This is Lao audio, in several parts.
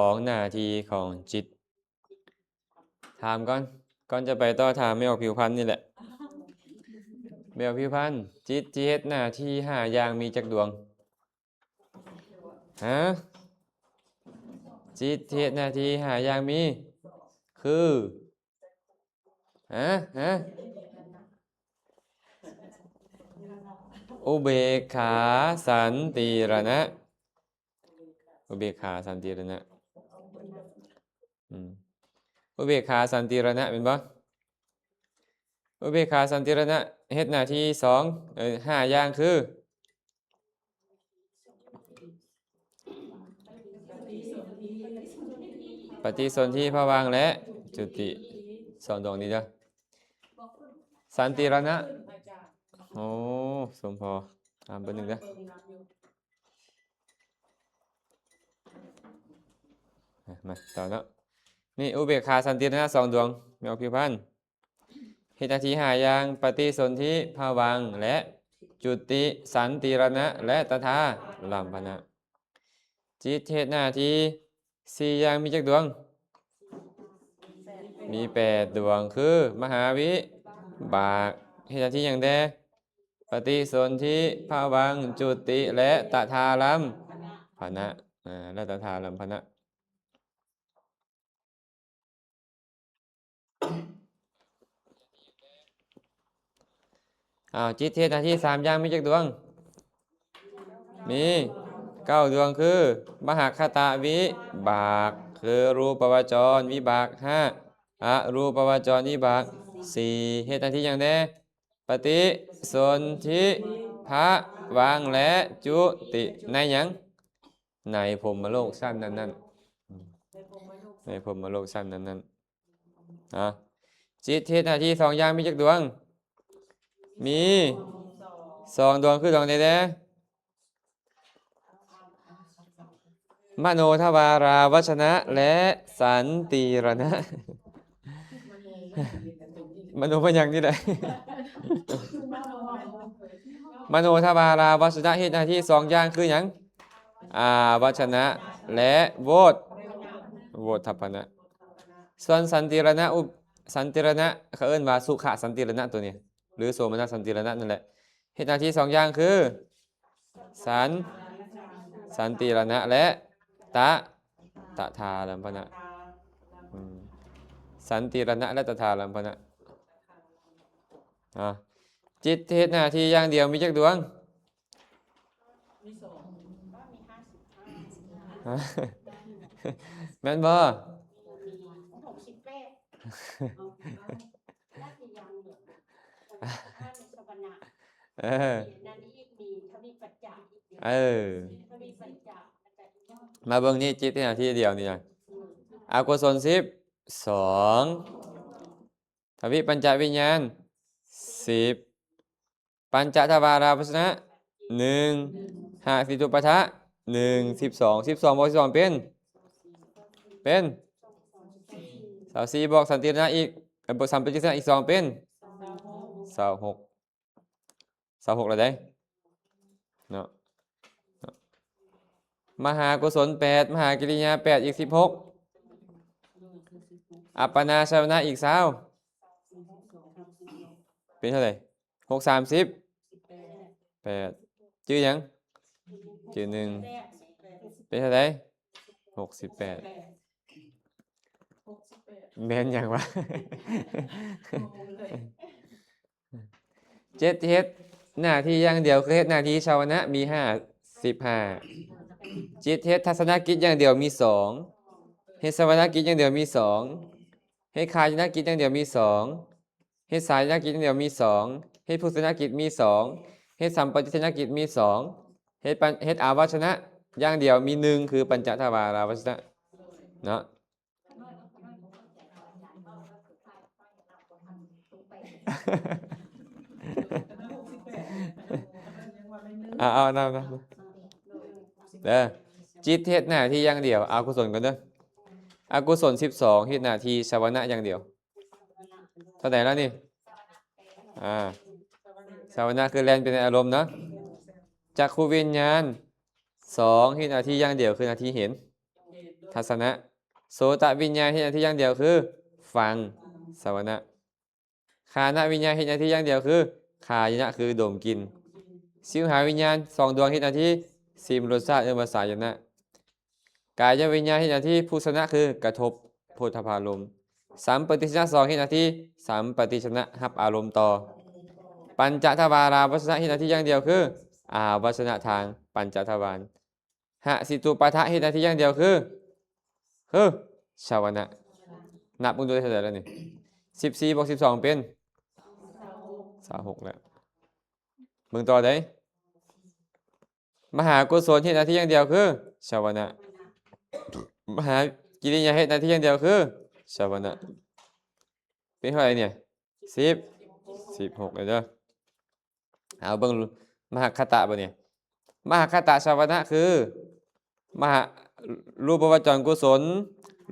ຂອງໜ້າທີ່ຂອງຈິດ. ຖາມກ່ອນ, ກ່ອນຈະໄປຕໍ່ ຖາມແມ່ອອກຜິວພັນນີ້ແຫຼະ. ແມ່ອອກຜິວພັນ, ຈິດທີ່ເຮັດໜ້າທີ່ຫ້າຢ່າງມີຈັກດວງ? ຮະ? ຈິດເຮັດໜ້າທີ່ຫ້າຢ່າງມີ ຄື ຮະ? ຮະ? ອຸເບກຂາ ສັນຕິລະນະ. ອຸເບກຂາ ສັນຕິລະນະ. ອືມ ອຸເບກຂາ ສັນຕິລະນະ ແມ່ນບໍ່? ອຸເບກຂາ ສັນຕິລະນະ ເຮັດໜ້າທີ່ສອງ ເອີ ຫ້າຢ່າງຄື ປະຕິສົນທິ ພະວັງ ແລະ ຈຸຕິ. ສອງດວງນີ້ເດີ. ສັນຕິລະນະ. ໂອ້ ສົມພໍ. ຖາມເບີໜຶ່ງເດີ. ມາຕໍ່ເນາະ. ນີ້ ອຸເບກຂາ ສັນຕິລະນະ ສອງດວງ ແມ່ອອກຜິວພັນ ເຮັດໜ້າທີ່ຫ້າຢ່າງ ປະຕິສົນທິ ພະວັງ ແລະ ຈຸຕິ ສັນຕິລະນະ ແລະ ຕະທາລັມພະນະ. ຈິດເຮັດໜ້າທີ່ສີ່ຢ່າງ ມີຈັກດວງ? ມີແປດດວງ ຄື ມະຫາວິບາກ ເຮັດໜ້າທີ່ຫຍັງແດ່? ປະຕິສົນທິ ພະວັງ ຈຸຕິ ແລະ ຕະທາລັມພະນະ. ອາ ແລະ ຕະທາລັມພະນະ. ອ້າວ ຈິດເຮັດໜ້າທີ່ສາມຢ່າງ ມີຈັກດວງ? ມີເກົ້າດວງ ຄື ມະຫະຄະຕະວິບາກ ຄື ຮູບປະວະຈອນວິບາກຫ້າ ອະຮູບປະວະຈອນວິບາກສີ່. ເຮັດໜ້າທີ່ຫຍັງແດ່? ປະຕິສົນທິ ພະວັງ ແລະ ຈຸຕິ ໃນຫຍັງ? ໃນພົມມະໂລກຊັ້ນນັ້ນໆ ໃນພົມມະໂລກຊັ້ນນັ້ນໆ. ອາ ຈິດເຮັດໜ້າທີ່ສອງຢ່າງ ມີຈັກດວງ? ມີສອງດວງ ຄືດວງໃດແດ່? ມະໂນທະວາລາວັດຊະນະ ແລະ ສັນຕິລະນະ. ມະໂນພະຍັງນີ້ແຫຼະ. ມະໂນທະວາລາວັດຊະນະ ເຮັດໜ້າທີ່ສອງຢ່າງ ຄືຫຍັງ? ອາວັດຊະນະ ແລະ ໂວດ ໂວດທັບພະນະ. ສ່ວນສັນຕິລະນະ ອຸ ສັນຕິລະນະ ເຂົາເອີ້ນວ່າສຸຂະສັນຕິລະນະ ໂຕນີ້ ຫຼື ໂສມະນະສັນຕິລະນະນັ້ນແຫຼະ. ເຮັດໜ້າທີ່ສອງຢ່າງຄື ສັນ ສັນຕິລະນະ ແລະ ຕະ ຕະທາລັມພະນະ. ອືມ ສັນຕິລະນະ ແລະ ຕະທາລັມພະນະ. ອາ ຈິດເຮັດໜ້າທີ່ຢ່າງດຽວ ມີຈັກດວງ? ມີສອງ ແມ່ນບໍ່? ຫົກສິບແປດ. ເອີ ເອີ ມາເບິ່ງນີ້ ຈິດເຮັດໜ້າທີ່ດຽວນີ້ນະ. ອະກຸສົນສິບສອງ ທະວິປັນຈະວິນຍານສິບ ປັນຈະທະວາລາວັດຊະນະໜຶ່ງ ຫະສິຕຸປະທະໜຶ່ງ ສິບສອງ ສິບສອງບວກສິບສອງເປັນ ເປັນຊາວສີ່ ບວກສັນຕິລະນະອີກ ເອີ ບວກສຳປະຕິສະນະອີກສອງເປັນຊາວຫົກ ຊາວຫົກແລ້ວເດ້ເນາະ. ມະຫາກຸສົນແປດ ມະຫາກິລິຍາແປດ ອີກສິບຫົກ ອັບປະນາຊະວະນະອີກຊາວ ເປັນເທົ່າໃດ? ຫົກສາມສິບແປດ ຈື່ຫຍັງ? ຈື່ໜຶ່ງ ເປັນເທົ່າໃດ? ຫົກສິບແປດ. ແມ່ນຫຍັງວະ? ເຈັດ ເຮັດໜ້າທີ່ຢ່າງດຽວ ຄືເຮັດໜ້າທີ່ຊາວະນະ ມີຫ້າສິບຫ້າ. ຈິດເຮັດທັດສະນະກິດຢ່າງດຽວ ມີສອງ ເຮັດຊາວະນະກິດຢ່າງດຽວ ມີສອງ ເຮັດຄາຍະນະກິດຢ່າງດຽວ ມີສອງ ເຮັດສາຍະນະກິດຢ່າງດຽວ ມີສອງ ເຮັດພຸດສະນະກິດ ມີສອງ ເຮັດສຳປະຕິສະນະກິດ ມີສອງ ເຮັດປັນ ເຮັດອາວັດຊະນະຢ່າງດຽວ ມີໜຶ່ງ ຄືປັນຈະທະວາລາວັດຊະນະເນາະ. ເອົາ ເອົາ ເອົາ ເອົາ ເດີ ຈິດເຮັດໜ້າທີ່ຢ່າງດຽວ ອະກຸສົນກ່ອນເດີ. ອະກຸສົນສິບສອງ ເຮັດໜ້າທີ່ຊາວະນະຢ່າງດຽວ. ເທົ່າໃດແລ້ວນີ້? ອາ ຊາວະນະຄືແລ່ນໄປໃນອາລົມເນາະ. ຈັກຂຸວິນຍານສອງ ເຮັດໜ້າທີ່ຢ່າງດຽວ ຄືໜ້າທີ່ເຫັນ. ທັດສະນະ. ໂສຕະວິນຍານເຮັດໜ້າທີ່ຢ່າງດຽວຄືຟັງ, ສະວະນະ. ຄານະວິນຍານເຮັດໜ້າທີ່ຢ່າງດຽວຄືຄາຍະນະ ຄືດົມກິ່ນ. ຊິວຫາວິນຍານສອງດວງເຮັດໜ້າທີ່ຊິມ ລົດຊາດ ເອີ້ນວ່າສາຍະນະ. ກາຍະວິນຍານເຮັດໜ້າທີ່ໂພຊະນະ ຄືກະທົບໂພດຖະພາລົມ. ສຳປະຕິຊະນະສອງເຮັດໜ້າທີ່ສຳປະຕິຊະນະ ຮັບອາລົມຕໍ່. ປັນຈະທະວາລາວັດຊະນະເຮັດໜ້າທີ່ຢ່າງດຽວຄືອາວັດຊະນະທາງປັນຈະທະວານ. ຫະສິຕຸປະທະເຮັດໜ້າທີ່ຢ່າງດຽວຄື ຄືຊາວະນະ. ນັບເບິ່ງດູໄດ້ເທົ່າໃດແລ້ວນີ້? ສິບສີ່ບວກສິບສອງເປັນຊາວຫົກແລ້ວ. ເບິ່ງຕໍ່ໄດ້. ມະຫາກຸສົນເຮັດໜ້າທີ່ຢ່າງດຽວຄືຊາວະນະ. ມະຫາກິລິຍາເຮັດໜ້າທີ່ຢ່າງດຽວຄືຊາວະນະ. ເປັນເທົ່າໃດນີ້? ສິບ ສິບຫົກເດີ. ເອົາເບິ່ງມະຫະຄະຕະບາດນີ້. ມະຫະຄະຕະຊາວະນະຄື ມະຫະ ຮູບປະວະຈອນກຸສົນ,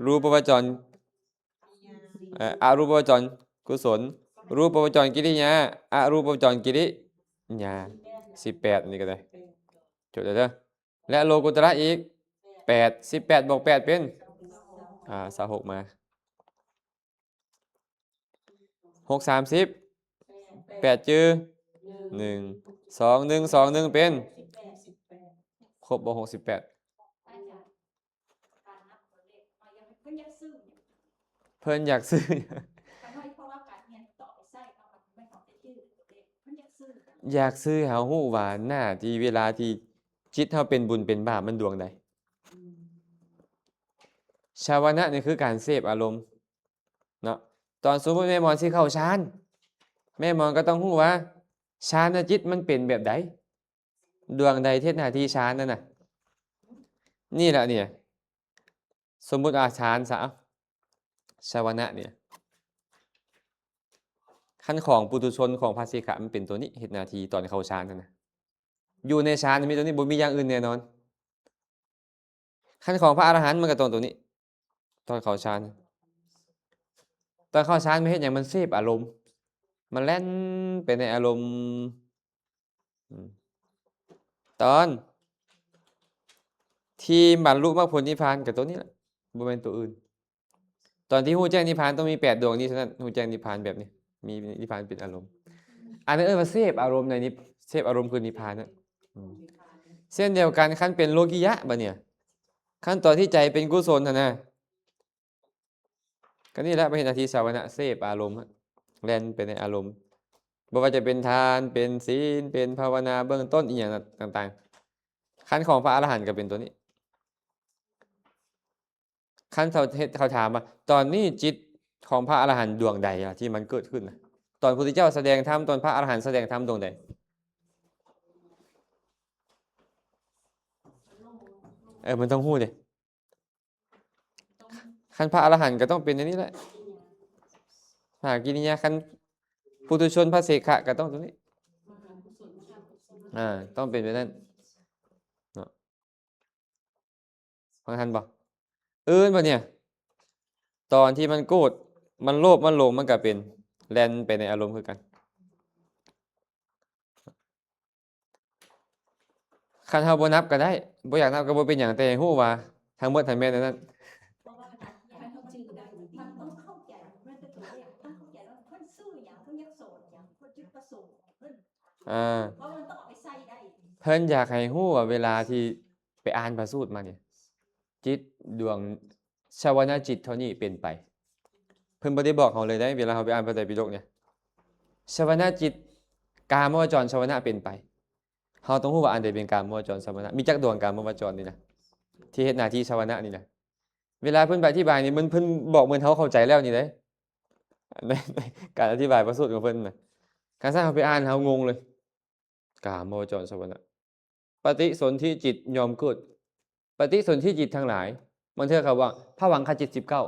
ຮູບປະວະຈອນ ເອີ ອະຮູບປະວະຈອນກຸສົນ, ຮູບປະວະຈອນກິລິຍາ, ອະຮູບປະວະຈອນກິລິຍາ ສິບແປດ ອັນນີ້ກໍໄດ້ ຈົດໄດ້ເດີ. ແລະ ໂລກຸດຕະລະອີກແປດ ສິບແປດບວກແປດເປັນ ອາ ຊາວຫົກມາ. ຫົກສາມສິບ ແປດຈື່ ໜຶ່ງ ສອງ ໜຶ່ງ ສອງ ໜຶ່ງ ເປັນ ຄົບບໍ່? ຫົກສິບແປດ. ເພິ່ນຢາກຊື່ ຢາກຊື່ໃຫ້ເຮົາຮູ້ວ່າໜ້າທີ່ເວລາທີ່ຈິດເຮົາເປັນບຸນເປັນບາບມັນດວງໃດ. ຊາວະນະນີ້ຄືການເສບອາລົມເນາະ. ຕອນສົມມຸດແມ່ໝອນຊິເຂົ້າຊານ ແມ່ໝອນກໍຕ້ອງຮູ້ວ່າຊານນະຈິດມັນເປັນແບບໃດ. ດວງໃດເຮັດໜ້າທີ່ຊານນັ້ນນະ. ນີ້ລະນີ້ ສົມມຸດວ່າຊານຊະ ຊາວະນະນີ້. ຄັນຂອງປຸຖຸຊົນຂອງພະເສຂະ ມັນເປັນຕົວນີ້ ເຮັດໜ້າທີ່ຕອນເຂົ້າຊານຫັ້ນນະ. ຢູ່ໃນຊານມີຕົວນີ້ ບໍ່ມີຢ່າງອື່ນແນ່ນອນ. ຄັນຂອງພະອະລະຫັນມັນກໍຕ້ອງຕົວນີ້ ຕອນເຂົ້າຊານ. ຕອນເຂົ້າຊານມັນເຮັດຫຍັງ? ມັນເສບອາລົມ ມັນແລ່ນໄປໃນອາລົມ. ອືມ ຕອນທີ່ບັນລຸມັກຜົນນິບພານກໍຕົວນີ້ລະ ບໍ່ແມ່ນຕົວອື່ນ. ຕອນທີ່ຮູ້ແຈ້ງນິບພານຕ້ອງມີແປດດວງນີ້ເທົ່ານັ້ນ ຮູ້ແຈ້ງນິບພານແບບນີ້ ມີນິບພານເປັນອາລົມ. ອັນນັ້ນເອີ້ນວ່າເສບອາລົມໃນນິບ ເສບອາລົມຄືນິບພານນະ. ອືມ ເຊັ່ນດຽວກັນ ຄັນເປັນໂລກິຍະບາດນີ້ ຄັນຕອນທີ່ໃຈເປັນກຸສົນຫັ້ນນະ ກໍນີ້ແຫຼະ ໄປເຮັດໜ້າທີ່ຊາວະນະ ເສບອາລົມ ແລ່ນໄປໃນອາລົມ ບໍ່ວ່າຈະເປັນທານ ເປັນສິນ ເປັນພາວະນາເບື້ອງຕົ້ນ ອີ່ຫຍັງຕ່າງໆ. ຄັນຂອງພະອະລະຫັນກໍເປັນຕົວນີ້. ຄັນເຂົາເຮັດ ເຂົາຖາມວ່າ ຕອນນີ້ຈິດຂອງພະອະລະຫັນດວງໃດລະທີ່ມັນເກີດຂຶ້ນນະ? ຕອນພຸດທະເຈົ້າສະແດງທຳ ຕອນພະອະລະຫັນສະແດງທຳດວງໃດ? ເອີ ມັນຕ້ອງຮູ້ເດ້. ຄັນພະອະລະຫັນກໍຕ້ອງເປັນອັນນີ້ແຫຼະ ມະຫາກິລິຍາ. ຄັນປຸຖຸຊົນພະເສຂະກໍຕ້ອງຕົວນີ້ ອາ ຕ້ອງເປັນແບບນັ້ນເນາະ. ຟັງທັນບໍ່? ອື່ນບໍ່ນີ້ ຕອນທີ່ມັນໂກດ ມັນໂລບ ມັນຫຼົງ ມັນກໍເປັນ ແລ່ນໄປໃນອາລົມຄືກັນ. ຄັນເຮົາບໍ່ນັບກໍໄດ້ ບໍ່ຢາກນັບກໍບໍ່ເປັນຫຍັງ ແຕ່ໃຫ້ຮູ້ວ່າທັງໝົດຫັ້ນແມ່ນອັນນັ້ນ. ອາ ເພິ່ນຢາກໃຫ້ຮູ້ວ່າເວລາທີ່ໄປອ່ານພະສູດມານີ້ ຈິດດວງຊາວະນະຈິດເທົ່ານີ້ເປັນໄປ. ເພິ່ນບໍ່ໄດ້ບອກເຮົາເລີຍເດ້ ເວລາເຮົາໄປອ່ານພະໄຕປິດົກນີ້ ຊາວະນະຈິດ ກາມະວະຈອນຊາວະນະເປັນໄປ. ເຮົາຕ້ອງຮູ້ວ່າອັນໃດເປັນກາມະວະຈອນຊາວະນະ ມີຈັກດວງກາມະວະຈອນນີ້ນະ ທີ່ເຮັດໜ້າທີ່ຊາວະນະນີ້ນະ. ເວລາເພິ່ນໄປອະທິບາຍນີ້ ເພິ່ນ ເພິ່ນບອກເໝືອນເຮົາເຂົ້າໃຈແລ້ວນີ້ເດ້ ໃນ ໃນການອະທິບາຍພະສູດຂອງເພິ່ນນະ. ຄັນຊັ້ນເຮົາໄປອ່ານ ເຮົາງົງເລີຍ ກາມະວະຈອນຊາວະນະ. ປະຕິສົນທິຈິດຍ່ອມເກີດ. ປະຕິສົນທິຈິດທັງຫຼາຍ ບາງເທື່ອເຂົາວ່າພະວັງຄະຈິດສິບເກົ້າ.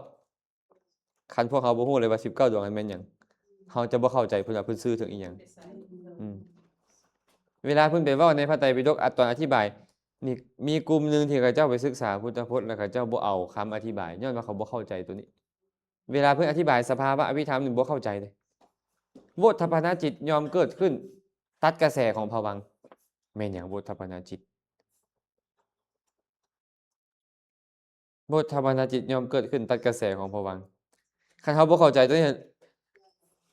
ຄັນພວກເຮົາບໍ່ຮູ້ເລີຍວ່າສິບເກົ້າດວງນັ້ນແມ່ນຫຍັງ ເຮົາຈະບໍ່ເຂົ້າໃຈເພິ່ນວ່າເພິ່ນສື່ເຖິງອີ່ຫຍັງ. ອືມ ເວລາເພິ່ນໄປເວົ້າໃນພະໄຕປິດົກ ອາ ຕອນອະທິບາຍນີ້ ມີກຸ່ມໜຶ່ງທີ່ເຂົາເຈົ້າໄປສຶກສາພຸດທະພົດ ແລ້ວເຂົາເຈົ້າບໍ່ເອົາຄຳອະທິບາຍ ຍ້ອນວ່າເຂົາບໍ່ເຂົ້າໃຈຕົວນີ້. ເວລາເພິ່ນອະທິບາຍສະພາວະອະພິທຳນີ້ ບໍ່ເຂົ້າໃຈເດ້. ໂວດທະພັນນະຈິດຍ່ອມເກີດຂຶ້ນ ຕັດກະແສຂອງພະວັງ. ແມ່ນຫຍັງໂວດທະພັນນະຈິດ? ໂວດທະວານະຈິດຍ່ອມເກີດຂຶ້ນຕັດກະແສຂອງພະວັງ. ຄັນເຮົາບໍ່ເຂົ້າໃຈຕົວນີ້,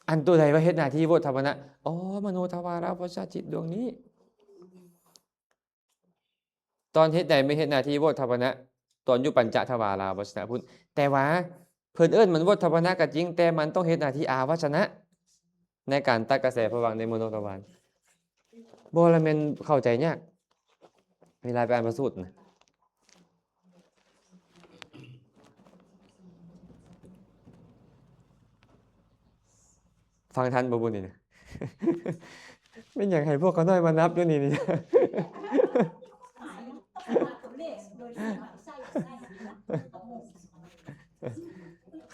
ອັນຕົວໃດວ່າເຮັດໜ້າທີ່ໂວດທະວານະ? ອໍ ມະໂນທະວາລະວັດຊະຈິດດວງນີ້. ຕອນເຮັດໃດແມ່ນເຮັດໜ້າທີ່ໂວດທະວານະ? ຕອນຢູ່ປັນຈະທະວາລາວັດຊະນະພຸ້ນ. ແຕ່ວ່າເພິ່ນເອີ້ນມັນໂວດທະວານະກໍຈິງ, ແຕ່ມັນຕ້ອງເຮັດໜ້າທີ່ອາວັດຊະນະ ໃນການຕັດກະແສພະວັງໃນມະໂນທະວານ. ບໍ່ລະແມ່ນເຂົ້າໃຈຍາກ ເວລາໄປອ່ານພະສູດນະ. ຟັງທັນບໍ່ບຸນນີ້ນະ? ແມ່ນຫຍັງໃຫ້ພວກຂ້ານ້ອຍມານັບຢູ່ນີ້ນີ້?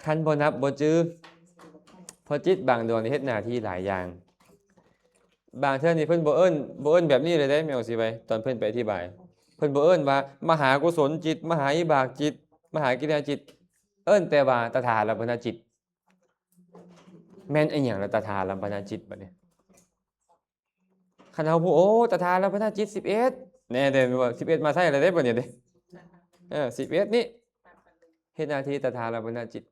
ຄັນບໍ່ນັບບໍ່ຈື່, ເພາະຈິດບາງດວງນີ້ເຮັດໜ້າທີ່ຫຼາຍຢ່າງ. ບາງເທື່ອນີ້ເພິ່ນບໍ່ເອີ້ນ, ບໍ່ເອີ້ນແບບນີ້ເລີຍເດ້ ແມ່ອອກຊິໄວ, ຕອນເພິ່ນໄປອະທິບາຍ ເພິ່ນບໍ່ເອີ້ນວ່າມະຫາກຸສົນຈິດ, ມະຫາວິບາກຈິດ, ມະຫາກິເລສາຈິດ, ເອີ້ນແຕ່ວ່າຕະຖາລຳປະນະຈິດ. ແມ່ນອີຫຍັງລະຕະຖາລຳປະນະຈິດບັດນີ້? ຄັນເຮົາຮູ້ ໂອ້ ຕະຖາລຳປະນະຈິດສິບເອັດ ແນ່ເດ້ ວ່າສິບເອັດມາໃຊ້ແລ້ວເດ້ບັດນີ້ເດ້. ເອີ ສິບເອັດນີ້ເຮັດໜ້າທີ່ຕະຖາລຳປະນະຈິດ.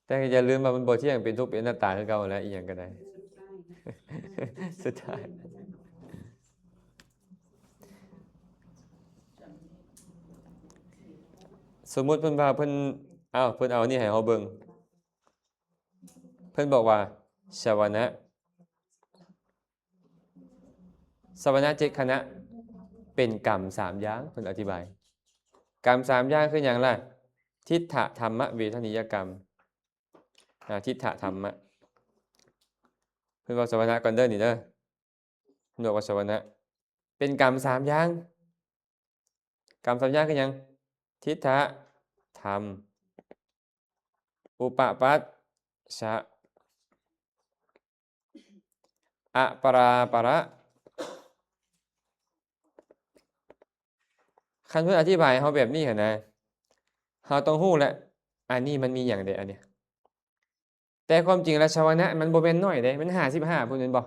ແຕ່ຢ່າລືມວ່າມັນບໍ່ທ່ຽງ, ເປັນທຸກ, ເປັນອະນັດຕາຄືເກົ່າແຫຼະ, ອີຫຍັງກໍໄດ້ ສຸດທ້າຍ. ສົມມຸດເພິ່ນວ່າເພິ່ນ ເອົາ ເພິ່ນເອົານີ້ໃຫ້ເຮົາເບິ່ງ, ເພິ່ນບອກວ່າ ຊະວະນະ ຊະວະນະເຈັດຄະນະ ເປັນກຳສາມຢ່າງ, ເພິ່ນອະທິບາຍ ກຳສາມຢ່າງຄືຫຍັງລະ? ທິດຖະທຳມະເວທະນີຍະກຳ. ອາ ທິດຖະທຳມະ ເພິ່ນເວົ້າຊະວະນະກ່ອນເດີນີ້ເດີ. ເພິ່ນບອກວ່າຊະວະນະ ເປັນກຳສາມຢ່າງ. ກຳສາມຢ່າງຄືຫຍັງ? ທິດຖະທຳ ອຸປະປັດຊະ ອະປະລາປະລະ. ຄັນເພິ່ນອະທິບາຍໃຫ້ເຮົາແບບນີ້ຫັ້ນນະ, ເຮົາຕ້ອງຮູ້ແຫຼະ ອັນນີ້ມັນມີຫຍັງເດ ອັນນີ້. ແຕ່ຄວາມຈິງແລ້ວຊະວະນະມັນບໍ່ແມ່ນໜ້ອຍເດ້, ມັນຫ້າສິບຫ້າພຸ້ນແມ່ນບໍ່?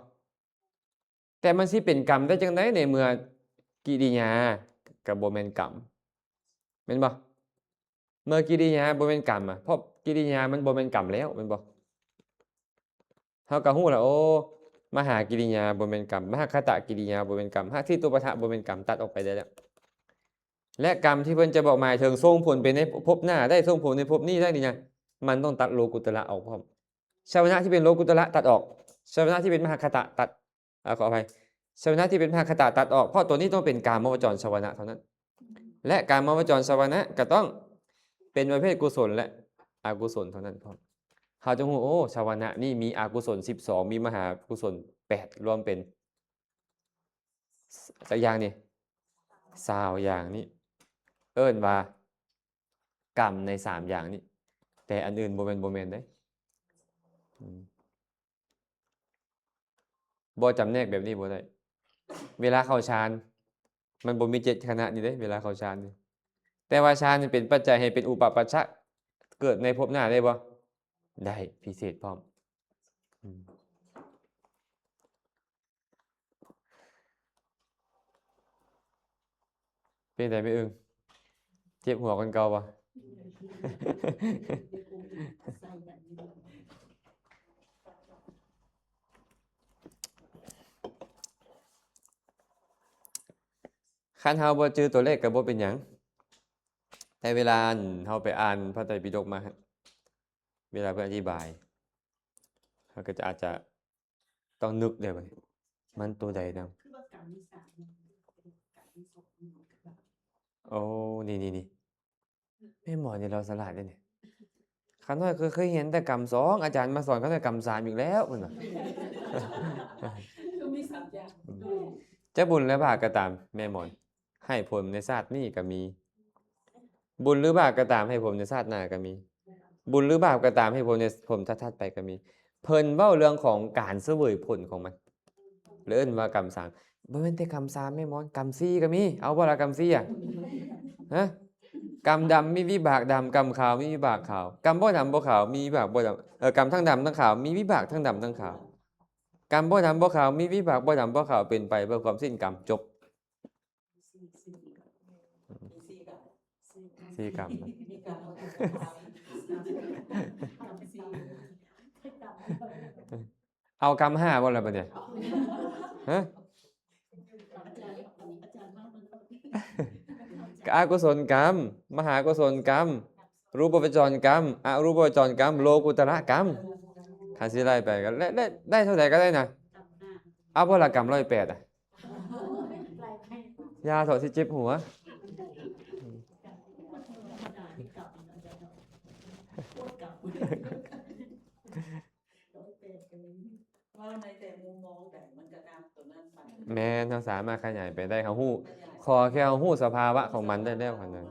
ແຕ່ມັນຊິເປັນກຳໄດ້ຈັ່ງໃດໃນເມື່ອກິລິຍາກໍບໍ່ແມ່ນກຳ ແມ່ນບໍ່? ເມື່ອກິລິຍາບໍ່ແມ່ນກຳອະ, ເພາະກິລິຍາມັນບໍ່ແມ່ນກຳແລ້ວ ແມ່ນບໍ່? ເຮົາກໍຮູ້ແລ້ວ ໂອ້ ມະຫາກິລິຍາບໍ່ແມ່ນກຳ, ມະຫະຄະຕະກິລິຍາບໍ່ແມ່ນກຳ, ຫະສິຕຸປະທະບໍ່ແມ່ນກຳ, ຕັດອອກໄປໄດ້ແລ້ວ. ແລະ ກຳທີ່ເພິ່ນຈະບອກໝາຍເຖິງ ສົ່ງຜົນໄປໃນພົບໜ້າໄດ້, ສົ່ງຜົນໃນພົບນີ້ໄດ້ນີ້ນະ, ມັນຕ້ອງຕັດໂລກຸດຕະລະອອກພ້ອມ. ຊະວະນະທີ່ເປັນໂລກຸດຕະລະຕັດອອກ, ຊະວະນະທີ່ເປັນມະຫະຄະຕະຕັດ ອາ ຂໍອະໄພ ຊະວະນະທີ່ເປັນມະຫະຄະຕະຕັດອອກ, ເພາະຕົວນີ້ຕ້ອງເປັນກາມະວະຈອນຊະວະນະເທົ່ານັ້ນ ແລະ ກາມະວະຈອນຊະວະນະກໍຕ້ອງເປັນປະເພດກຸສົນ ແລະ ອະກຸສົນເທົ່ານັ້ນພ້ອມ. ເຮົາຈະຮູ້ ໂອ້ ຊະວະນະນີ້ມີອະກຸສົນສິບສອງ ມີມະຫາກຸສົນແປດ ລວມເປັນ ຈັກຢ່າງນີ້ ຊາວຢ່າງນີ້ ເອີ້ນວ່າກຳໃນສາມຢ່າງນີ້ ແຕ່ອັນອື່ນບໍ່ແມ່ນ ບໍ່ແມ່ນເດ້. ອືມ ບໍ່ຈຳແນກແບບນີ້ບໍ່ໄດ້. ເວລາເຂົ້າฌານ ມັນບໍ່ມີເຈັດຄະນະນີ້ເດ້ ເວລາເຂົ້າฌານນີ້. ແຕ່ວ່າฌານນີ້ເປັນປັດໄຈໃຫ້ເປັນອຸປະປັດຊະ ເກີດໃນພົບໜ້າໄດ້ບໍ່? ໄດ້ ພິເສດພ້ອມ. ອືມ ເປັນໃດແມ່ອຶ່ງ? ເຈັບຫົວກວ່າເກົ່າບໍ່? ຄັນເຮົາບໍ່ຈື່ຕົວເລກກໍບໍ່ເປັນຫຍັງ, ແຕ່ເວລາເຮົາໄປອ່ານພະໄຕປິດົກມາ ເວລາເພິ່ນອະທິບາຍ ເຮົາກໍຈະ ອາດຈະຕ້ອງນຶກເດ້ ມັນໂຕໃດນຳ. ໂອ້ ນີ້ໆໆ ແມ່ໝອນີ້ລາວສະຫຼາດເດ້ນີ້. ຂ້ານ້ອຍເຄີຍ ເຄີຍຮຽນແຕ່ກຳສອງ ອາຈານມາສອນຂ້ານ້ອຍກຳສາມອີກແລ້ວ ເພິ່ນວ່າ. ຈະບຸນຫຼືບາບກໍຕາມ ແມ່ໝອນ ໃຫ້ຜົນໃນຊາດນີ້ກໍມີ, ບຸນຫຼືບາບກໍຕາມ ໃຫ້ຜົນໃນຊາດໜ້າກໍມີ, ບຸນຫຼືບາບກໍຕາມ ໃຫ້ຜົນໃນພົບຖັດໆໄປກໍມີ. ເພິ່ນເວົ້າເລື່ອງຂອງການສະເຫວີຍຜົນຂອງມັນ ເອີ້ນວ່າກຳສາມ. ບໍ່ແມ່ນແຕ່ກຳສາມ ແມ່ໝອນ, ກຳສີ່ກໍມີ. ເອົາບໍ່ລະກຳສີ່ອະ? ຮະ? ກຳດຳມີວິບາກດຳ, ກຳຂາວມີວິບາກຂາວ, ກຳບໍ່ດຳບໍ່ຂາວມີວິບາກບໍ່ດຳ, ເອີ ກຳທັງດຳທັງຂາວມີວິບາກທັງດຳທັງຂາວ, ກຳບໍ່ດຳບໍ່ຂາວມີວິບາກບໍ່ດຳບໍ່ຂາວ, ເປັນໄປເພື່ອຄວາມສິ້ນກຳ. ຈົບ. ສີ່ກຳ ສີ່ກຳ ເອົາກຳຫ້າບໍ່ລະບັດນີ້? ຮະ? ກະອະກຸສົນກຳ, ມະຫາກຸສົນກຳ, ຮູບປະວະຈອນກຳ, ອະຮູບປະວະຈອນກຳ, ໂລກຸດຕະລະກຳ. ຄັນຊິໄລ່ໄປກໍໄດ້ ໄດ້ ໄດ້ເທົ່າໃດກໍໄດ້ນະ. ເອົາບໍ່ລະກຳຮ້ອຍແປດອະ? ຢ່າເຖາະ ຊິເຈັບຫົວ. ເວົ້າໃນແຕ່ມຸມມອງໃດມັນກໍຕາມຕົວນັ້ນໄປ. ແມ່ນ, ເຮົາສາມາດຂະຫຍາຍໄປໄດ້. ເຮົາຮູ້ ຂໍແຄ່ເຮົາຮູ້ສະພາວະຂອງມັນໄດ້ແລ້ວ ເທົ່ານັ້ນ.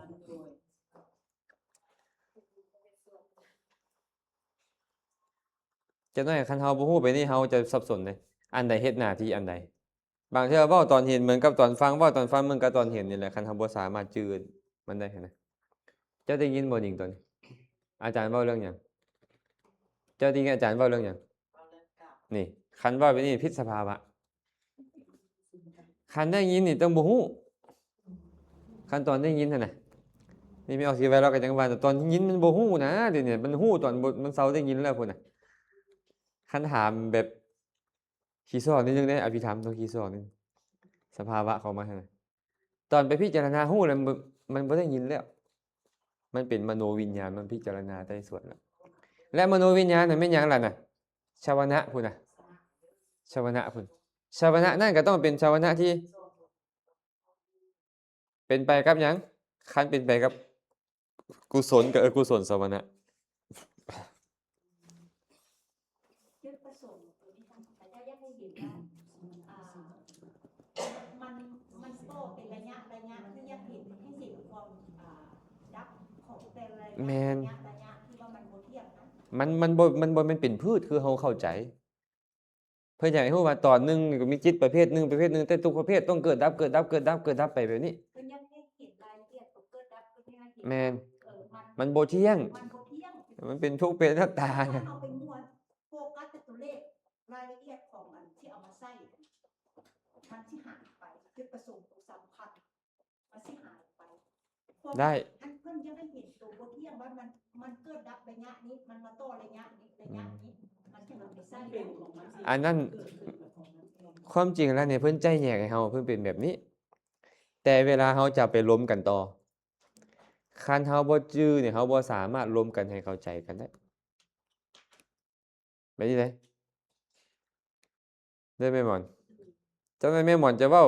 ຈັກໜ້ອຍຄັນເຮົາບໍ່ຮູ້ໄປນີ້ ເຮົາຈະສັບສົນເດ້ ອັນໃດເຮັດໜ້າທີ່ອັນໃດ. ບາງເທື່ອເວົ້າຕອນເຫັນເໝືອນກັບຕອນຟັງ, ເວົ້າຕອນຟັງເໝືອນກັບຕອນເຫັນນີ້ແຫຼະ ຄັນເຮົາບໍ່ສາມາດຈື່ມັນໄດ້ຫັ້ນນະ. ເຈົ້າໄດ້ຍິນບໍ່ ນິງ ຕອນນີ້ ອາຈານເວົ້າເລື່ອງຫຍັງ? ເຈົ້າໄດ້ຍິນອາຈານເວົ້າເລື່ອງຫຍັງ? ນີ້ ຄັນເວົ້າແບບນີ້ຜິດສະພາວະ. ຄັນໄດ້ຍິນນີ້ຕ້ອງບໍ່ຮູ້. ຄັນຕອນໄດ້ຍິນຫັ້ນນະ ນີ້ແມ່ອອກຊິໄວ້ ລາວກໍຍັງວ່າ ຕອນໄດ້ຍິນມັນບໍ່ຮູ້ນະ ດຽວນີ້ມັນຮູ້ຕອນມັນເຊົາໄດ້ຍິນແລ້ວພຸ້ນນະ. ຄັນຖາມແບບຂີ້ຊ້ອນນິດໜຶ່ງເດ້ ອະພິທຳຕ້ອງຂີ້ຊ້ອນນິດໜຶ່ງ ສະພາວະຂອງມັນຫັ້ນນະ. ຕອນໄປພິຈາລະນາຮູ້ແລ້ວ ມັນບໍ່ ມັນບໍ່ໄດ້ຍິນແລ້ວ ມັນເປັນມະໂນວິນຍານ ມັນພິຈາລະນາໄຕ່ສວນແລ້ວ. ແລະ ມະໂນວິນຍານນັ້ນແມ່ນຫຍັງລະນະ? ຊາວະນະພຸ້ນນະ ຊາວະນະພຸ້ນ. ຊາວະນະນັ້ນກໍຕ້ອງເປັນຊາວະນະທີ່ເປັນໄປກັບຫຍັງ? ຄັນເປັນໄປກັບ ກຸສົນກໍ ເອີ ກຸສົນຊາວະນະ. ຈຸດປະສົງຕົວນີ້ ຂ້າພະເຈົ້າຢາກໃຫ້ເຫັນວ່າ ອ່າ ມັນ ມັນກໍເປັນໄລຍະ ໄລຍະ ຄືຢາກເຫັນ ໃຫ້ເຫັນຄວາມ ອ່າ ດັບຂອງແຕ່ລະໄລຍະ ແມ່ນ ໄລຍະ ໄລຍະ ທີ່ວ່າມັນບໍ່ທຽງນະ. ມັນ ມັນບໍ່ ມັນບໍ່ແມ່ນເປັນພືດຄືເຮົາເຂົ້າໃຈ. ເພິ່ນຢາກໃຫ້ຮູ້ວ່າຕອນໜຶ່ງນີ້ກໍມີຈິດປະເພດໜຶ່ງ ປະເພດໜຶ່ງ ແຕ່ທຸກປະເພດຕ້ອງເກີດດັບ ເກີດດັບ ເກີດດັບ ເກີດດັບໄປແບບນີ້. ເພິ່ນຢາກໃຫ້ເຫັນລາຍລະອຽດຂອງເກີດດັບ ເພິ່ນຢາກໃຫ້ເຫັນ ແມ່ນ ເອີ ມັນ ມັນບໍ່ທ່ຽງ ມັນບໍ່ທ່ຽງ ມັນເປັນທຸກ ເປັນອະນັດຕາ. ຖ້າເຮົາໄປມົວໂຟກັສແຕ່ຕົວເລກ ລາຍລະອຽດຂອງອັນທີ່ເອົາມາໃຊ້ ມັນຊິຫາຍໄປ ຈຸດປະສົງຕົວສຳຄັນ ມັນຊິຫາຍໄປ. ໄດ້ ອັນເພິ່ນຈະໄດ້ເຫັນຕົວບົດຮຽນວ່າມັນ ມັນເກີດດັບໄລຍະນີ້ ມັນມາຕໍ່ໄລຍະນີ້ ໄລຍະນີ້ ອືມ ມັນຈະນຳໄປໃຊ້ ເປັນຂອງມັນ ອັນນັ້ນ ເກີດຂຶ້ນແບບຂອງມັນເອງ. ຄວາມຈິງແລ້ວນີ້ເພິ່ນໄຈ້ແຍກໃຫ້ເຮົາ ເພິ່ນເປັນແບບນີ້ ແຕ່ເວລາເຮົາຈະໄປລົມກັນຕໍ່ ຄັນເຮົາບໍ່ຈື່ນີ້ ເຮົາບໍ່ສາມາດລົມກັນໃຫ້ເຂົ້າໃຈກັນໄດ້. ແບບນີ້ເດ້ ເດີແມ່ໝອນ. ເຈົ້ານາຍແມ່ໝອນຈະເວົ້າ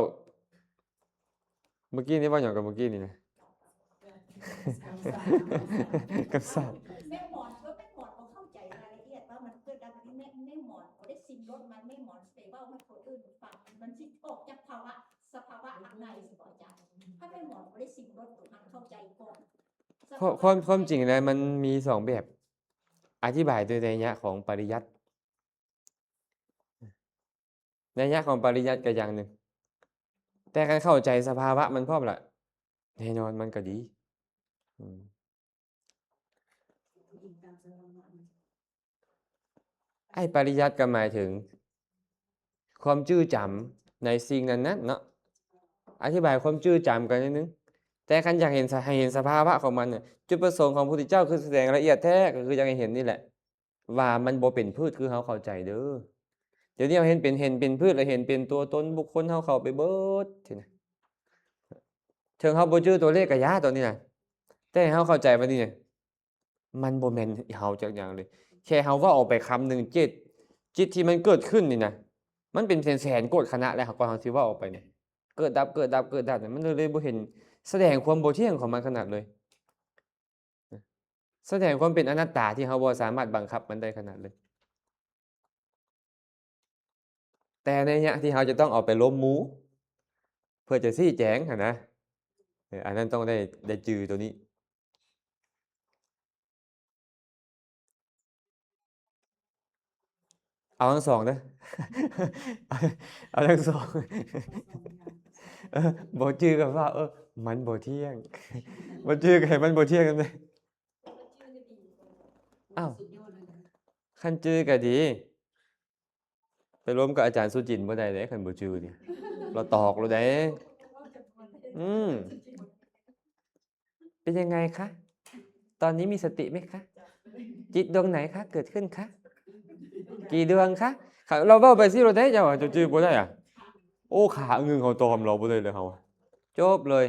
ເມື່ອກີ້ນີ້ເວົ້າຫຍັງກັບເມື່ອກີ້ນີ້ນະ? ກັບສາວ ແມ່ໝອນ ແມ່ໝອນບໍ່ເຂົ້າໃຈລາຍລະອຽດວ່າມັນເກີດດັບແບບນີ້ ແມ່ ແມ່ໝອນບໍ່ໄດ້ຊິມລົດມັນ ແມ່ໝອນຊິໄປເວົ້າໃຫ້ຄົນອື່ນຟັງ ມັນຊິອອກຈາກພາວະ ສະພາວະທາງໃນຊິບໍ່ອາຈານ. ຖ້າແມ່ໝອນບໍ່ໄດ້ຊິມລົດຕົວນັ້ນເຂົ້າໃຈກ່ອນ ຄວາມ ຄວາມ ຄວາມຈິງແລ້ວມັນມີສອງແບບ. ອະທິບາຍໂດຍໄລຍະຂອງປະລິຍັດ ໄລຍະຂອງປະລິຍັດກໍຢ່າງໜຶ່ງ ແຕ່ຄັນເຂົ້າໃຈສະພາວະມັນພ້ອມລະ ແນ່ນອນມັນກໍດີ. ອືມ ໄອ້ປະລິຍັດກໍໝາຍເຖິງຄວາມຈື່ຈຳໃນສິ່ງນັ້ນໆເນາະ ອະທິບາຍຄວາມຈື່ຈຳກັນໜ້ອຍໜຶ່ງ. ແຕ່ຄັນຢາກເຫັນສະ ໃຫ້ເຫັນສະພາວະຂອງມັນນະ ຈຸດປະສົງຂອງພະພຸດທະເຈົ້າຄືສະແດງລະອຽດແທ້ ກໍຄືຢາກໃຫ້ເຫັນນີ້ແຫຼະ ວ່າມັນບໍ່ເປັນພືດຄືເຮົາເຂົ້າໃຈເດີ. ດຽວນີ້ເຮົາເຫັນເປັນ ເຫັນເປັນພືດ ແລະ ເຫັນເປັນຕົວຕົນບຸກຄົນເຮົາເຂົ້າໄປເບິດ ຊີ້ນະ. ເຖິງເຮົາບໍ່ຈື່ຕົວເລກກໍຢ່າຕອນນີ້ນະ ແຕ່ໃຫ້ເຮົາເຂົ້າໃຈວ່ານີ້ນະ ມັນບໍ່ແມ່ນເຮົາຈັກຢ່າງເລີຍ. ແຄ່ເຮົາເວົ້າອອກໄປຄຳໜຶ່ງ ຈິດ ຈິດທີ່ມັນເກີດຂຶ້ນນີ້ນະ ມັນເປັນແສນໆໂກດຄະນະແລ້ວ ກ່ອນເຮົາຊິເວົ້າອອກໄປນີ້ ເກີດດັບ ເກີດດັບ ເກີດດັບ ມັນເລີຍບໍ່ເຫັນ ສະແດງຄວາມບໍ່ທ່ຽງຂອງມັນຂະໜາດເລີຍ. ສະແດງຄວາມເປັນອະນັດຕາທີ່ເຮົາບໍ່ສາມາດບັງຄັບມັນໄດ້ຂະໜາດເລີຍ. ແຕ່ໃນໄລຍະທີ່ເຮົາຈະຕ້ອງເອົາໄປລົມໝູ່ ເພື່ອຈະຊີ້ແຈງຫັ້ນນະ ເອີ ອັນນັ້ນຕ້ອງໄດ້ ໄດ້ຈື່ຕົວນີ້. ເອົາທັງສອງເດີ ເອົາທັງສອງ ເອີ ບໍ່ຈື່ກໍວ່າ ເອີ ມັນບໍ່ທ່ຽງ ບໍ່ຈື່ກໍໃຫ້ມັນບໍ່ທ່ຽງນຳເດີ. ອ້າວ ຄັນຈື່ກໍດີ ໄປລົມກັບອາຈານສຸຈິນບໍ່ໄດ້ເດ້ ຄັນບໍ່ຈື່ນີ້ ລາວຕອກໂລດເດ້. ອືມ ເປັນຍັງໄງຄະ? ຕອນນີ້ມີສະຕິໄໝຄະ? ຈິດດວງໄຫນຄະ ເກີດຂຶ້ນຄະ? ກີ່ດວງຄະ? ເຮົາເວົ້າໄປຊີ້ໂລດເດ້ ເຈົ້າ ເຈົ້າຈື່ບໍ່ໄດ້ອະ? ໂອ້ ຂາງຶງເຮົາຕອມລາວບໍ່ໄດ້ເລີຍເຮົາ ຈົບເລີຍ.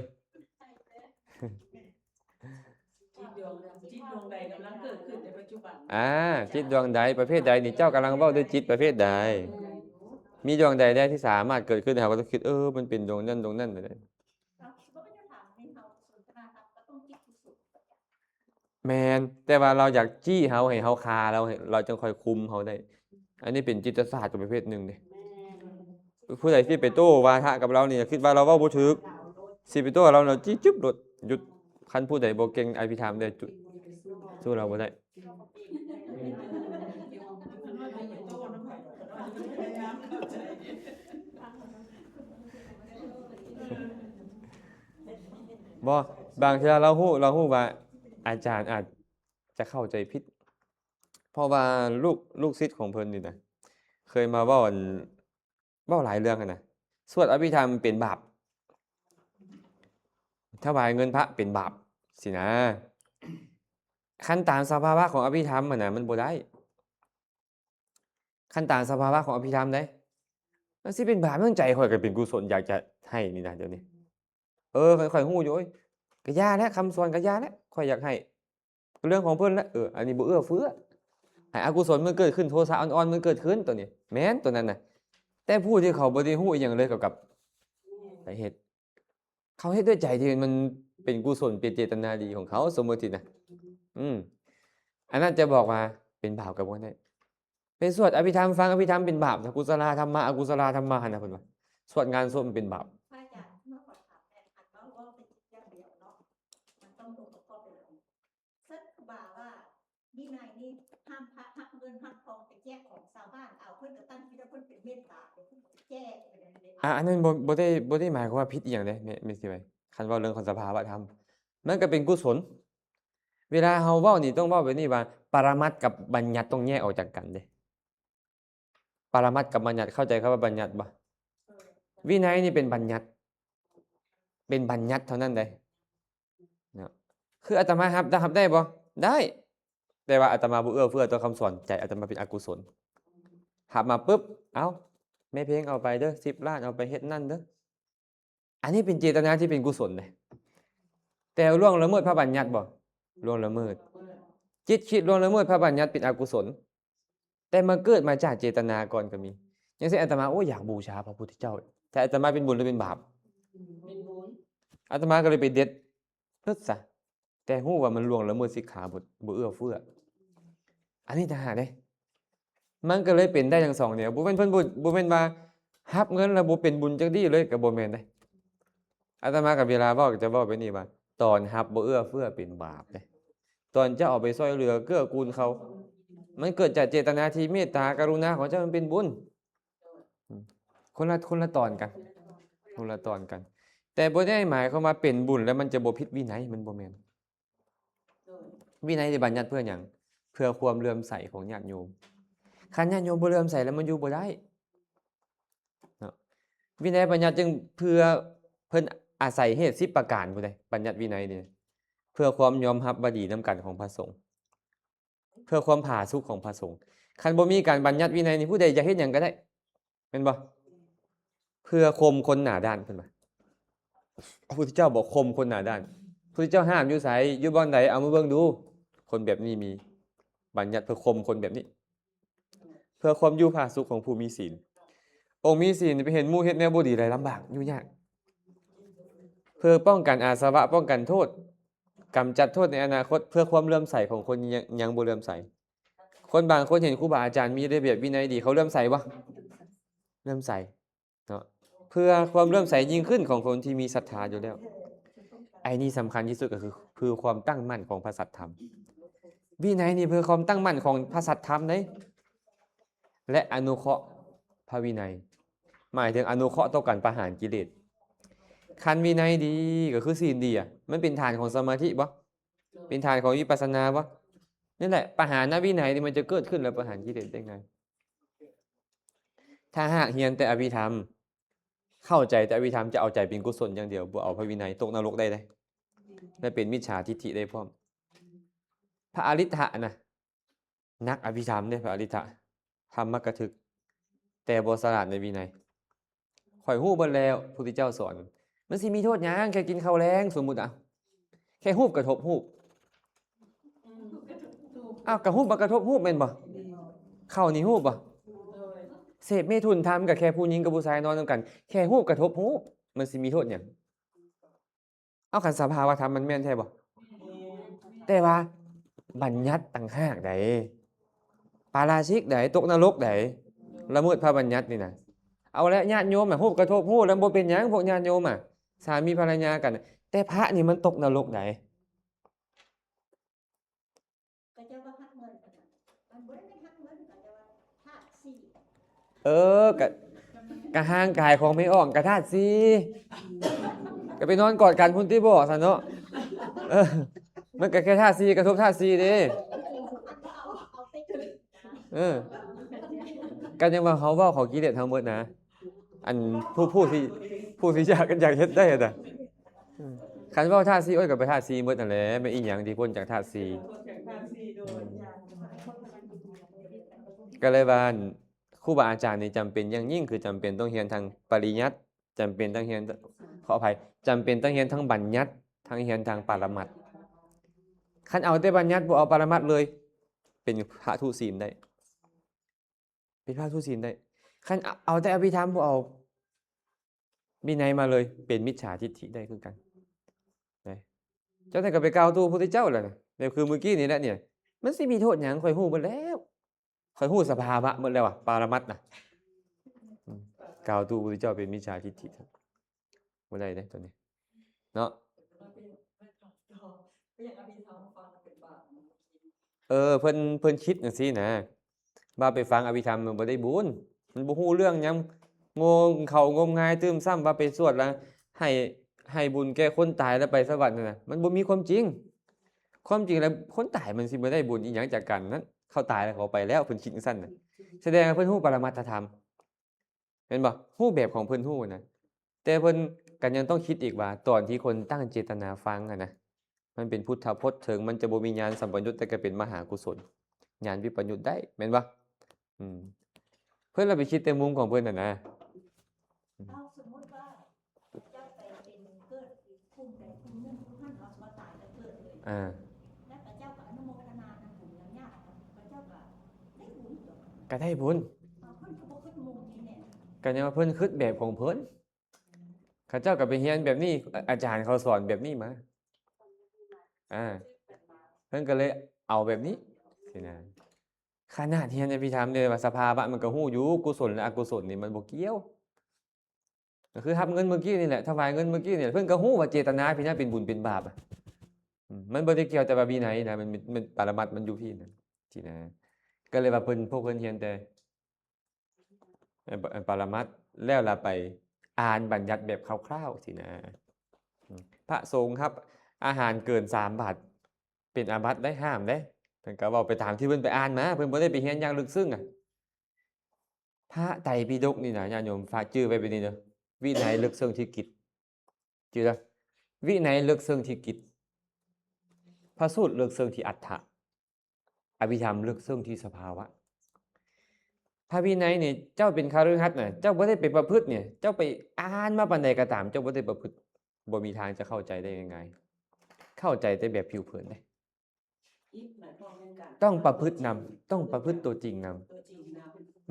ຈິດດວງ ຈິດດວງໃດກຳລັງເກີດຂຶ້ນໃນປັດຈຸບັນ? ອາ ຈິດດວງໃດ ປະເພດໃດນີ້ ເຈົ້າກຳລັງເວົ້າເລື່ອງຈິດປະເພດໃດ? ມີດວງໃດແດ່ທີ່ສາມາດເກີດຂຶ້ນໃຫ້ເຮົາ ກໍຄິດ ເອີ ມັນເປັນດວງນັ້ນດວງນັ້ນໄປໄດ້. ແມ່ນ ແຕ່ວ່າລາວຢາກຈີ້ເຮົາ ໃຫ້ເຮົາຄາລາວ ໃຫ້ລາວຈັ່ງຄ່ອຍຄຸມເຮົາໄດ້. ອັນນີ້ເປັນຈິດຕະສາດກະປະເພດໜຶ່ງເດ້. ຜູ້ໃດຊິໄປໂຕ້ວາທະກັບລາວນີ້ ຄິດວ່າລາວເວົ້າບໍ່ຖືກ ຊິໄປໂຕ້ລາວ ລາວຈີ້ຈຶບໂລດ ຢຸດ. ຄັນຜູ້ໃດບໍ່ເກັ່ງອະພິທຳເດ້ ສູ້ລາວບໍ່ໄດ້. ບໍ່ ບາງເທື່ອລາວຮູ້ ລາວຮູ້ວ່າອາຈານອາດຈະເຂົ້າໃຈຜິດ ເພາະວ່າລູກ ລູກສິດຂອງເພິ່ນນີ້ນະ ເຄີຍມາເວົ້າ ອັນ ເວົ້າຫຼາຍເລື່ອງຫັ້ນນະ ສວດອະພິທຳເປັນບາບ ຖວາຍເງິນພະເປັນບາບຊີ້ນະ. ຄັນຕາມສະພາວະຂອງອະພິທຳຫັ້ນນະ ມັນບໍ່ໄດ້. ຄັນຕາມສະພາວະຂອງອະພິທຳເດ້ ມັນຊິເປັນບາບ. ໃນໃຈຂ້ອຍກໍເປັນກຸສົນ ຢາກຈະໃຫ້ນີ້ນະ ດຽວນີ້ ເອີ ຂ້ອຍ ຂ້ອຍຮູ້ຢູ່. ໂອ້ຍ ກໍຢ່າແຫຼະ ຄຳສອນກໍຢ່າແຫຼະ ຂ້ອຍຢາກໃຫ້ ກໍເລື່ອງຂອງເພິ່ນແຫຼະ. ເອີ ອັນນີ້ບໍ່ເອື້ອເຟື້ອ ໃຫ້ອະກຸສົນມັນເກີດຂຶ້ນ ໂທສະອ່ອນໆມັນເກີດຂຶ້ນ ໂຕນີ້ແມ່ນໂຕນັ້ນນະ. ແຕ່ຜູ້ທີ່ເຂົາບໍ່ໄດ້ຮູ້ອີ່ຫຍັງເລີຍ ເຂົາກັບໄປເຮັດ ເຂົາເຮັດດ້ວຍໃຈທີ່ມັນເປັນກຸສົນ ເປັນເຈຕນາດີຂອງເຂົາ ສົມມຸດນີ້ນະ. ອືມ ອັນນັ້ນຈະບອກວ່າເປັນບາບກໍບໍ່ໄດ້. ໄປສວດອະພິທຳ ຟັງອະພິທຳເປັນບາບ ກຸສະລາທຳມະ ອະກຸສະລາທຳມະຫັ້ນນະ ເພິ່ນວ່າສວດງານສົບມັນເປັນບາບ. ພະອາຈານ ຂ້ອຍຂໍຖາມແດ່ ອັນເວົ້າ ເວົ້າແຕ່ຈິດຢ່າງດຽວເນາະ ມັນຕ້ອງລົງປະກອບໄປນຳ. ສັດຄືບາວ່າວິໄນນີ້ຫ້າມພະຮັບເງິນຮັບທອງໄປແຈກຂອງຊາວບ້ານເອົາ ເພິ່ນກໍຕັ້ງຈິດວ່າເພິ່ນເປັນເມດຕາ ເພິ່ນກໍໄປແຈກໄປນັ້ນເດ້. ອາ ອັນນັ້ນບໍ່ ບໍ່ໄດ້ ບໍ່ໄດ້ໝາຍຄວາມວ່າຜິດອີ່ຫຍັງເດ້ ແມ່ ແມ່ນຊິໄວ້ ຄັນເວົ້າເລື່ອງຂອງສະພາວະທຳ ມັນກໍເປັນກຸສົນ. ເວລາເຮົາເວົ້ານີ້ ຕ້ອງເວົ້າແບບນີ້ວ່າ ປະລະມັດກັບບັນຍັດຕ້ອງແຍກອອກຈາກກັນເດ້. ປະລະມັດກັບບັນຍັດ ເຂົ້າໃຈຄຳວ່າບັນຍັດບໍ່? ວິໄນນີ້ເປັນບັນຍັດ ເປັນບັນຍັດເທົ່ານັ້ນເດ້ເນາະ. ຄືອາດຕະມາຮັບ ຮັບໄດ້ບໍ່? ໄດ້ ແຕ່ວ່າອາດຕະມາບໍ່ເອື້ອເຟື້ອຕໍ່ຄຳສອນ ໃຈອາດຕະມາເປັນອະກຸສົນ. ຮັບມາປຶບ ເອົາ ແມ່ເພັງເອົາໄປເດີ ສິບລ້ານ ເອົາໄປເຮັດນັ້ນເດີ. ອັນນີ້ເປັນເຈຕະນາທີ່ເປັນກຸສົນເດ້ ແຕ່ລ່ວງລະເມີດພະບັນຍັດບໍ່? ລ່ວງລະເມີດ. ຈິດຄິດລ່ວງລະເມີດພະບັນຍັດເປັນອະກຸສົນ ແຕ່ມາເກີດມາຈາກເຈຕະນາກ່ອນກໍມີ. ຢ່າງເຊັ່ນອາດຕະມາ ໂອ້ ຢາກບູຊາພະພຸດທະເຈົ້າ ແຕ່ອາດຕະມາເປັນບຸນຫຼືເປັນບາບ? ເປັນບຸນ. ອາດຕະມາກໍເລີຍໄປເດັດເພິດຊະ ແຕ່ຮູ້ວ່າມັນລ່ວງລະເມີດສິກຂາບົດ ບໍ່ເອື້ອເຟື້ອ. ອັນນີ້ຕ່າງຫາກເດ້ ມັນກໍເລີຍເປັນໄດ້ທັງສອງແນວ. ບໍ່ແມ່ນເພິ່ນບໍ່ ບໍ່ແມ່ນວ່າຮັບເງິນແລ້ວບໍ່ເປັນບຸນຈັກດີ້ເລີຍ ກໍບໍ່ແມ່ນເດ້. ອາດຕະມາກໍເວລາເວົ້າກໍຈະເວົ້າແບບນີ້ວ່າ ຕອນຮັບບໍ່ເອື້ອເຟື້ອເປັນບາບເດ້ ຕອນຈະເອົາໄປຊ່ວຍເຫຼືອເກື້ອກູນເຂົາ ມັນເກີດຈາກເຈຕະນາທີ່ເມດຕາກະລຸນາຂອງເຈົ້າ ມັນເປັນບຸນ. ອືມ ຄົນລະ ຄົນລະຕອນກັນ ຄົນລະຕອນກັນ. ແຕ່ບໍ່ໄດ້ໝາຍຄວາມວ່າເປັນບຸນແລ້ວມັນຈະບໍ່ຜິດວິໄນ ມັນບໍ່ແມ່ນ. ວິໄນໄດ້ບັນຍັດເພື່ອຫຍັງ? ເພື່ອຄວາມເຫຼື້ອມໃສຂອງຍາດໂຍມ. ຄັນຍາດໂຍມບໍ່ເຫຼື້ອມໃສແລ້ວມັນຢູ່ບໍ່ໄດ້ເນາະ. ວິໄນບັນຍັດຈຶ່ງເພື່ອ ເພິ່ນອາໄສເຫດສິບປະການພຸ້ນເດ້ ບັນຍັດວິໄນນີ້ ເພື່ອຄວາມຍອມຮັບວ່າດີນຳກັນຂອງພະສົງ ເພື່ອຄວາມຜາສຸກຂອງພະສົງ. ຄັນບໍ່ມີການບັນຍັດວິໄນນີ້ ຜູ້ໃດຢາກເຮັດຫຍັງກໍໄດ້ ແມ່ນບໍ່? ເພື່ອຂົ່ມຄົນໜ້າດ້ານ ເພິ່ນວ່າ. ພະພຸດທະເຈົ້າບອກຂົ່ມຄົນໜ້າດ້ານ. ພະພຸດທະເຈົ້າຫ້າມຢູ່ໃສ? ຢູ່ບ່ອນໃດ? ເອົາມາເບິ່ງດູ. ຄົນແບບນີ້ມີ ບັນຍັດເພື່ອຂົ່ມຄົນແບບນີ້ ເພື່ອຄວາມຢູ່ຜາສຸກຂອງຜູ້ມີສິນ. ອົງມີສິນໄປເຫັນໝູ່ເຮັດແນວບໍ່ດີ ໄດ້ລຳບາກ ຫຍຸ້ງຍາກ. ເພື່ອປ້ອງກັນອາສະວະ ປ້ອງກັນໂທດ ກຳຈັດໂທດໃນອະນາຄົດ ເພື່ອຄວາມເຫຼື້ອມໃສຂອງຄົນຍັງ ຍັງບໍ່ເຫຼື້ອມໃສ. ຄົນບາງຄົນເຫັນຄູບາອາຈານມີລະບຽບວິໄນດີ ເຂົາເຫຼື້ອມໃສບໍ່? ເຫຼື້ອມໃສເນາະ. ເພື່ອຄວາມເຫຼື້ອມໃສຍິ່ງຂຶ້ນຂອງຄົນທີ່ມີສັດທາຢູ່ແລ້ວ. ໄອ້ນີ້ສຳຄັນທີ່ສຸດກໍຄື ເພື່ອຄວາມຕັ້ງໝັ້ນຂອງພະສັດທຳ. ວິໄນນີ້ເພື່ອຄວາມຕັ້ງໝັ້ນຂອງພະສັດທຳເດ້ ແລະ ອະນຸເຄາະພະວິໄນ ໝາຍເຖິງອະນຸເຄາະຕໍ່ການປະຫານກິເລດ. ຄັນວິໄນດີກໍຄືສິນດີອະ ມັນເປັນຖານຂອງສະມາທິບໍ່? ເປັນຖານຂອງວິປັດສະນາບໍ່? ນີ້ແຫຼະ ປະຫານນະວິໄນນີ້ມັນຈະເກີດຂຶ້ນ ແລ້ວປະຫານກິເລດໄດ້ງ່າຍ. ຖ້າຫາກຮຽນແຕ່ອະພິທຳ ເຂົ້າໃຈແຕ່ອະພິທຳ ຈະເອົາໃຈເປັນກຸສົນຢ່າງດຽວ ບໍ່ເອົາພະວິໄນ ຕົກນະລົກໄດ້ເດ້ ແລະເປັນມິດສາທິດຖິໄດ້ພ້ອມ. ພະອະລິດຖະນະ ນັກອະພິທຳເດ້ ພະອະລິດຖະ ທຳມະກະທຶກ ແຕ່ບໍ່ສະຫຼາດໃນວິໄນ. ຂ້ອຍຮູ້ເບິດແລ້ວ ພຸດທະເຈົ້າສອນ ມັນຊິມີໂທດຫຍັງ ແຄ່ກິນເຂົ້າແລງ ສົມມຸດອະ ແຄ່ຮູບກະທົບຮູບ. ອ້າວ ກະຮູບມັນກະທົບຮູບແມ່ນບໍ່? ເຂົ້ານີ້ຮູບບໍ່? ເສບເມຖຸນທຳ ກະແຄ່ຜູ້ຍິງກັບຜູ້ຊາຍນອນນຳກັນ ແຄ່ຮູບກະທົບຮູບ ມັນຊິມີໂທດຫຍັງ? ເອົາ ຄັນສະພາວະທຳມັນແມ່ນແທ້ບໍ່? ແຕ່ວ່າບັນຍັດຕ່າງຫາກໃດ໋ ປາລາຊິກໃດ໋ ຕົກນະລົກໃດ໋ ລະເມີດພະບັນຍັດນີ້ນະ. ເອົາແຫຼະ ຍາດໂຍມນະ ຮູບກະທົບຮູບ ແລ້ວບໍ່ເປັນຫຍັງ ພວກຍາດໂຍມນະ ສາມີພັນລະຍາກັນ ແຕ່ພະນີ້ມັນຕົກນະລົກໃດ໋. ເອີ ກະ ກະຮ່າງກາຍຂອງແມ່ອອກກະທາດສີ່ ກະໄປນອນກອດກັນພຸ້ນຕິບໍ່ຊັ້ນເນາະ. ເອີ ມັນກະແຄ່ທາດສີ່ກະທົບທາດສີ່ເດ້. ເອີ ກະຍັງວ່າເຮົາເວົ້າເຂົາກິເລດເຮົາໝົດນະ ອັນຜູ້ ຜູ້ທີ່ ຜູ້ທີ່ຢາກ ຢາກເຮັດໄດ້ນະ. ເອີ ຄັນເວົ້າທາດສີ່ ໂອ້ຍ ກະໄປທາດສີ່ໝົດຫັ້ນແຫຼະ ແມ່ນອີ່ຫຍັງທີ່ພົ້ນຈາກທາດສີ່? ກະເລີຍວ່າ ຄູບາອາຈານນີ້ຈຳເປັນຢ່າງຍິ່ງ ຄືຈຳເປັນຕ້ອງຮຽນທັງປະລິຍັດ ຈຳເປັນຕ້ອງຮຽນ ຂໍອະໄພ ຈຳເປັນຕ້ອງຮຽນທັງບັນຍັດ ທັງຮຽນທັງປະລະມັດ. ຄັນເອົາແຕ່ບັນຍັດ ບໍ່ເອົາປະລະມັດເລີຍ ເປັນພະທຸສິນໄດ້. ເປັນພະທຸສິນໄດ້. ຄັນເອົາແຕ່ອະພິທຳ ບໍ່ເອົາວິໄນມາເລີຍ ເປັນມິດສາທິດຖິໄດ້ຄືກັນນະ. ເຈົ້ານັ້ນກະໄປກ່າວຕູ້ພະພຸດທະເຈົ້າແລ້ວນະ ແບບຄືມື້ກີ້ນີ້ແຫຼະເນຍ ມັນຊິມີໂທດຫຍັງ ຂ້ອຍຮູ້ໝົດແລ້ວ ຂ້ອຍຮູ້ສະພາວະໝົດແລ້ວອະ ປະລະມັດນະ. ອືມ ກ່າວຕູ້ພະພຸດທະເຈົ້າເປັນມິດສາທິດຖິ ບໍ່ໄດ້ເດ້ໂຕນີ້ເນາະ. ເອີ ເພິ່ນ ເພິ່ນຄິດຈັ່ງຊີ້ນະ ວ່າໄປຟັງອະພິທຳມັນບໍ່ໄດ້ບຸນ ມັນບໍ່ຮູ້ເລື່ອງຫຍັງ ໂງ່ເຂົ້າງົມງາຍຕື່ມຊ້ຳ ວ່າໄປສວດລະໃຫ້ ໃຫ້ບຸນແກ່ຄົນຕາຍລະໄປສະຫວັນຫັ້ນນະ ມັນບໍ່ມີຄວາມຈິງ. ຄວາມຈິງແລ້ວຄົນຕາຍມັນຊິບໍ່ໄດ້ບຸນອີ່ຫຍັງຈາກການນັ້ນ ເຂົາຕາຍແລ້ວເຂົາໄປແລ້ວ ເພິ່ນຄິດຈັ່ງຊັ້ນນະ ສະແດງວ່າເພິ່ນຮູ້ປະລະມັດທະທຳ. ແມ່ນບໍ່? ຮູບແບບຂອງເພິ່ນຮູ້ນະ ແຕ່ເພິ່ນກະຍັງຕ້ອງຄິດອີກວ່າ ຕອນທີ່ຄົນຕັ້ງເຈດຕະນາຟັງຫັ້ນນະ ມັນເປັນພຸດທະພົດ ເຖິງມັນຈະບໍ່ມີຍານສຳປະຍຸດ ແຕ່ກະເປັນມະຫາກຸສົນ ຍານວິປະຍຸດໄດ້ ແມ່ນບໍ່? ອືມ ເພິ່ນລະໄປຄິດແຕ່ມຸມຂອງເພິ່ນຫັ້ນນະ. ເອົາ ສົມມຸດວ່າເຈົ້າໄປເປັນ ເກີດ ອ່າ ແລ້ວເຈົ້າກະອະນຸໂມທະນານຳບຸນນຳຍາດ ເຈົ້າກະໄດ້ບຸນ ກະໄດ້ບຸນ ກະຍັງວ່າເພິ່ນຄຶດແບບຂອງເພິ່ນ ເຂົາເຈົ້າກະໄປຮຽນແບບນີ້ ອາຈານເຂົາສອນແບບນີ້ມາ ອ່າ ເພິ່ນກະເລີຍເອົາແບບນີ້ຊີ້ນະ. ຂະໜາດຮຽນອະພິທຳເດ ວ່າສະພາວະມັນກະຮູ້ຢູ່ ກຸສົນ ແລະ ອະກຸສົນນີ້ມັນບໍ່ກ່ຽວ. ກະຄືຮັບເງິນມື້ກີ້ນີ້ແຫຼະ ຖວາຍເງິນມື້ກີ້ນີ້ແຫຼະ ເພິ່ນກະຮູ້ວ່າເຈດຕະນາພີ້ນະເປັນບຸນເປັນບາບ ອາ ອືມ ມັນບໍ່ໄດ້ກ່ຽວແຕ່ວ່າວິໄນນະ ມັນ ມັນປະລະມັດມັນຢູ່ພີ້ນະ ຊີ້ນະ. ກະເລີຍວ່າເພິ່ນ ພວກເພິ່ນຮຽນແຕ່ ເອີ ປະລະມັດ ແລ້ວລະໄປອ່ານບັນຍັດແບບຄ່າວໆຊີ້ນະ. ອືມ ພະສົງຮັບອາຫານເກີນສາມບາດ ເປັນອາບັດໄດ໋ ຫ້າມໄດ໋. ເພິ່ນກະເວົ້າໄປຕາມທີ່ເພິ່ນໄປອ່ານມາ ເພິ່ນບໍ່ໄດ້ໄປຮຽນຢ່າງເລິກເຊິ່ງອະ. ພະໄຕປິດົກນີ້ນະ ຍາດໂຍມຝາກຈື່ໄວ້ແບບນີ້ເດີ ວິໄນເລິກເຊິ່ງທິກິດ ຈື່ເດີ ວິໄນເລິກເຊິ່ງທິກິດ ພະສູດເລິກເຊິ່ງທີ່ອັດຖະ ອະພິທຳເລິກເຊິ່ງທີ່ສະພາວະ. ພະວິໄນນີ້ ເຈົ້າເປັນຄະລືຫັດນະ ເຈົ້າບໍ່ໄດ້ໄປປະພຶດນີ້ ເຈົ້າໄປອ່ານມາປານໃດກະຕາມ ເຈົ້າບໍ່ໄດ້ປະພຶດ ບໍ່ມີທາງຈະເຂົ້າໃຈໄດ້ງ່າຍໆ ເຂົ້າໃຈແຕ່ແບບຜິວເຜິນເດ້. ຕ້ອງປະພຶດນຳ ຕ້ອງປະພຶດໂຕຈິງນຳ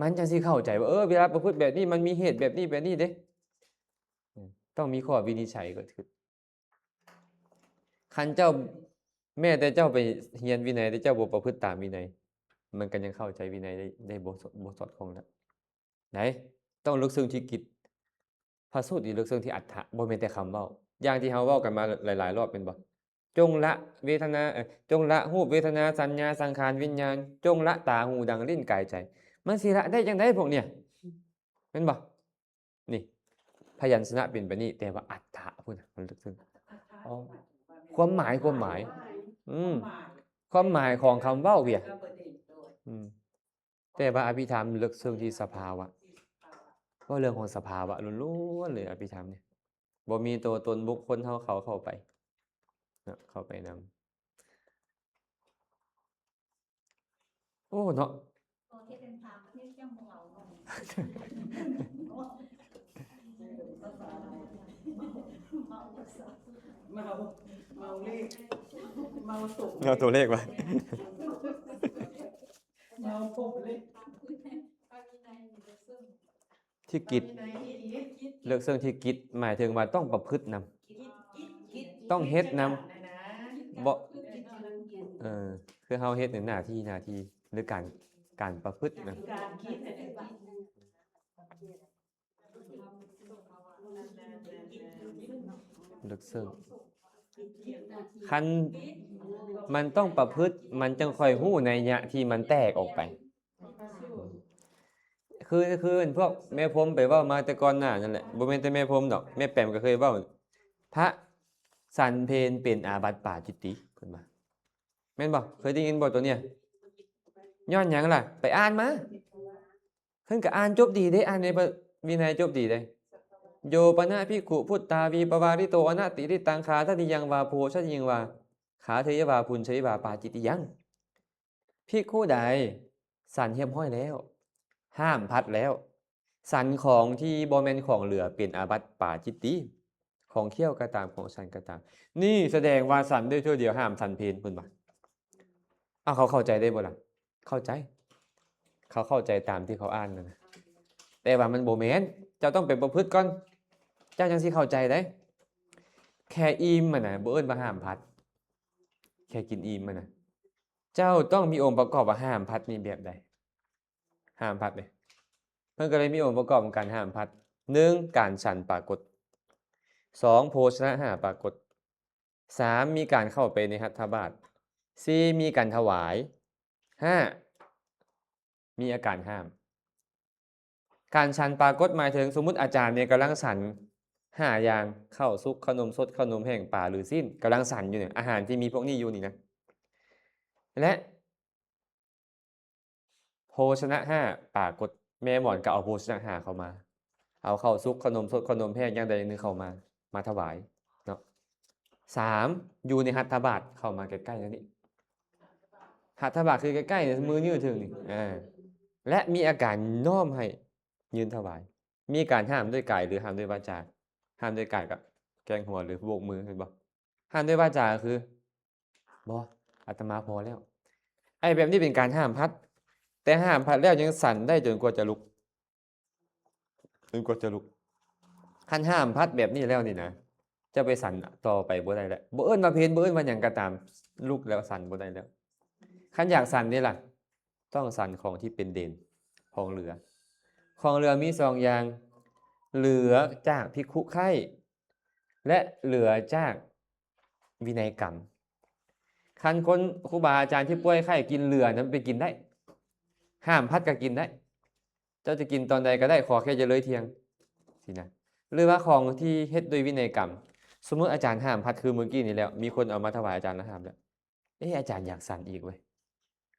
ມັນຈັ່ງຊິເຂົ້າໃຈວ່າ ເອີ ເວລາປະພຶດແບບນີ້ ມັນມີເຫດແບບນີ້ ແບບນີ້ເດ້. ອືມ ຕ້ອງມີຂໍ້ວິນິດໄສເກີດຂຶ້ນ. ຄັນເຈົ້າ ແມ້ແຕ່ເຈົ້າໄປຮຽນວິໄນ ແຕ່ເຈົ້າບໍ່ປະພຶດຕາມວິໄນ ມັນກະຍັງເຂົ້າໃຈວິໄນໄດ້ ໄດ້ບໍ່ ບໍ່ສອດຄ່ອງນະ ໄດ໋. ຕ້ອງເລິກເຊິ່ງທິກິດ ພະສູດນີ້ເລິກເຊິ່ງທີ່ອັດຖະ ບໍ່ແມ່ນແຕ່ຄຳເວົ້າ ຢ່າງທີ່ເຮົາເວົ້າກັນມາຫຼາຍໆລອບແມ່ນບໍ່? ຈົ່ງລະເວທະນາ ເອີ ຈົ່ງລະຮູບ ເວທະນາ ສັນຍາ ສັງຂານ ວິນຍານ ຈົ່ງລະຕາ ຫູ ດັງ ລີ້ນ ກາຍ ໃຈ ມັນຊິລະໄດ້ຈັ່ງໃດພວກນີ້ ແມ່ນບໍ່? ນີ້ ພະຍັນຊະນະເປັນແບບນີ້ ແຕ່ວ່າອັດຖະພຸ້ນນະ ມັນເລິກເຊິ່ງ ຄວາມໝາຍ ຄວາມໝາຍ ອືມ ຄວາມໝາຍຂອງຄຳເວົ້າເວຍ ອືມ ແຕ່ວ່າອະພິທຳເລິກເຊິ່ງທີ່ສະພາວະ. ເວົ້າເລື່ອງຂອງສະພາວະລ້ວນໆເລີຍ ອະພິທຳນີ້ ບໍ່ມີຕົວຕົນບຸກຄົນເຮົາເຂົ້າ ເຂົ້າໄປເນາະ ເຂົ້າໄປນຳ. ໂອ້ ເນາະ ເມົາ ເມົາເລກ ເມົາຕົວເລກ ເມົາຕົວເລກວະ ເມົາຜົມເລກ. ທີ່ກິດ ເລິກເຊິ່ງທີ່ກິດ ໝາຍເຖິງວ່າຕ້ອງປະພຶດນຳ ຕ້ອງເຮັດນຳ ບໍ່ ເອີ ຄືເຮົາເຮັດໜ້າທີ່ ໜ້າທີ່ ຫຼືການ ການປະພຶດນຳ ເລິກເຊິ່ງ ຄັນມັນຕ້ອງປະພຶດ ມັນຈັ່ງຄ່ອຍຮູ້ໄນຍະທີ່ມັນແຕກອອກໄປ. ຄື ຄືພວກແມ່ພົມໄປເວົ້າມາແຕ່ກ່ອນໜ້ານັ້ນແຫຼະ ບໍ່ແມ່ນແຕ່ແມ່ພົມດອກ ແມ່ແປມກໍເຄີຍເວົ້າ ພະສັນເພນເປັນອາບັດປາຈິດຕິ ເພິ່ນວ່າ ແມ່ນບໍ່? ເຄີຍໄດ້ຍິນບໍ່ຕົວເນີ້ຍ? ຍ້ອນຫຍັງລະ? ໄປອ່ານມາ ເພິ່ນກໍອ່ານຈົບດີເດ້ ອ່ານໃນພະວິໄນຈົບດີເດ້ ໂຍປະນະພິກຂຸ ພຸດຕາວີປະວາລິໂຕ ອະນະຕິລິດຕັງ ຄາທະນິຍັງວາ ໂພຊະນິຍັງວາ ຄາເທຍະວາ ປຸນຊະເຍະວາ ປາຈິດຕິຍັງ. ພິກຂຸໃດສັນຮຽບຮ້ອຍແລ້ວ ຫ້າມພັດແລ້ວ ສັນຂອງທີ່ບໍ່ແມ່ນຂອງເຫຼືອເປັນອາບັດປາຈິດຕິ ຂອງຄ້ຽວກໍຕາມ ຂອງສັນກໍຕາມ. ນີ້ສະແດງວ່າສັນໄດ້ເທື່ອດຽວ ຫ້າມສັນເພນ ເພິ່ນວ່າ. ເອົາ ເຂົາເຂົ້າໃຈໄດ້ບໍ່ລະ? ເຂົ້າໃຈ ເຂົາເຂົ້າໃຈຕາມທີ່ເຂົາອ່ານນັ້ນນະ ແຕ່ວ່າມັນບໍ່ແມ່ນ ເຈົ້າຕ້ອງໄປປະພຶດກ່ອນ ເຈົ້າຈັ່ງຊິເຂົ້າໃຈໄດ້. ແຄ່ອີ່ມຫັ້ນນະ ບໍ່ເອີ້ນວ່າຫ້າມພັດ ແຄ່ກິນອີ່ມຫັ້ນນະ ເຈົ້າຕ້ອງມີອົງປະກອບວ່າຫ້າມພັດນີ້ແບບໃດ? ຫ້າມພັດເດ້ ເພິ່ນກໍເລີຍມີອົງປະກອບຂອງການຫ້າມພັດ ໜຶ່ງ ການສັນປາກົດ, ສອງ ໂພຊະນະຫ້າປາກົດ, ສາມ ມີການເຂົ້າໄປໃນຫັດຖະບາດ, ສີ່ ມີການຖວາຍ, ຫ້າ ມີອາການຫ້າມ. ການສັນປາກົດໝາຍເຖິງ ສົມມຸດອາຈານນີ້ກຳລັງສັນຫ້າຢ່າງ ເຂົ້າສຸກ, ເຂົ້າໜົມສົດ, ເຂົ້າໜົມແຫ້ງ, ປາ ຫຼື ຊີ້ນ ກຳລັງສັນຢູ່ນີ້ ອາຫານທີ່ມີພວກນີ້ຢູ່ນີ້ນະ ແລະ ໂພຊະນະຫ້າປາກົດ ແມ່ໝອນກໍເອົາໂພຊະນະຫ້າເຂົ້າມາ ເອົາເຂົ້າສຸກ, ເຂົ້າໜົມສົດ, ເຂົ້າໜົມແຫ້ງ ຢ່າງໃດຢ່າງໜຶ່ງເຂົ້າມາ ມາຖວາຍເນາະ. ສາມ ຢູ່ໃນຫັດຖະບາດ ເຂົ້າມາໃກ້ໆນີ້ ຫັດຖະບາດຄືໃກ້ໆ ມືຍື່ນເຖິງນີ້ ອາ ແລະ ມີອາການນ້ອມໃຫ້ຍື່ນຖວາຍ. ມີການຫ້າມດ້ວຍກາຍ ຫຼື ຫ້າມດ້ວຍວາຈາ? ຫ້າມດ້ວຍກາຍກໍແກງຫົວ ຫຼື ໂບກມື ແມ່ນບໍ່? ຫ້າມດ້ວຍວາຈາກໍຄື ບໍ່ ອາດຕະມາພໍແລ້ວ. ໄອ້ແບບນີ້ເປັນການຫ້າມພັດ ແຕ່ຫ້າມພັດແລ້ວຍັງສັນໄດ້ຈົນກວ່າຈະລຸກ ຈົນກວ່າຈະລຸກ. ຄັນຫ້າມພັດແບບນີ້ແລ້ວນີ້ນະ ຈະໄປສັນຕໍ່ໄປບໍ່ໄດ້ແລ້ວ ບໍ່ເອີ້ນວ່າເພນ ບໍ່ເອີ້ນວ່າຫຍັງກໍຕາມ ລຸກແລ້ວສັນບໍ່ໄດ້ແລ້ວ. ຄັນຢາກສັນເດ້ລະ ຕ້ອງສັນຂອງທີ່ເປັນເດນ ຂອງເຫຼືອ. ຂອງເຫຼືອມີສອງຢ່າງ ເຫຼືອຈາກພິກຂຸໄຂ້ ແລະ ເຫຼືອຈາກວິໄນກຳ. ຄັນຄົນ ຄູບາອາຈານທີ່ປ່ວຍໄຂ້ກິນເຫຼືອນະ ໄປກິນໄດ້ ຫ້າມພັດກໍກິນໄດ້ ເຈົ້າຈະກິນຕອນໃດກໍໄດ້ ຂໍແຄ່ຢ່າເລີຍທ່ຽງ ຊີ້ນະ. ຫຼືວ່າຂອງທີ່ເຮັດດ້ວຍວິໄນກຳ ສົມມຸດອາຈານຫ້າມພັດຄືມື້ກີ້ນີ້ແລ້ວ ມີຄົນເອົາມາຖວາຍອາຈານແລ້ວຫ້າມແລ້ວ ເອ ອາຈານຢາກສັນອີກເວີຍ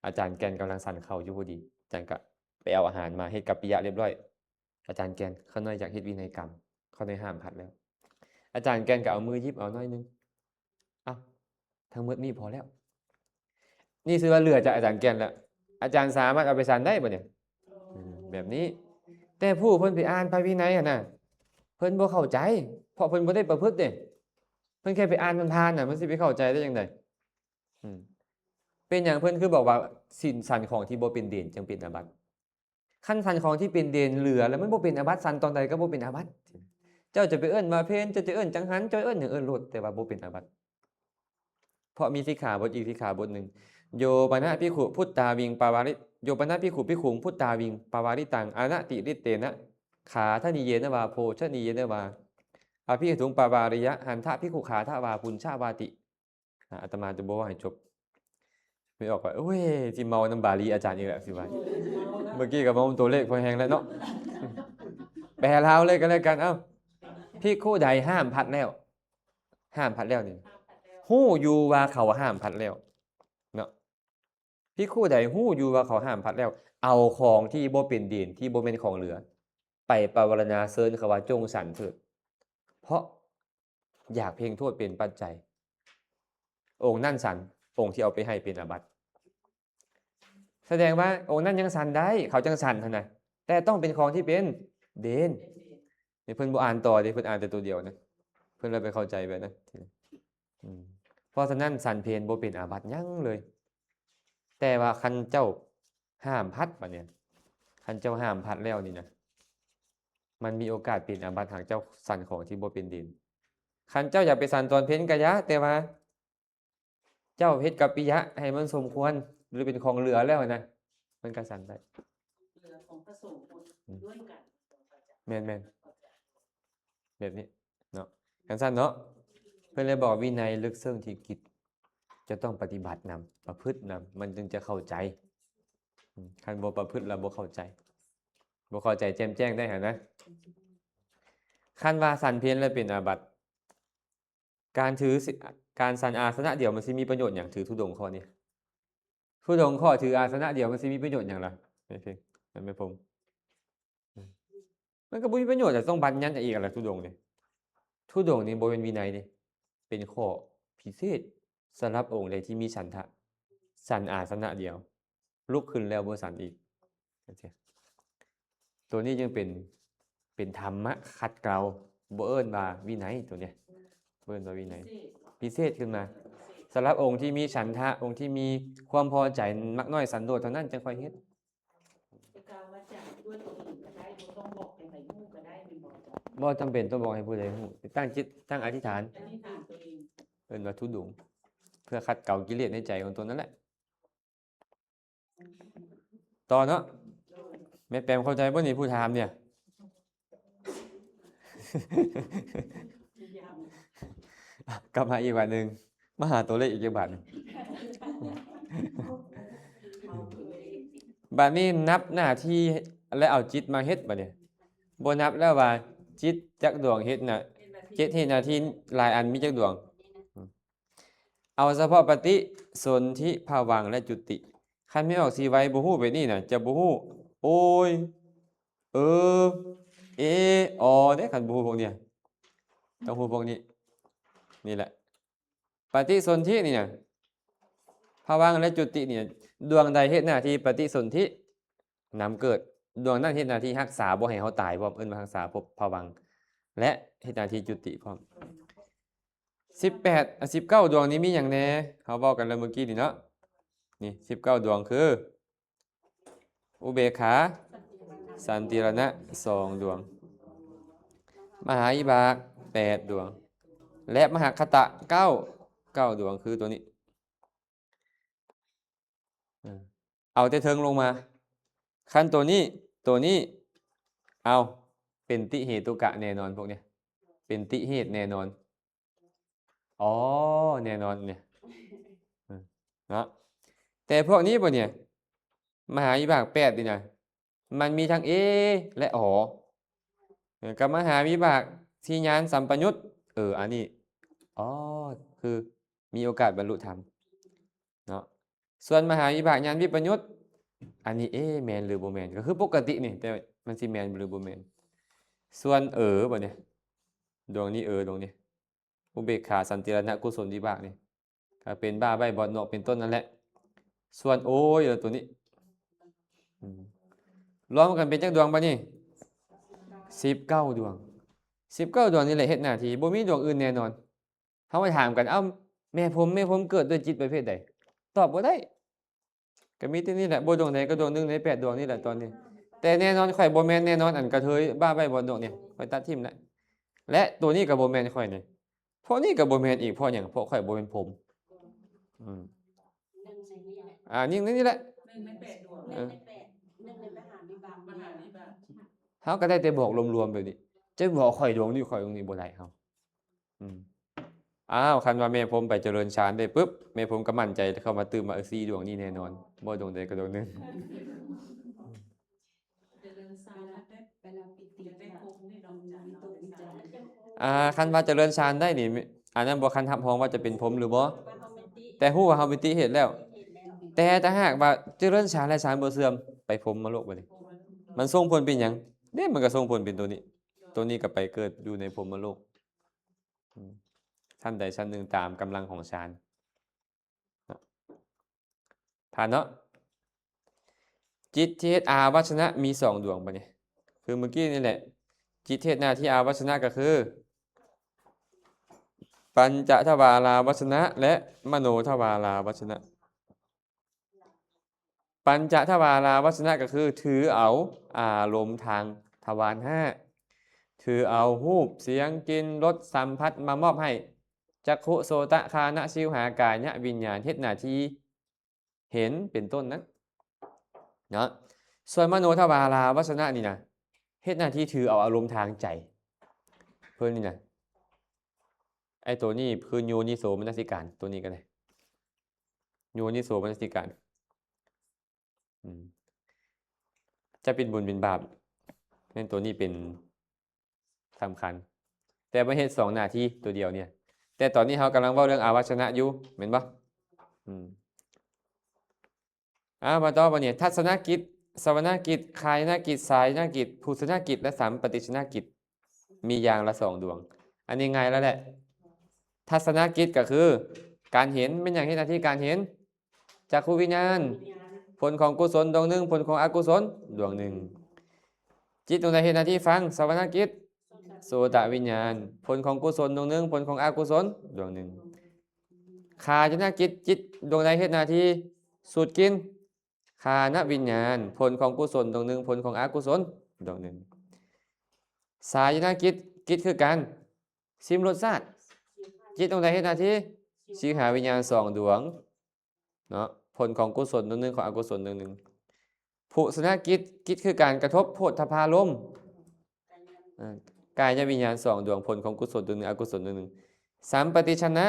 ອາຈານແກ່ນກຳລັງສັນເຂົ້າຢູ່ພໍດີ ອາຈານກະໄປເອົາອາຫານມາເຮັດກັບປິຍະລຽບຮ້ອຍ. ອາຈານແກ່ນ ຂ້ານ້ອຍຢາກເຮັດວິໄນກຳ ຂ້ານ້ອຍຫ້າມພັດແລ້ວ. ອາຈານແກ່ນກະເອົາມືຫຍິບເອົາໜ້ອຍໜຶ່ງ ເອົ້າ ທັງໝົດນີ້ພໍແລ້ວ. ນີ້ຊື່ວ່າເຫຼືອຈາກອາຈານແກ່ນແລ້ວ ອາຈານສາມາດເອົາໄປສັນໄດ້ບໍ່ນີ້? ອືມ ແບບນີ້. ແຕ່ຜູ້ເພິ່ນໄປອ່ານພະວິໄນຫັ້ນນະ ເພິ່ນບໍ່ເຂົ້າໃຈ ເພາະເພິ່ນບໍ່ໄດ້ປະພຶດເດ້ ເພິ່ນແຄ່ໄປອ່ານຜ່ານໆນະ ມັນຊິໄປເຂົ້າໃຈໄດ້ຈັ່ງໃດ? ອືມ ເປັນຫຍັງເພິ່ນຄືບອກວ່າສິນສັນຂອງທີ່ບໍ່ເປັນເດນຈຶ່ງເປັນອາບັດ? ຄັນສັນຂອງທີ່ເປັນເດນເຫຼືອແລ້ວ ມັນບໍ່ເປັນອາບັດ ສັນຕອນໃດກໍບໍ່ເປັນອາບັດ. ເຈົ້າຈະໄປເອີ້ນວ່າເພນ ເຈົ້າຈະເອີ້ນຈັງຫັນ ເຈົ້າເອີ້ນຫຍັງເອີ້ນໂລດ ແຕ່ວ່າບໍ່ເປັນອາບັດ ເພາະມີສິກຂາບົດອີກສິກຂາບົດໜຶ່ງ ໂຍປະນະພິກຂຸພຸດຕາວິງປະວາລິ ໂຍປະນະພິກຂຸພິກຂຸງພຸດຕາວິງປະວາລິຕັງ ອະນະຕິລິດເຕນະ ຄາທະນິເຍນະວາ ໂພຊະນີເຍນະວາ ອະພິຫະຕຸງປະວາລິຍະ ຫັນທະພິກຂຸຄາທະວາ ປຸນຊະວາຕິ. ອາ ອາດຕະມາຈະບໍ່ເວົ້າໃຫ້ຈົບ ໄມ່ອອກວ່າ ໂອ້ຍ ຊິເມົານຳບາລີອາຈານອີກແລ້ວ ຊິວ່າ ເມື່ອກີ້ກໍເມົາຕົວເລກພໍແຮງແລ້ວເນາະ ແປລາວເລີຍກໍແລ້ວກັນ. ເອົ້າ ພິກຂຸໃດຫ້າມພັດແລ້ວ ຫ້າມພັດແລ້ວນີ້ ຮູ້ຢູ່ວ່າເຂົາຫ້າມພັດແລ້ວເນາະ ພິກຂຸໃດຮູ້ຢູ່ວ່າເຂົາຫ້າມພັດແລ້ວ ເອົາຂອງທີ່ບໍ່ເປັນເດນ ທີ່ບໍ່ແມ່ນຂອງເຫຼືອ ໄປປະວາລະນາເຊີນເຂົາວ່າຈົ່ງສັນເຖີດ ເພາະຢາກເພງໂທດເປັນປັດໄຈ. ອົງນັ້ນສັນ, ອົງທີ່ເອົາໄປໃຫ້ເປັນອາບັດ. ສະແດງວ່າອົງນັ້ນຍັງສັນໄດ້, ເຂົາຈັ່ງສັນຫັ້ນນະ, ແຕ່ຕ້ອງເປັນຂອງທີ່ເປັນເດນ. ນີ້ເພິ່ນບໍ່ອ່ານຕໍ່ເດ້, ເພິ່ນອ່ານແຕ່ຕົວດຽວນະ, ເພິ່ນເລີຍໄປເຂົ້າໃຈແບບນັ້ນ. ອືມ ເພາະສະນັ້ນສັນເພນບໍ່ເປັນອາບັດຫຍັງເລີຍ. ແຕ່ວ່າຄັນເຈົ້າຫ້າມພັດບາດນີ້, ຄັນເຈົ້າຫ້າມພັດແລ້ວນີ້ນະ, ມັນມີໂອກາດເປັນອາບັດ ຫາກເຈົ້າສັນຂອງທີ່ບໍ່ເປັນເດນ. ຄັນເຈົ້າຢາກໄປສັນຕອນເພນກະຢ່າ, ແຕ່ວ່າເຈົ້າເຮັດກັບປິຍະໃຫ້ມັນສົມຄວນ ຫຼືເປັນຂອງເຫຼືອແລ້ວນະ, ມັນກະສັນໄດ້. ເຫຼືອຂອງພະສົງ ອືມ ດ້ວຍກັນ. ແມ່ນໆ ແບບນີ້ເນາະ, ຈັ່ງຊັ້ນເນາະ. ເພິ່ນເລີຍບອກ ວິໄນເລິກເຊິ່ງທີ່ກິດຈະຕ້ອງປະຕິບັດນຳ, ປະພຶດນຳ, ມັນຈຶ່ງຈະເຂົ້າໃຈ. ອືມ ຄັນບໍ່ປະພຶດແລ້ວບໍ່ເຂົ້າໃຈ, ບໍ່ເຂົ້າໃຈແຈ່ມແຈ້ງໄດ້ຫັ້ນນະ. ຄັນວ່າສັນເພນແລ້ວເປັນອາບັດ, ການຖື ການສັນອາສະນະດຽວມັນຊິມີປະໂຫຍດຫຍັງ? ຖືທຸດົງຂໍ້ນີ້, ທຸດົງຂໍ້ຖືອາສະນະດຽວມັນຊິມີປະໂຫຍດຫຍັງລະ? ແມ່ນເພງ ແມ່ນແມ່ນຜົມ. ມັນກໍບໍ່ມີປະໂຫຍດ ແລ້ວຕ້ອງບັນຍັດຫຍັງອີກລະ? ທຸດົງນີ້, ທຸດົງນີ້ບໍ່ແມ່ນວິໄນເດ້, ເປັນຂໍ້ພິເສດສຳລັບອົງໃດທີ່ມີສັນທະ, ສັນອາສະນະດຽວ, ລຸກຂຶ້ນແລ້ວບໍ່ສັນອີກ. ໂຕນີ້ຈຶ່ງເປັນ ເປັນທຳມະຂັດເກົາ, ບໍ່ເອີ້ນວ່າວິໄນໂຕນີ້, ບໍ່ເອີ້ນວ່າວິໄນ, ພິເສດຂຶ້ນມາ. ສຳລັບອົງທີ່ມີສັນທະ, ອົງທີ່ມີຄວາມພໍໃຈ, ມັກນ້ອຍສັນໂດດເທົ່ານັ້ນຈຶ່ງຄ່ອຍເຮັດ. ແຕ່ກ່າວວາຈາດ້ວຍຕົວເອງກໍໄດ້, ບໍ່ຕ້ອງບອກໃຫ້ໃຜຮູ້ກໍໄດ້ແມ່ນບໍ່? ບໍ່ຈຳເປັນຕ້ອງບອກໃຫ້ຜູ້ໃດຮູ້, ຕັ້ງຈິດ, ຕັ້ງອະທິຖານ, ອະທິຖານຕົວເອງ, ເອີ້ນວ່າທຸດົງ, ເພື່ອຂັດເກົາກິເລດໃນໃຈຂອງຕົນນັ້ນແຫຼະ. ຕໍ່ເນາະ. ແມ່ແປມເຂົ້າໃຈບໍ່ນີ້ ຜູ້ຖາມນີ້? ກັບມາອີກບາດໜຶ່ງ, ມາຫາຕົວເລກອີກຈັກບາດໜຶ່ງ. ບາດນີ້ນັບໜ້າທີ່ ແລະ ເອົາຈິດມາເຮັດບາດນີ້. ບໍ່ນັບແລ້ວວ່າຈິດຈັກດວງເຮັດນະ, ເຈັດເຮັດໜ້າທີ່ຫຼາຍອັນມີຈັກດວງ? ເອົາສະເພາະປະຕິສົນທິ ພະວັງ ແລະ ຈຸຕິ. ຄັນແມ່ອອກສີໄວບໍ່ຮູ້ແບບນີ້ນະ, ຈະບໍ່ຮູ້ ໂອຍ ເອີ ເອ ອໍ ເດ້. ຄັນບໍ່ຮູ້ພວກນີ້, ຕ້ອງຮູ້ພວກນີ້. ນີ້ແຫຼະ ປະຕິສົນທິນີ້ນະ, ພະວັງ ແລະ ຈຸຕິນີ້ນະ, ດວງໃດເຮັດໜ້າທີ່ປະຕິສົນທິ ນຳເກີດ, ດວງນັ້ນເຮັດໜ້າທີ່ຮັກສາບໍ່ໃຫ້ເຮົາຕາຍພ້ອມ, ເອີ້ນວ່າຮັກສາພະວັງ ແລະ ເຮັດໜ້າທີ່ຈຸຕິພ້ອມ. ສິບແປດ ອາ ສິບເກົ້າດວງນີ້ມີຫຍັງແດ່? ເຮົາເວົ້າກັນແລ້ວມື້ກີ້ນີ້ເນາະ. ນີ້ ສິບເກົ້າດວງຄື ອຸເບກຂາ ສັນຕິລະນະ ສອງດວງ, ມະຫາວິບາກ ແປດດວງ ແລະ ມະຫະຄະຕະ ເກົ້າ ເກົ້າດວງ ຄືໂຕນີ້. ເອີ ເອົາແຕ່ເທິງລົງມາ. ຄັນໂຕນີ້ ໂຕນີ້ ເອົາ ເປັນຕິເຫຕຸກະແນ່ນອນ, ພວກນີ້ເປັນຕິເຫດແນ່ນອນ. ອໍ ແນ່ນອນນີ້ ເນາະ. ແຕ່ພວກນີ້ບໍ່ນີ້ ມະຫາວິບາກແປດນີ້ນະ ມັນມີທັງເອ ແລະ ອໍ ເອີ ກັບມະຫາວິບາກທີ່ຍານສຳປະຍຸດ. ເອີ ອັນນີ້ ອໍ ຄືມີໂອກາດບັນລຸທຳເນາະ. ສ່ວນມະຫາວິບາກຍານວິປະຍຸດ ອັນນີ້ ເອ ແມ່ນຫຼືບໍ່ແມ່ນ? ກໍຄືປົກກະຕິນີ້ ແຕ່ມັນຊິແມ່ນຫຼືບໍ່ແມ່ນ? ສ່ວນເອີ ບັດນີ້ ດວງນີ້ ເອີ ດວງນີ້ ອຸເບກຂາ ສັນຕິລະນະ ກຸສົນວິບາກນີ້ ກໍເປັນບ້າໃບ້ບອດໜວກເປັນຕົ້ນນັ້ນແຫຼະ. ສ່ວນໂອຍ ເອີ ຕົວນີ້ ອືມ ລວມກັນເປັນຈັກດວງບັດນີ້? ສິບເກົ້າດວງ. ສິບເກົ້າດວງນີ້ແຫຼະເຮັດໜ້າທີ່, ບໍ່ມີດວງອື່ນແນ່ນອນ. ເຮົາໄປຖາມກັນ ເອົ້າ ແມ່ພົມ ແມ່ພົມເກີດດ້ວຍຈິດປະເພດໃດ? ຕອບບໍ່ໄດ້. ກໍມີແຕ່ນີ້ແຫຼະ, ບໍ່ດວງໃດກໍດວງໜຶ່ງໃນແປດດວງນີ້ແຫຼະຕອນນີ້. ແຕ່ແນ່ນອນຂ້ອຍບໍ່ແມ່ນແນ່ນອນ ອັນກະເທີຍບ້າໃບ້ບອດໜວກນີ້ ຂ້ອຍຕັດຖິ້ມແລ້ວ. ແລະ ໂຕນີ້ກໍບໍ່ແມ່ນຂ້ອຍນີ້, ພວກນີ້ກໍບໍ່ແມ່ນອີກ. ເພາະຫຍັງ? ເພາະຂ້ອຍບໍ່ແມ່ນພົມ. ອືມ ໜຶ່ງໃນນີ້ແຫຼະ ອ່າ ໜຶ່ງໃນນີ້ແຫຼະ ໜຶ່ງໃນແປດດວງ ເອີ ໜຶ່ງໃນແປດ ໜຶ່ງໃນມະຫາວິບາກ ມະຫາວິບາກ. ເຮົາກໍໄດ້ແຕ່ບອກລວມໆແບບນີ້, ຈະບອກຂ້ອຍດວງນີ້ ຂ້ອຍດວງນີ້ບໍ່ໄດ້ເຮົາ. ອືມ ອ້າວ ຄັນວ່າແມ່ພົມໄປຈະເລີນຊານໄດ້ປຶບ ແມ່ພົມກໍໝັ້ນໃຈເຂົ້າມາຕື່ມວ່າ ເອີ ສີ່ດວງນີ້ແນ່ນອນ, ບໍ່ດວງໃດກໍດວງໜຶ່ງ. ຈະເລີນຊານໄດ້ ໄປລຳປິຕິ ຢາກໄດ້ພົມນີ້ດອກ. ອ່າ ຄັນວ່າຈະເລີນຊານໄດ້ນີ້ ອັນນັ້ນບໍ່ຄັນຮັບຮອງວ່າຈະເປັນພົມຫຼືບໍ່, ແຕ່ຮູ້ວ່າເຮົາມີຕິເຫດແລ້ວ. ແຕ່ຖ້າຫາກວ່າຈະເລີນຊານແລ້ວຊານບໍ່ເສື່ອມ ໄປພົມມະໂລກບັດນີ້ ມັນສົ່ງຜົນເປັນຫຍັງ? ເດ້ ມັນກໍສົ່ງຜົນເປັນໂຕນີ້ ໂຕນີ້ກໍໄປເກີດຢູ່ໃນພົມມະໂລກ ອືມ ຊັ້ນໃດຊັ້ນໜຶ່ງຕາມກຳລັງຂອງຊານ. ຜ່ານເນາະ. ຈິດທີ່ເຮັດອາວັດຊະນະມີສອງດວງບາດນີ້ ຄືມື້ກີ້ນີ້ແຫຼະ. ຈິດເຮັດໜ້າທີ່ອາວັດຊະນະກໍຄື ປັນຈະທະວາລາວັດຊະນະ ແລະ ມະໂນທະວາລາວັດຊະນະ. ປັນຈະທະວາລາວັດຊະນະກໍຄືຖືເອົາອາລົມທາງທະວານຫ້າ ຖືເອົາຮູບ ສຽງ ກິ່ນ ລົດ ສຳຜັດມາມອບໃຫ້ ຈັກຂຸ ໂສຕະ ຄານະ ຊິວຫາ ກາຍະວິນຍານ ເຮັດໜ້າທີ່ເຫັນເປັນຕົ້ນນັ້ນເນາະ. ສ່ວນມະໂນທະວາລາວັດຊະນະນີ້ນະ ເຮັດໜ້າທີ່ຖືເອົາອາລົມທາງໃຈເພິ່ນນີ້ນະ. ໄອ້ໂຕນີ້ຄືໂຍນິໂສມະນະສິການ ໂຕນີ້ກໍໄດ້ ໂຍນິໂສມະນະສິການ ອືມ ຈະເປັນບຸນເປັນບາບ ແມ່ນໂຕນີ້ເປັນສຳຄັນ ແຕ່ມາເຮັດສອງໜ້າທີ່ໂຕດຽວນີ້. ແຕ່ຕອນນີ້ເຮົາກຳລັງເວົ້າເລື່ອງອາວັດຊະນະຢູ່ ແມ່ນບໍ່? ອືມ ອາ ມາຕໍ່ບາດນີ້ ທັດສະນະກິດ ສະວະນະກິດ ຄາຍະນະກິດ ສາຍະນະກິດ ໂພຊະນະກິດ ແລະ ສຳປະຕິດສະນະກິດ ມີຢ່າງລະສອງດວງ. ອັນນີ້ງ່າຍແລ້ວແຫຼະ. ທັດສະນະກິດກໍຄືການເຫັນ. ແມ່ນຫຍັງເຮັດໜ້າທີ່ການເຫັນ? ຈັກຂຸວິນຍານ ຜົນຂອງກຸສົນດວງໜຶ່ງ ຜົນຂອງອະກຸສົນດວງໜຶ່ງ. ຈິດດວງໃດເຮັດໜ້າທີ່ຟັງ? ສະວະນະກິດ ໂສຕະວິນຍານ ຜົນຂອງກຸສົນດວງໜຶ່ງ ຜົນຂອງອະກຸສົນດວງໜຶ່ງ. ຄາຍະນະກິດ ຈິດດວງໃດເຮັດໜ້າທີ່ສູດກິ່ນ? ຄານະວິນຍານ ຜົນຂອງກຸສົນດວງໜຶ່ງ ຜົນຂອງອະກຸສົນດວງໜຶ່ງ. ສາຍະນະກິດ ກິດຄືການຊິມລົດຊາດ ຈິດດວງໃດເຮັດໜ້າທີ່? ຊິວຫາວິນຍານສອງດວງເນາະ ຜົນຂອງກຸສົນດວງໜຶ່ງ ຂອງອະກຸສົນດວງໜຶ່ງ. ໂພຊະນະກິດ ກິດຄືການກະທົບໂພດທະພາລົມ ເອີ ກາຍະວິນຍານສອງດວງ ຜົນຂອງກຸສົນດວງໜຶ່ງ ອະກຸສົນດວງໜຶ່ງ. ສຳປະຕິດສະນະ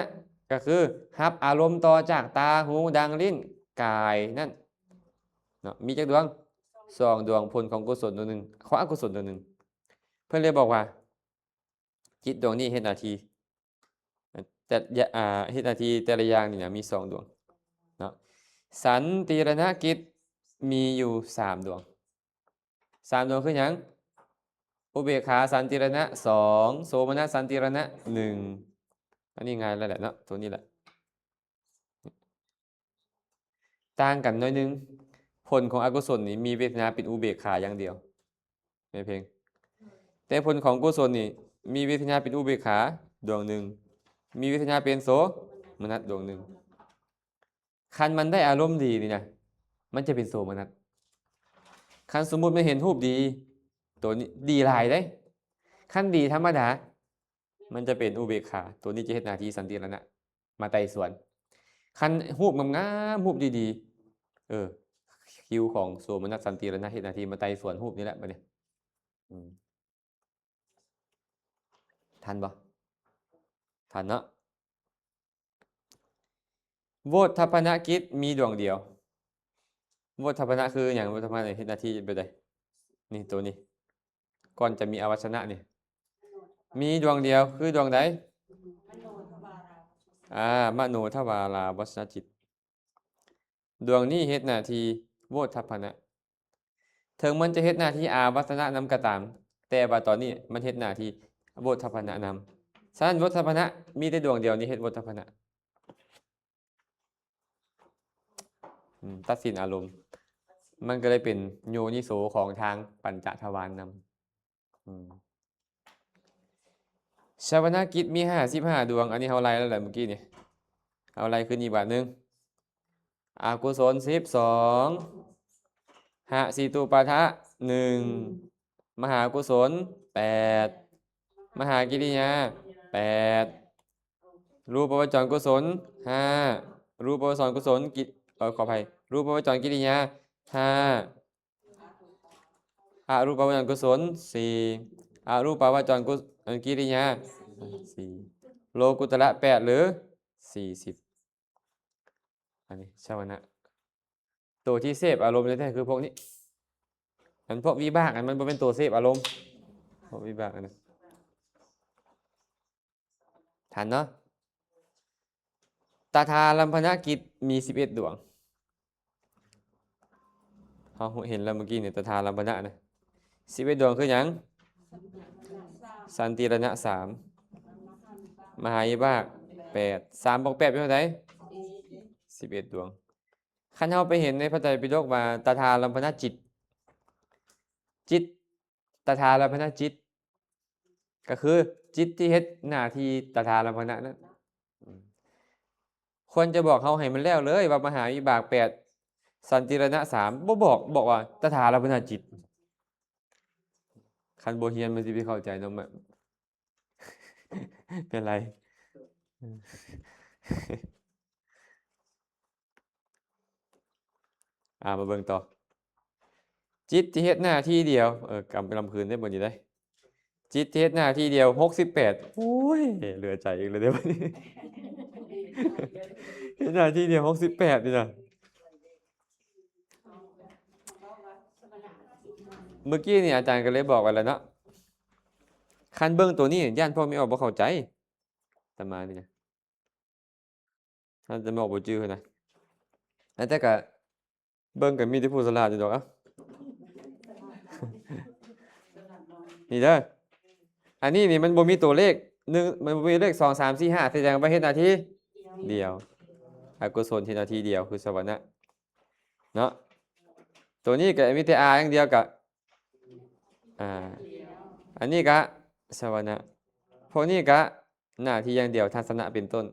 ກໍຄືຮັບອາລົມຕໍ່ຈາກຕາ ຫູ ດັງ ລີ້ນ ກາຍນັ້ນເນາະ ມີຈັກດວງ? ສອງດວງ ຜົນຂອງກຸສົນດວງໜຶ່ງ ຂອງອະກຸສົນດວງໜຶ່ງ. ເພິ່ນເລີຍບອກວ່າ ຈິດດວງນີ້ເຮັດໜ້າທີ່ ແຕ່ ອາ ເຮັດໜ້າທີ່ແຕ່ລະຢ່າງນີ້ນະ ມີສອງດວງເນາະ. ສັນຕິລະນະກິດມີຢູ່ສາມດວງ. ສາມດວງຄືຫຍັງ? ອຸເບກຂາສັນຕິລະນະສອງ ໂສມະນັດສັນຕິລະນະໜຶ່ງ. ອັນນີ້ງ່າຍແລ້ວແຫຼະເນາະ ໂຕນີ້ແຫຼະ. ຕ່າງກັນໜ້ອຍໜຶ່ງ ຜົນຂອງອະກຸສົນນີ້ມີເວທະນາເປັນອຸເບກຂາຢ່າງດຽວ ແມ່ນເພງ. ແຕ່ຜົນຂອງກຸສົນນີ້ມີເວທະນາເປັນອຸເບກຂາດວງໜຶ່ງ ມີເວທະນາເປັນໂສມະນັດດວງໜຶ່ງ. ຄັນມັນໄດ້ອາລົມດີນີ້ນະ ມັນຈະເປັນໂສມະນັດ. ຄັນສົມມຸດມັນເຫັນຮູບດີ ໂຕນີ້ດີຫຼາຍເດ້. ຄັນດີທຳມະດາ ມັນຈະເປັນອຸເບກຂາ ໂຕນີ້ຈະເຮັດໜ້າທີ່ສັນຕິລະນະ ມາໄຕ່ສວນ. ຄັນຮູບງາມໆ ຮູບດີໆ ເອີ ຄິວຂອງໂສມະນັດສັນຕິລະນະເຮັດໜ້າທີ່ມາໄຕ່ສວນຮູບນີ້ແຫຼະ ບັດນີ້. ອືມ ທັນບໍ່? ທັນເນາະ. ໂວດທັບພະນະກິດມີດວງດຽວ. ໂວດທັບພະນະຄືຫຍັງ? ໂວດທັບພະນະເຮັດໜ້າທີ່ແບບໃດ? ນີ້ ໂຕນີ້ ກ່ອນຈະມີອາວັດຊະນະນີ້ ມີດວງດຽວ ຄືດວງໃດ? ອາ ມະໂນທະວາລາວັດຊະນະຈິດ. ດວງນີ້ເຮັດໜ້າທີ່ໂວດທັບພະນະ. ເຖິງມັນຈະເຮັດໜ້າທີ່ອາວັດຊະນະນຳກໍຕາມ, ແຕ່ວ່າຕອນນີ້ມັນເຮັດໜ້າທີ່ໂວດທັບພະນະນຳ. ສະນັ້ນ ໂວດທັບພະນະມີແຕ່ດວງດຽວນີ້ເຮັດໂວດທັບພະນະ. ອືມ ຕັດສິນອາລົມ. ມັນກໍເລີຍເປັນໂຍນິໂສຂອງທາງປັນຈະທະວານນຳ. ອືມ ຊາວະນະກິດມີຫ້າສິບຫ້າດວງ. ອັນນີ້ເຮົາໄລ່ແລ້ວແຫຼະມື້ກີ້ນີ້. ເຮົາໄລ່ຄືນອີກບາດໜຶ່ງ. ອະກຸສົນສິບສອງ, ຫະສິຕຸປະທະໜຶ່ງ, ມະຫາກຸສົນແປດ, ມະຫາກິລິຍາແປດ, ຮູບປະວະຈອນກຸສົນຫ້າ, ຮູບປະວະຈອນກຸສົນກິ ເອີ ຂໍອະໄພ, ຮູບປະວະຈອນກິລິຍາຫ້າ, ອະຮູບປະວະຈອນກຸສົນສີ່, ອະຮູບປະວະຈອນກຸ ກິລິຍາສີ່, ໂລກຸດຕະລະແປດ ຫຼື ສີ່ສິບ. ອັນນີ້ຊາວະນະ. ໂຕທີ່ເສບອາລົມແທ້ໆຄືພວກນີ້. ອັນພວກວິບາກ ອັນມັນບໍ່ແມ່ນໂຕເສບອາລົມ. ພວກວິບາກອັນນັ້ນ. ທັນເນາະ. ຕະທາລັມພະນະກິດມີສິບເອັດດວງ. ເຮົາເຫັນແລ້ວມື້ກີ້ນີ້ ຕະທາລັມພະນະນະ. ສິບເອັດດວງຄືຫຍັງ? ສັນຕິລະນະສາມ ມະຫາວິບາກແປດ ສາມບວກແປດເປັນເທົ່າໃດ? ສິບເອັດດວງ. ຄັນເຮົາໄປເຫັນໃນພະໄຕປິດົກວ່າ ຕະຖາລຳພັນນະຈິດ ຈິດ ຕະຖາລຳພັນນະຈິດ ກໍຄືຈິດທີ່ເຮັດໜ້າທີ່ຕະຖາລຳພັນນະນັ້ນ ອືມ ຄວນຈະບອກເຮົາໃຫ້ມັນແລ້ວເລີຍວ່າ ມະຫາວິບາກແປດ ສັນຕິລະນະສາມ ບໍ່ບອກ ບອກວ່າ ຕະຖາລຳພັນນະຈິດ. ຄັນບໍ່ຮຽນມັນຊິໄປເຂົ້າໃຈເນາະ ມັນ ເປັນໄລ? ອ່າ ມາເບິ່ງຕໍ່ ຈິດທີ່ເຮັດໜ້າທີ່ດຽວ ເອີ ກຳ ກຳຄືນໄດ້ບໍ່ນີ້ໄດ໋ ຈິດທີ່ເຮັດໜ້າທີ່ດຽວ ຫົກສິບແປດ ໂອ້ຍ ເຫຼືອໃຈອີກແລ້ວເດ້ບັດນີ້ ເຮັດໜ້າທີ່ດຽວ ຫົກສິບແປດ ນີ້ນະ. ເມື່ອກີ້ນີ້ອາຈານກໍເລີຍບອກໄວ້ແລ້ວເນາະ ຄັນເບິ່ງໂຕນີ້ຢ້ານພວກແມ່ອອກບໍ່ເຂົ້າໃຈ ອາດຕະມານີ້ນະ ອາດຕະມາອອກບໍ່ຈື່ນະ ອາ ແຕ່ກະເບິ່ງກໍມີແຕ່ຜູ້ສະຫຼາດຢູ່ດອກ ເອົ້າ ນີ້ເດີ ອັນນີ້ນີ້ມັນບໍ່ມີຕົວເລກໜຶ່ງ ມັນບໍ່ມີເລກສອງ ສາມ ສີ່ ຫ້າ ສະແດງວ່າເຮັດໜ້າທີ່ດຽວ ອະກຸສົນເຮັດໜ້າທີ່ດຽວ ຄືສະວະນະ ເນາະ ໂຕນີ້ກໍມີແຕ່ອາຢ່າງດຽວກະ ອາ ອັນນີ້ກະສະວະນະ ພວກນີ້ກະໜ້າທີ່ຢ່າງດຽວ ທັດສະນະເປັນຕົ້ນ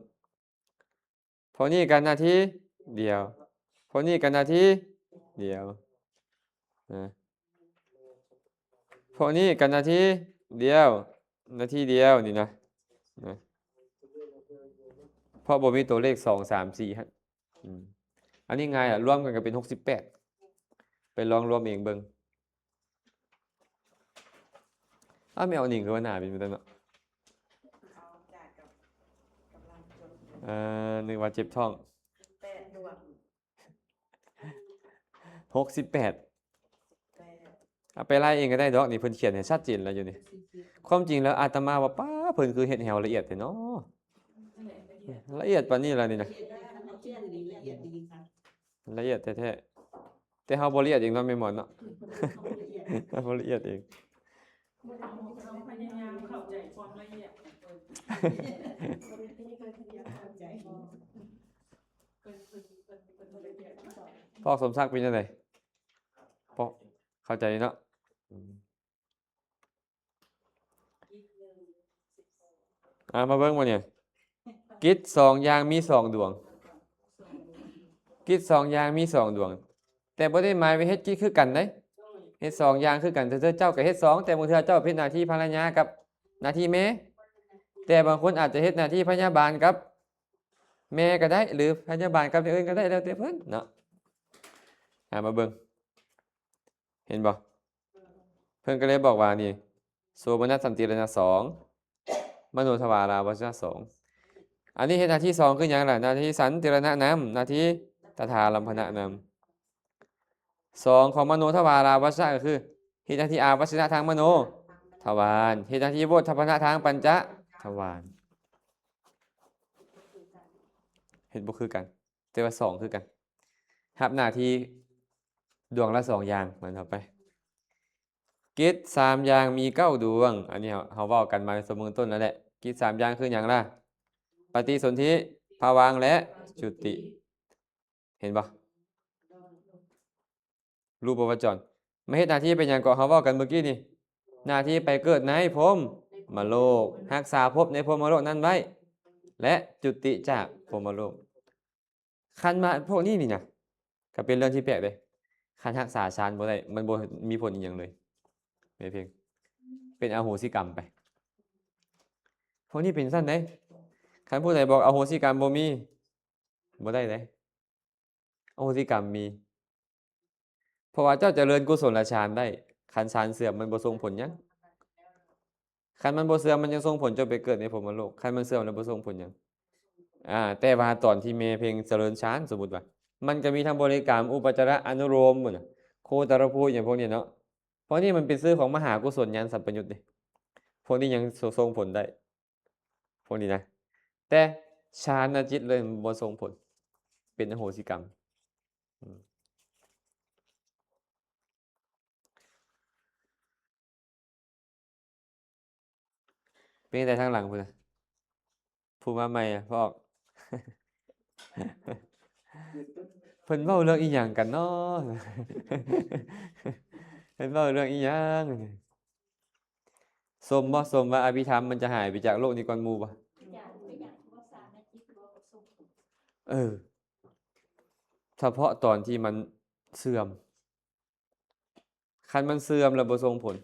ພວກນີ້ກະໜ້າທີ່ດຽວ ພວກນີ້ກະໜ້າທີ່ດຽວນະ ພວກນີ້ກະໜ້າທີ່ດຽວ ໜ້າທີ່ດຽວນີ້ນະ ນະ ເພາະບໍ່ມີຕົວເລກສອງ ສາມ ສີ່ ອືມ ອັນນີ້ງ່າຍລະ ລວມກັນກໍເປັນຫົກສິບແປດ ໄປລອງລວມເອງເບິ່ງ. ອ້າວ ແມ່ອອກນິງຄືວ່າໜ້າເປັນຈັ່ງຊັ້ນເນາະ ເອີ ນຶກວ່າເຈັບທ້ອງ ຫົກສິບແປດ ເອົາໄປໄລ່ເອງກໍໄດ້ດອກ ນີ້ເພິ່ນຂຽນໃຫ້ຊັດເຈນແລ້ວຢູ່ນີ້ ຄວາມຈິງແລ້ວອາດຕະມາວ່າ ປ້າ ເພິ່ນຄືເຮັດແຮວລະອຽດແທ້ເນາະ ລະອຽດປານນີ້ລະນີ້ນະ ລະອຽດແທ້ໆ ແຕ່ເຮົາບໍ່ລະອຽດເອງເນາະ ແມ່ນບໍ່ເນາະ ເຮົາບໍ່ລະອຽດເອງ ເຮົາພະຍາຍາມເຂົ້າໃຈຄວາມລະອຽດຂອງເພິ່ນ ພໍ່ສົມສັກເປັນຈັ່ງໃດ? ພໍ່ເຂົ້າໃຈເນາະ ອືມ ອ່າ ມາເບິ່ງບໍ່ນີ້ ກິດສອງຢ່າງມີສອງດວງ ກິດສອງຢ່າງມີສອງດວງ ແຕ່ບໍ່ໄດ້ໝາຍວ່າເຮັດກິດຄືກັນເດ້ ເຮັດສອງຢ່າງຄືກັນ ເທື່ອເຈົ້າກໍເຮັດສອງ ແຕ່ບາງເທື່ອເຈົ້າເຮັດໜ້າທີ່ພັນລະຍາກັບໜ້າທີ່ແມ່ ແຕ່ບາງຄົນອາດຈະເຮັດໜ້າທີ່ພະຍາບານກັບແມ່ກໍໄດ້ ຫຼື ພະຍາບານກັບຢ່າງອື່ນກໍໄດ້ ແລ້ວແຕ່ເພິ່ນເນາະ ອ່າ ມາເບິ່ງ ເຫັນບໍ່? ເພິ່ນກໍເລີຍບອກວ່ານີ້ ໂສມະນັດສັນຕິລະນະສອງ ມະໂນທວາລາວັດຊະນະສອງ ອັນນີ້ເຮັດໜ້າທີ່ສອງຄືຫຍັງລະ? ໜ້າທີ່ສັນຕິລະນະນຳ ໜ້າທີ່ຕະຖາລຳພັນນະນຳ ສອງຂອງມະໂນທວາລາວັດຊະນະກໍຄື ເຮັດໜ້າທີ່ອາວັດຊະນະທາງມະໂນທວານ ເຮັດໜ້າທີ່ໂວດທະພະນະທາງປັນຈະທວານ ເຮັດບໍ່ຄືກັນ ແຕ່ວ່າສອງຄືກັນ ຮັບໜ້າທີ່ດວງລະສອງຢ່າງ ວ່າເທົ່າໄປ ກິດສາມຢ່າງມີເກົ້າດວງ ອັນນີ້ເຮົາ ເຮົາເວົ້າກັນມາໃນຊົ່ວໂມງຕົ້ນນັ້ນແຫຼະ ກິດສາມຢ່າງຄືຫຍັງລະ? ປະຕິສົນທິ ພະວັງ ແລະ ຈຸຕິ ເຫັນບໍ່? ຮູບປະວະຈອນ ມາເຮັດໜ້າທີ່ເປັນຫຍັງເກາະ ເຮົາເວົ້າກັນເມື່ອກີ້ນີ້ ໜ້າທີ່ໄປເກີດໃນພົມມະໂລກ ຮັກສາພົບໃນພົມມະໂລກນັ້ນໄວ້ ແລະ ຈຸຕິຈາກພົມມະໂລກ ຄັນມາພວກນີ້ນີ້ນະ ກໍເປັນເລື່ອງທີ່ແປກເດ້ ຄັນຮັກສາຊານບໍ່ໄດ້ ມັນບໍ່ມີຜົນອີ່ຫຍັງເລີຍ ແມ່ນພຽງເປັນອະໂຫສິກຳໄປ ພວກນີ້ເປັນຊັ້ນເດ້ ຄັນຜູ້ໃດບອກອະໂຫສິກຳບໍ່ມີ ບໍ່ໄດ້ເດ້ ອະໂຫສິກຳມີ ເພາະວ່າເຈົ້າຈະເລີນກຸສົນລະຊານໄດ້ ຄັນຊານເສື່ອມມັນບໍ່ສົ່ງຜົນຫຍັງ ຄັນມັນບໍ່ເສື່ອມ ມັນຍັງສົ່ງຜົນເຈົ້າໄປເກີດໃນພົມມະໂລກ ຄັນມັນເສື່ອມແລ້ວບໍ່ສົ່ງຜົນຫຍັງ ອາ ແຕ່ວ່າຕອນທີ່ແມ່ເພັງຈະເລີນຊານ ສົມມຸດວ່າ ມັນກໍມີທັງບໍລິກຳ ອຸປະຈາລະ ອະນຸໂລມ ໂຄຕະລະພູ ຫຍັງພວກນີ້ເນາະ ພວກນີ້ມັນເປັນຊື່ຂອງມະຫາກຸສົນຍານສຳປະຍຸດເດ້ ພວກນີ້ຍັງ ສ- ສົ່ງຜົນໄດ້ ພວກນີ້ນະ ແຕ່ຊານນະຈິດເລີຍບໍ່ສົ່ງຜົນ ເປັນອະໂຫສິກຳ ອືມ. ງໃດທາງຫຼັງພຸ້ນນະ? ຜູ້ມາໃໝ່ອະ ພວກ ເພິ່ນເວົ້າເລື່ອງອີ່ຫຍັງກັນເນາະ? ເພິ່ນເວົ້າເລື່ອງອີ່ຫຍັງ? ຊົມບໍ່? ຊົມວ່າອະພິທຳມັນຈະຫາຍໄປຈາກໂລກນີ້ກ່ອນໝູ່ບໍ່? ເອີ ສະເພາະຕອນທີ່ມັນເສື່ອມ. ຄັນມັນເສື່ອມແລ້ວບໍ່ສົ່ງຜົນ,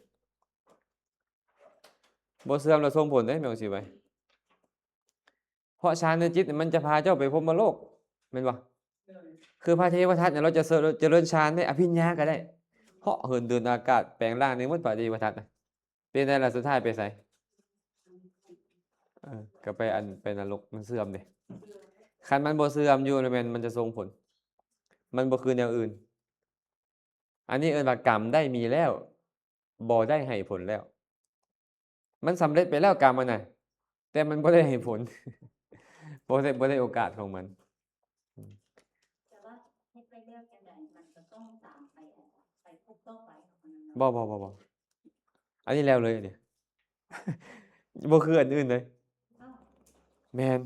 ບໍ່ເສື່ອມແລ້ວສົ່ງຜົນເດ້ ແມ່ນອອກຊິໄວ. ເພາະຊານໃນຈິດມັນຈະພາເຈົ້າໄປພົມມະໂລກ ແມ່ນບໍ່? ຄືພະເທວະທັດນີ້ ລາວຈະເຊີ ຈະເລີນຊານໄດ້ ອະພິນຍາກໍໄດ້ ເຫາະເຫີນເດີນອາກາດ ແປງຮ່າງໄດ້ໝົດພະເທວະທັດນະ. ເປັນໄດ້ລະ ສຸດທ້າຍໄປໃສ? ເອີ ກໍໄປອັນ ໄປນະລົກ ມັນເສື່ອມເດ້. ຄັນມັນບໍ່ເສື່ອມຢູ່ແມ່ນມັນຈະສົ່ງຜົນ, ມັນບໍ່ຄືແນວອື່ນ. ອັນນີ້ເອີ້ນວ່າກຳໄດ້ມີແລ້ວ ບໍ່ໄດ້ໃຫ້ຜົນແລ້ວ. ມັນສຳເລັດໄປແລ້ວກຳມັນນະ ແຕ່ມັນບໍ່ໄດ້ໃຫ້ຜົນ ບໍ່ໄດ້ ບໍ່ໄດ້ໂອກາດຂອງມັນ. ແຕ່ວ່າເຮັດໄປແລ້ວຈັ່ງໃດ ມັນກໍຕ້ອງຕາມໄປ ໄປພົບຕໍ່ໄປຂອງມັນນະ. ບໍ່ ບໍ່ ບໍ່ ບໍ່ ອັນນີ້ແລ້ວເລີຍ ອັນນີ້ ບໍ່ຄືອັນອື່ນເລີຍ. ອ້າວ ແມ່ນ.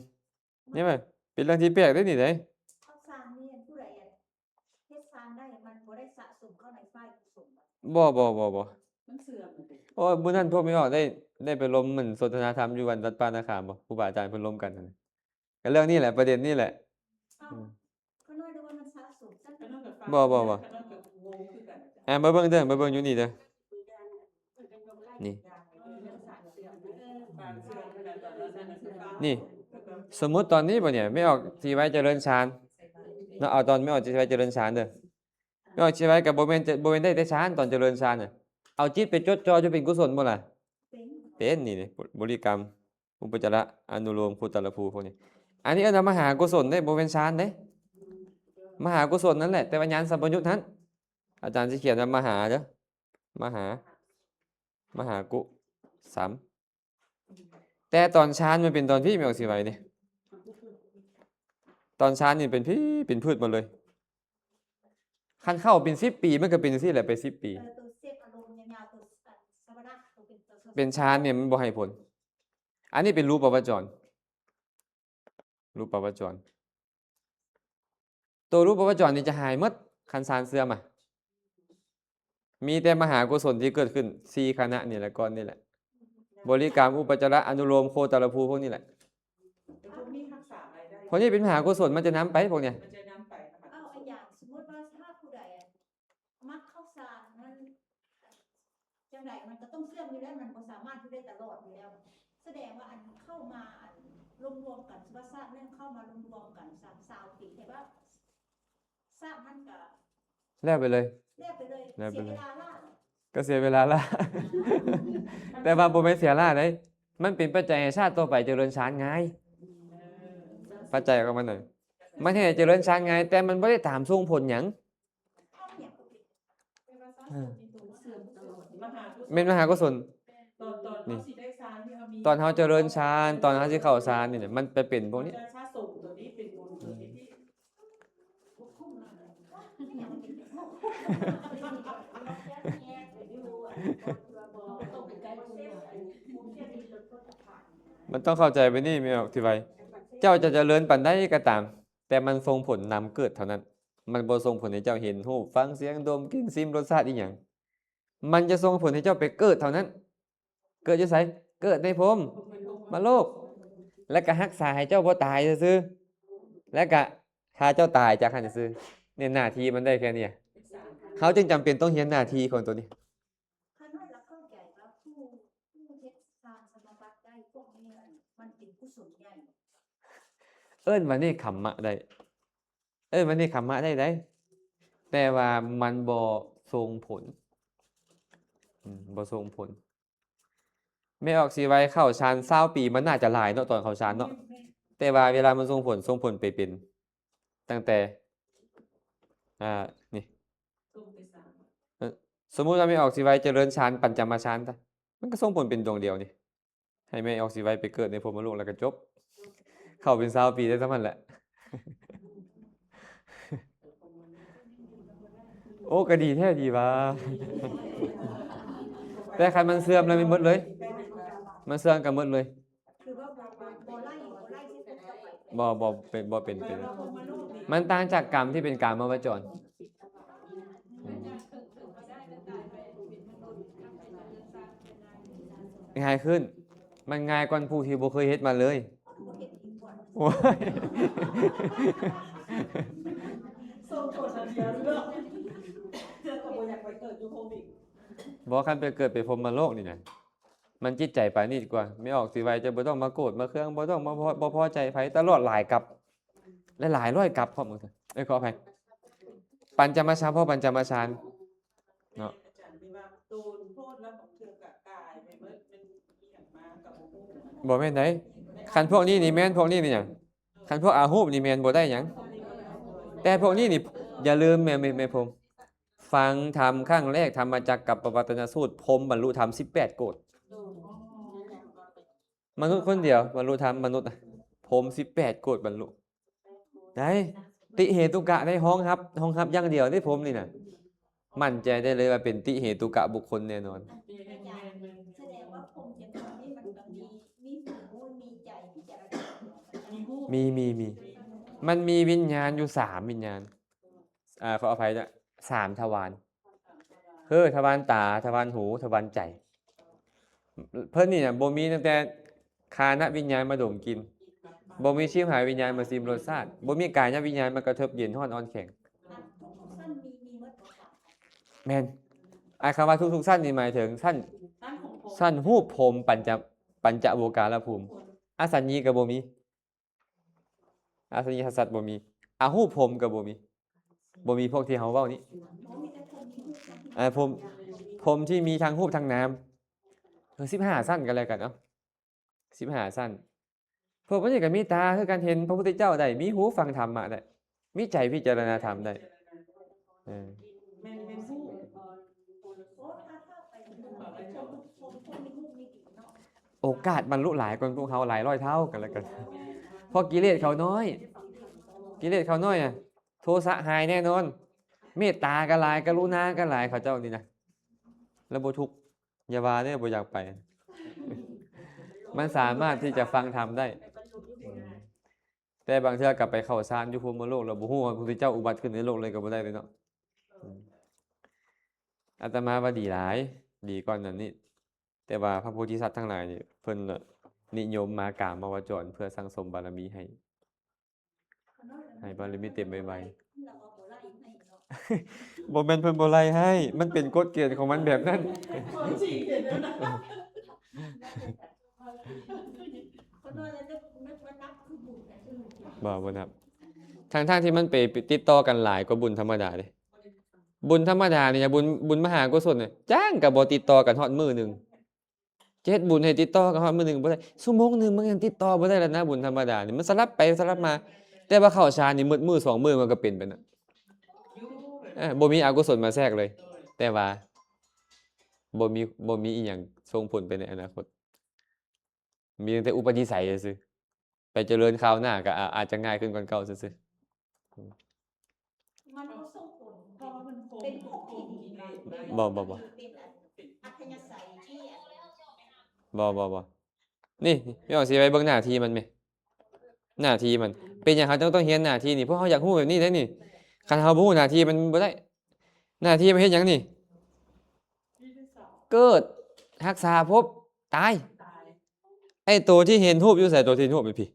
ນີ້ແມ່ນເປັນເລື່ອງທີ່ແປກເດ້ນີ້ເດ້. ເຂົ້າຊານນີ້ ອັນຜູ້ໃດອັນເຮັດຊານໄດ້ ມັນບໍ່ໄດ້ສະສົມເຂົ້າໃນຝ່າຍກຸສົນບໍ່? ບໍ່ ບໍ່ ບໍ່ ບໍ່ ມັນເສື່ອມເດ້. ໂອ້ຍ ມື້ນັ້ນພວກແມ່ອອກໄດ້ ໄດ້ໄປລົມ ມັນສົນທະນາທຳຢູ່ວັດ ວັດປ່ານາຄາມບໍ່? ຄູບາອາຈານເພິ່ນລົມກັນຫັ້ນນະ. ກໍເລື່ອງນີ້ແຫຼະ ປະເດັນນີ້ແຫຼະ. ອ້າວ ອືມ ຂ້ານ້ອຍນຶກວ່າມັນສະສົມ. ບໍ່ ບໍ່ ບໍ່ ອ່າ ມາເບິ່ງເດີ ມາເບິ່ງຢູ່ນີ້ເດີ. ນີ້ ນີ້ ສົມມຸດຕອນນີ້ບໍ່ນີ້ ແມ່ອອກຊິໄວຈະເລີນຊານເນາະ. ເອົາຕອນແມ່ອອກຊິໄວຈະເລີນຊານເດີ. ແມ່ອອກຊິໄວກໍບໍ່ແມ່ນ ບໍ່ແມ່ນໄດ້ແຕ່ຊານ ຕອນຈະເລີນຊານນະ. ເອົາຈິດໄປຈົດຈ່ອຢູ່ເປັນກຸສົນບໍ່ລະ? ເປັນ ນີ້ ບໍລິກຳ ອຸປະຈາລະ ອະນຸໂລມ ໂຄຕາລະພູ ພວກນີ້. ອັນນີ້ເອີ້ນວ່າມະຫາກຸສົນເດ້ ບໍ່ແມ່ນຊານເດ້. ມະຫາກຸສົນນັ້ນແຫຼະ ແຕ່ວ່າຍານສຳປະຍຸດຫັ້ນ ອາຈານຊິຂຽນວ່າມະຫາເດີ ມະຫາ ມະຫາກຸສຳ. ແຕ່ຕອນຊານມັນເປັນຕອນທີ່ແມ່ອອກຊິໄວເດ້. ຕອນຊານນີ້ເປັນພີ້ ເປັນພືດໝົດເລີຍ. ຄັນເຂົ້າເປັນສິບປີ ມັນກໍເປັນຈັ່ງຊີ້ແຫຼະ ໄປສິບປີ. ເອີ ຕົວເສບອາລົມຍາວໆ ຕົວ ອັນ ສະມະນະ ຕົວເປັນ ຕົວ ເປັນຊານນີ້ມັນບໍ່ໃຫ້ຜົນ. ອັນນີ້ເປັນຮູບປະວັດຈອນ ຮູບປະວັດຈອນ. ໂຕຮູບປະວັດຈອນນີ້ຈະຫາຍໝົດ ຄັນຊານເສື່ອມອະ. ມີແຕ່ມະຫາກຸສົນທີ່ເກີດຂຶ້ນ ສີ່ຄະນະນີ້ແຫຼະ ກ້ອນນີ້ແຫຼະ ບໍລິກຳ ອຸປະຈາລະ ອະນຸໂລມ ໂຄຕາລະພູ ພວກນີ້ແຫຼະ. ແຕ່ພວກນີ້ຮັກສາໄວ້ໄດ້ ພວກນີ້ເປັນມະຫາກຸສົນ ມັນຈະນຳໄປພວກນີ້ ມັນຈະນຳໄປນະຄະ. ເອົາ ອາຈານ ສົມມຸດວ່າຖ້າຜູ້ໃດ ມັກເຂົ້າຊານນັ້ນ ຈັ່ງໃດມັນກໍຕ້ອງເສື່ອມຢູ່ແລ້ວ ມັນບໍ່ສາມາດຢູ່ໄດ້ຕະຫຼອດຢູ່ແລ້ວ. ສະແດງວ່າອັນເຂົ້າມາ ອັນລວມໆກັນ ວ່າຊາດໜຶ່ງເຂົ້າມາລວມໆກັນ ຊາດຊາວປີ ແຕ່ວ່າຊາດມັນກໍແລ້ວໄປເລີຍ ແລ້ວໄປເລີຍ ແລ້ວໄປເລີຍ ເສຍເວລາຫຼາຍ ກໍເສຍເວລາຫຼາຍ. ແຕ່ວ່າບໍ່ແມ່ນເສຍຫຼາຍເດ້ ມັນເປັນປັດໄຈໃຫ້ຊາດຕໍ່ໄປຈະເລີນຊານງ່າຍ. ປັດໄຈຂອງມັນນະ ມັນເຮັດໃຫ້ຈະເລີນຊານງ່າຍ ແຕ່ມັນບໍ່ໄດ້ຕາມສົ່ງຜົນຫຍັງ. ເອີ ແມ່ນມະຫາກຸສົນ. ນີ້ ຕອນເຮົາຈະເລີນຊານ ຕອນເຮົາຊິເຂົ້າຊານນີ້ແຫຼະ ມັນໄປເປັນພວກນີ້. ມັນຕ້ອງເຂົ້າໃຈແບບນີ້ ແມ່ອອກຊິໄວ. ເຈົ້າຈະຈະເລີນປານໃດກໍຕາມ ແຕ່ມັນສົ່ງຜົນນຳເກີດເທົ່ານັ້ນ. ມັນບໍ່ສົ່ງຜົນໃຫ້ເຈົ້າເຫັນຮູບ, ຟັງສຽງ, ດົມ, ກິ່ນ, ຊິມລົດຊາດອີ່ຫຍັງ. ມັນຈະສົ່ງຜົນໃຫ້ເຈົ້າໄປເກີດເທົ່ານັ້ນ. ເກີດຢູ່ໃສ? ເກີດໃນພົມມະໂລກ ແລະກະຮັກສາໃຫ້ເຈົ້າບໍ່ຕາຍຊື່ໆ ແລະກະພາເຈົ້າຕາຍຈາກຫັ້ນຊື່ໆ. ນີ້ໜ້າທີ່ມັນໄດ້ແຄ່ນີ້. ເຮົາຈຶ່ງຈຳເປັນຕ້ອງຮຽນໜ້າທີ່ຂອງຕົວນີ້. ຂ້ານ້ອຍລະເຂົ້າໃຈວ່າຜູ້ ຜູ້ເຮັດສານສະມາບັດໄດ້ພວກນີ້ ອັນ ມັນເປັນກຸສົນໃຫຍ່. ເອີ້ນວ່າເນກຂຳມະໄດ້ ເອີ້ນວ່າເນກຂຳມະໄດ້ໄດ໋ ແຕ່ວ່າມັນບໍ່ສົ່ງຜົນ. ອືມ ບໍ່ສົ່ງຜົນ. ແມ່ອອກຊິໄວເຂົ້າຊານຊາວປີ ມັນໜ້າຈະຫຼາຍເນາະ ຕອນເຂົ້າຊານເນາະ. ແມ່ນ ແຕ່ວ່າເວລາມັນສົ່ງຜົນ ສົ່ງຜົນໄປເປັນຕັ້ງແຕ່ ອ່າ ນີ້ ເອີ ສົມມຸດວ່າແມ່ອອກຊິໄວຈະເລີນຊານ ປັນຈະມະຊານ ມັນກໍສົ່ງຜົນເປັນດວງດຽວນີ້. ໃຫ້ແມ່ອອກຊິໄວໄປເກີດໃນພົມມະໂລກແລ້ວກໍຈົບ. ເຂົ້າເປັນຊາວປີໄດ້ສ່ຳນັ້ນແຫຼະ. ໂອ້ ກໍດີແທ້ດີວ່າ. ແຕ່ຄັນມັນເສື່ອມແລ້ວແມ່ນໝົດເລີຍ. ມັນເຊື່ອມກັນໝົດເລີຍ. ຄືວ່າບໍ່ ບໍ່ໄລ່ ບໍ່ໄລ່ທີ່ສຸດກັບ ບໍ່ ບໍ່ເປັນ ບໍ່ເປັນໄປ. ມັນຕ່າງຈາກກາມທີ່ເປັນກາມະວະຈອນ. ງ່າຍຂຶ້ນ. ມັນງ່າຍກວ່າຜູ້ທີ່ບໍ່ເຄີຍເຮັດມາເລີຍ. ໂອ້ຍ ສົ່ງຜົນທະບຽນເນາະ ເທື່ອກໍບໍ່ຢາກໄປເກີດຢູ່ພົມອີກ. ບໍ່ ຄັນໄປເກີດເປັນພົມມະໂລກນີ້ນະ ມັນຈິດໃຈປານີດກວ່າ. ແມ່ອອກຊິໄວ ເຈົ້າບໍ່ຕ້ອງມາໂກດມາເຄືອງ ບໍ່ຕ້ອງມາພໍ ບໍ່ພໍໃຈໃຜ ຕະຫຼອດຫຼາຍກັບ ຫຼາຍໆຮ້ອຍກັບພ້ອມ. ເອີ ຂໍອະໄພ ປັນຈະມະຊານ ພໍປັນຈະມະຊານເນາະ. ອາຈານທີ່ວ່າໂຕນໂພດແລ້ວບາງເທື່ອກໍກາຍໄປເບິດ ແມ່ນອີ່ຫຍັງມາກໍບໍ່ຮູ້. ບໍ່ແມ່ນໃດ. ຄັນພວກນີ້ນີ້ແມ່ນ ພວກນີ້ນີ້ຫຍັງ? ຄັນພວກອາຮູບນີ້ແມ່ນບໍ່ໄດ້ຫຍັງ. ແຕ່ພວກນີ້ນີ້ ຢ່າລືມແມ່ ແມ່ ແມ່ພົມ ຟັງທຳຄັ້ງແລກ ທຳມະຈັກກັບປະວັດຕະນະສູດ ພົມບັນລຸທຳສິບແປດໂກດ. ມະນຸດຄົນດຽວບັນລຸທຳ ມະນຸດ ພົມສິບແປດໂກດບັນລຸໄດ້. ຕິເຫຕຸກະໄດ້ຮອງຮັບ ຮອງຮັບຢ່າງດຽວເດ້ ພົມນີ້ນະ. ໝັ້ນໃຈໄດ້ເລີຍວ່າເປັນຕິເຫຕຸກະບຸກຄົນແນ່ນອນ. ອາຈານ ສະແດງວ່າພົມຈັກຄອນນີ້ມັນກໍມີ ມີສົມມຸດ ມີໃຈພິຈາລະນາ. ມີ ມີ ມີ ມີ. ມັນມີວິນຍານຢູ່ສາມວິນຍານ. ອ່າ ຂໍອະໄພນະ ສາມທະວານ ຄືທະວານຕາ ທະວານຫູ ທະວານໃຈ. ເພິ່ນນີ້ນະ ບໍ່ມີຕັ້ງແຕ່ຄານະວິນຍານມາດົມກິ່ນ, ບໍ່ມີຊິວຫາວິນຍານມາຊິມລົດຊາດ, ບໍ່ມີກາຍະວິນຍານມາກະທົບເຢັນຮ້ອນອ່ອນແຂງ. ແມ່ນ. ອາ ຄຳວ່າທຸກໆຊັ້ນນີ້ໝາຍເຖິງຊັ້ນ ຊັ້ນຮູບພົມ ປັນຈະ ປັນຈະໂວກາລະພູມ. ອະສັນຍີກະບໍ່ມີ. ອາສັນຍາສະສັດບໍ່ມີ, ອະຮູບພົມກໍບໍ່ມີ, ບໍ່ມີພວກທີ່ເຮົາເວົ້ານີ້. ອາ ພົມ ພົມທີ່ມີທັງຮູບທັງນາມ ເອີ ສິບຫ້າຊັ້ນກໍແລ້ວກັນເນາະ, ສິບຫ້າຊັ້ນ. ພວກມັນນີ້ກໍມີຕາຄືກັນ ເຫັນພະພຸດທະເຈົ້າໄດ້, ມີຫູຟັງທຳມະໄດ້, ມີໃຈພິຈາລະນາທຳໄດ້. ເອີ ໂອກາດບັນລຸຫຼາຍກວ່າພວກເຮົາຫຼາຍຮ້ອຍເທົ່າກັນແລ້ວກັນ. ເພາະກິເລດເຂົານ້ອຍ, ກິເລດເຂົານ້ອຍອະ ໂທສະຫາຍແນ່ນອນ, ເມດຕາກໍຫຼາຍ, ກະລຸນາກໍຫຼາຍ, ເຂົາເຈົ້ານີ້ນະ ລະບໍ່ທຸກ. ຢ່າວ່າເດີ ບໍ່ຢາກໄປ. ມັນສາມາດທີ່ຈະຟັງທຳໄດ້. ແຕ່ບາງເທື່ອກໍໄປເຂົ້າຊານຢູ່ພູມມະໂລກ ແລ້ວບໍ່ຮູ້ວ່າພະພຸດທະເຈົ້າອຸບັດຂຶ້ນໃນໂລກເລີຍກໍບໍ່ໄດ້ເລີຍເນາະ. ອາດຕະມາວ່າດີຫຼາຍ, ດີກ່ອນນັ້ນນີ້. ແຕ່ວ່າພະໂພທິສັດທັງຫຼາຍນີ້ ເພິ່ນນິຍົມມາກາມະວະຈອນເພື່ອສັ່ງສົມບາລະມີໃຫ້ ໃຫ້ບາລະມີເຕັມໄວໆ. ບໍ່ແມ່ນເພິ່ນບໍ່ໄລ່ໃຫ້, ມັນເປັນກົດເກນຂອງມັນແບບນັ້ນ. ບໍ່ ບໍ່ນັບ. ທັງໆທີ່ມັນໄປຕິດຕໍ່ກັນຫຼາຍກວ່າບຸນທຳມະດາເດ້. ບຸນທຳມະດານີ້ ບຸນ ບຸນມະຫາກຸສົນນີ້ ຈ້າງກໍບໍ່ຕິດຕໍ່ກັນຮອດມື້ໜຶ່ງ. ຈະເຮັດບຸນໃຫ້ຕິດຕໍ່ກັນຮອດມື້ໜຶ່ງບໍ່ໄດ້. ຊົ່ວໂມງໜຶ່ງມັນຍັງຕິດຕໍ່ບໍ່ໄດ້ແລ້ວນະ, ບຸນທຳມະດານີ້ ມັນສະຫຼັບໄປສະຫຼັບມາ. ແຕ່ວ່າເຂົ້າຊານນີ້ ໝົດມື້ສອງມື້ມັນກໍເປັນໄປນະ. ເອີ ບໍ່ມີອະກຸສົນມາແຊກເລີຍ. ແຕ່ວ່າບໍ່ມີ ບໍ່ມີອີ່ຫຍັງສົ່ງຜົນໄປໃນອະນາຄົດ. ມີຕັ້ງແຕ່ອຸປະນິໄສຊື່ໆ. ໄປຈະເລີນຄາວໜ້າກໍອາ ອາດຈະງ່າຍຂຶ້ນກວ່າເກົ່າຊື່ໆ. ມັນບໍ່ສົ່ງຜົນ ເພາະວ່າມັນ ເປັນພວກທີ່ດີ ບໍ່ ບໍ່ ບໍ່ ເປັນອັດທະຍາໄສທີ່ ບໍ່ ບໍ່ ບໍ່. ນີ້ ແມ່ອອກຊິໄປເບິ່ງໜ້າທີ່ມັນແມະ. ໜ້າທີ່ມັນ ເປັນຫຍັງເຮົາຈຶ່ງຕ້ອງຮຽນໜ້າທີ່ນີ້? ເພາະເຮົາຢາກຮູ້ແບບນີ້ເດ້ນີ້. ຄັນເຮົາບໍ່ຮູ້ໜ້າທີ່ມັນບໍ່ໄດ້. ໜ້າທີ່ມັນເຮັດຫຍັງນີ້? ເກີດ, ຮັກສາພົບ, ຕາຍ. ໄອ້ໂຕທີ່ເຫັນຮູບຢູ່ໃສ? ໂຕທີ່ເຫັນຮູບຢູ່ພີ້.